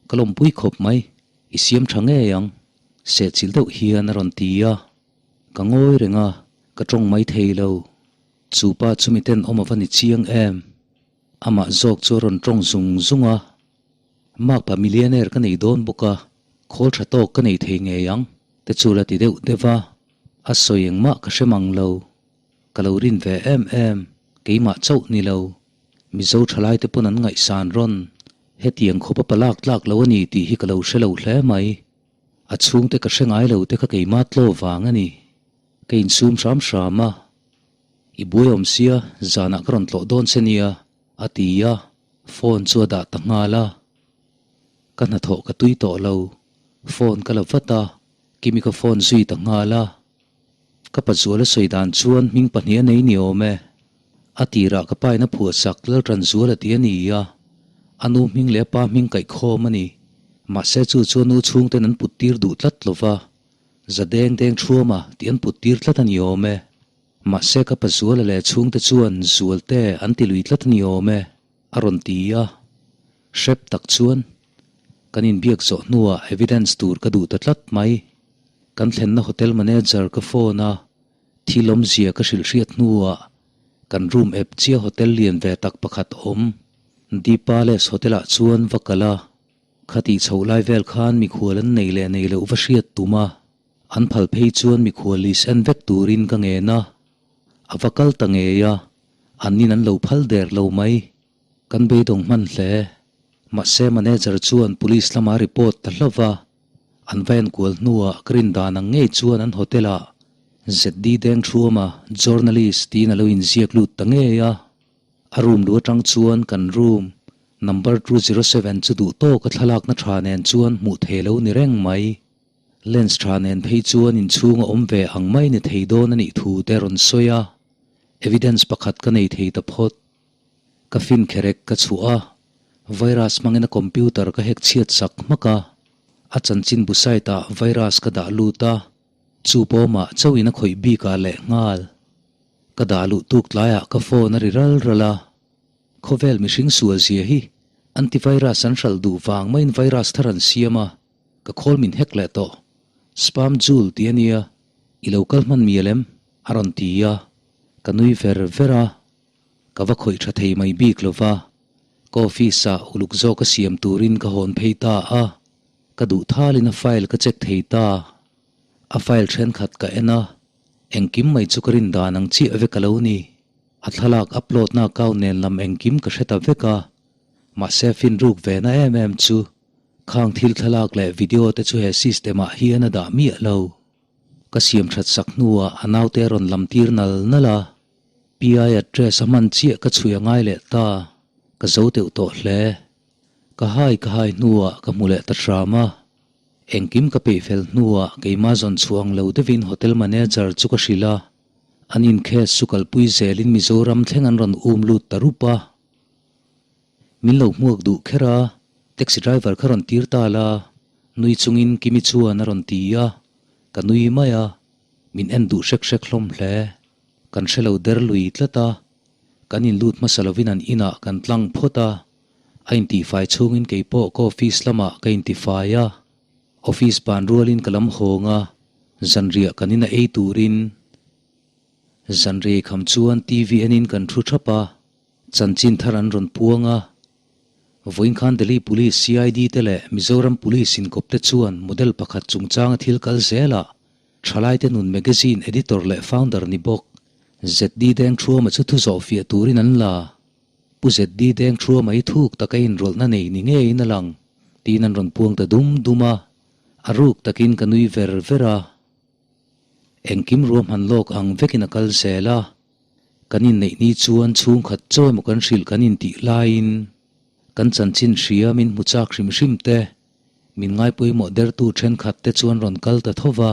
Ka lawmpui khawp mai, i siam tha ngei ang, sehchilh deuh hian a rawn ti a. Ka ngawi reng a, ka tawng mai thei lo. Chu pa chu miten awm ava ni chiang em? Amah zawk chu a rawn tawng zung zung a. Makpa millionaire ka nei dawn bawk a, khawl tha tawk ka nei thei ngei ang, te chu la ti deuh deuh va. A sawi engmah ka hre mang lo. Ka lo rin ve em em, keimah chauh ni lo. Mizo thalai te pawn an ngaihsan rawn. Hetiang khawpa palak tlak lo a ni tih hi ka lo hre lo hle mai. A chhungte ka hre ngai lo te kha keimah tlaw vang a ni. Ka insum hram hram a. I buai awm sia, zanah ka rawn tlawh dawn che nia, a ti a, phone chu a dah ta nghal a. Ka hnathawh ka tui tawh lo, phone ka la vat a, Kimi ka phone zui ta nghal a. Ka pazuala sawi dan chuan hming pahnih a nei ni awm e. A tirah ka pain a phuahsak Laltanzuala tih a ni a, a nu hming leh a pa hming kaihkhawm a ni. Mahse chu chu a nu chhungten an put tir duh tlat lo va, za deng deng thuama tih an put tir tlat a ni awm e. Mahse ka pazuala leh chhungte chuan Zualte an ti lui tlat a ni awm e, a rawn ti a. Hrep tak chuan kan inbiak zawh hnuah evidence tur ka duh ta tlat mai. Kan thlenna hotel manager ka phone a, thil awmzia ka hrilh hriat hnuah kan room ep chiah hotel lian ve tak pakhat awm The Palace Hotel ah chuan va kal a, khatih chhoh lai vel khan mikhual an nei leh nei loh va hriat tum a, an phal phei chuan mikhual list en vek turin ka ngen a, a va kal ta ngei a, an in an lo phal der lo mai. Kan beidawng hman hle. Mahse manager chuan police lama report ta hlauh va. An va enkual hnuah ka rin dan ang ngei chuan an hotel-ah ZD Dengthuama journalist tiin a lo inziak lut ta ngei a. A room lu atang chuan kan room number 207 chu duh tawka thlalakna tha nen chuan hmuh thei lo ni reng mai. Lens tha nen phei chuan inchhung a awm ve ang mai ni thei dawn a nih thu te a rawn sawi a. Evidence pakhat ka nei thei ta phawt. Ka fin kherek ka chhuah a, virus hmangin a computer ka hack chhiat sak hmak a, a chanchinbu site ah virus ka dah lut a, chu pawmah chauhin a khawih bik ah leh nghal. Ka dah luh tuk tlaiah ka phone a ri ral ral a, khawvel mihring sual zia hi antivirus an hralh duh vang maiin virus thar an siam a, ka khawl min hack leh tawh. Spam jul tih a nia, i lo kal hman mial em? a rawn ti a, ka nui ver ver a. Ka va khawih tha thei mai bik lo va, ka office ah uluk zawk a siam turin ka hawn phei ta a, ka duh thalin a file ka check thei ta. A file thenkhat ka en a, engkim mai chu ka rin dan ang chiah vek a lo ni. A thlalak upload na account nen lam engkim ka hre ta vek a, mahse finruk ve na em em chu khang thil thlalak leh video te chu he system ah hian a dah miah lo. Ka siam that sak hnuah a naute a rawn lam tir nal nal a. PI address a hman chiah ka chhui a ngai leh ta, ka zo deuh tawh hle. Ka hai ka hai hnuah ka hmu leh ta hram a. Engkim ka peih fel hnuah keimah zawn chhuang lo deuhin hotel manager chu ka hrilh a, an in case chu kalpui zelin Mizoram thleng an rawn um lut ta rup a. Min lo hmuak duh kher a, taxi driver kha rawn tir ta la, nui chungin Kimi chuan a rawn ti a, ka nui mai a, min en duh hrek hrek hlawm hle. Kan hre lo der lui tlat a, kan inlut hmasa lovin an inah kan tlang phawt a, a intihfai chhungin kei pawh ka office lamah ka intifai a, office ban rualin ka lam hawng a, zanriah kan ina ei turin zanriah kham chuan TV enin kan thu thap a. Chanchin thar an rawn puang a, vawiin khan Delhi Police CID te leh Mizoram Police inkawp te chuan model pakhat chungchanga thil kal zelah Thalaite Nun Magazine editor leh founder ni bawk ZD Dengthuama chu thu zawh fiah turin an la. Pu ZD Dengthuama hi thuk taka inrawlhna nei ni ngeiin a lang tiin an rawn puang ta dum dum a, a ruk takin ka nui ver ver a. Engkim ruahman lawk ang vekin a kal zel a. Kan inneih ni chuan chhungkhat chaw emaw kan hrilh kan intih laiin kan chanchin hria min hmu chak hrim hrim te, min ngaipawimawh dertu thenkhat te chuan rawn kal ta tho va,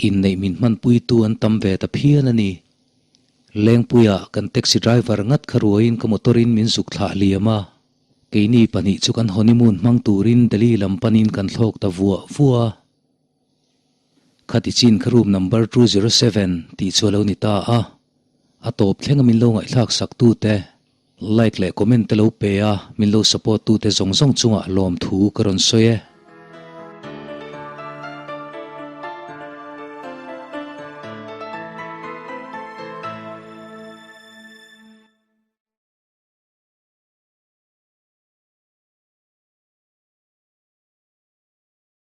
inneih min hmanpuitu an tam ve ta phian a ni. Lengpuia kan taxi driver ngat kha ruaiin ka motor in min zuk thlah liam a, keini pahnih chu kan honeymoon hmang turin Delhi lam panin kan thlawk ta vuah vuah a. Khati chin kha room number 207 tih chu a lo ni ta a, a tawp thlenga min lo ngaihthlak sak tute, like leh comment te lo pe a, min lo support tute zawng zawng chungah lawmthu ka rawn sawi e.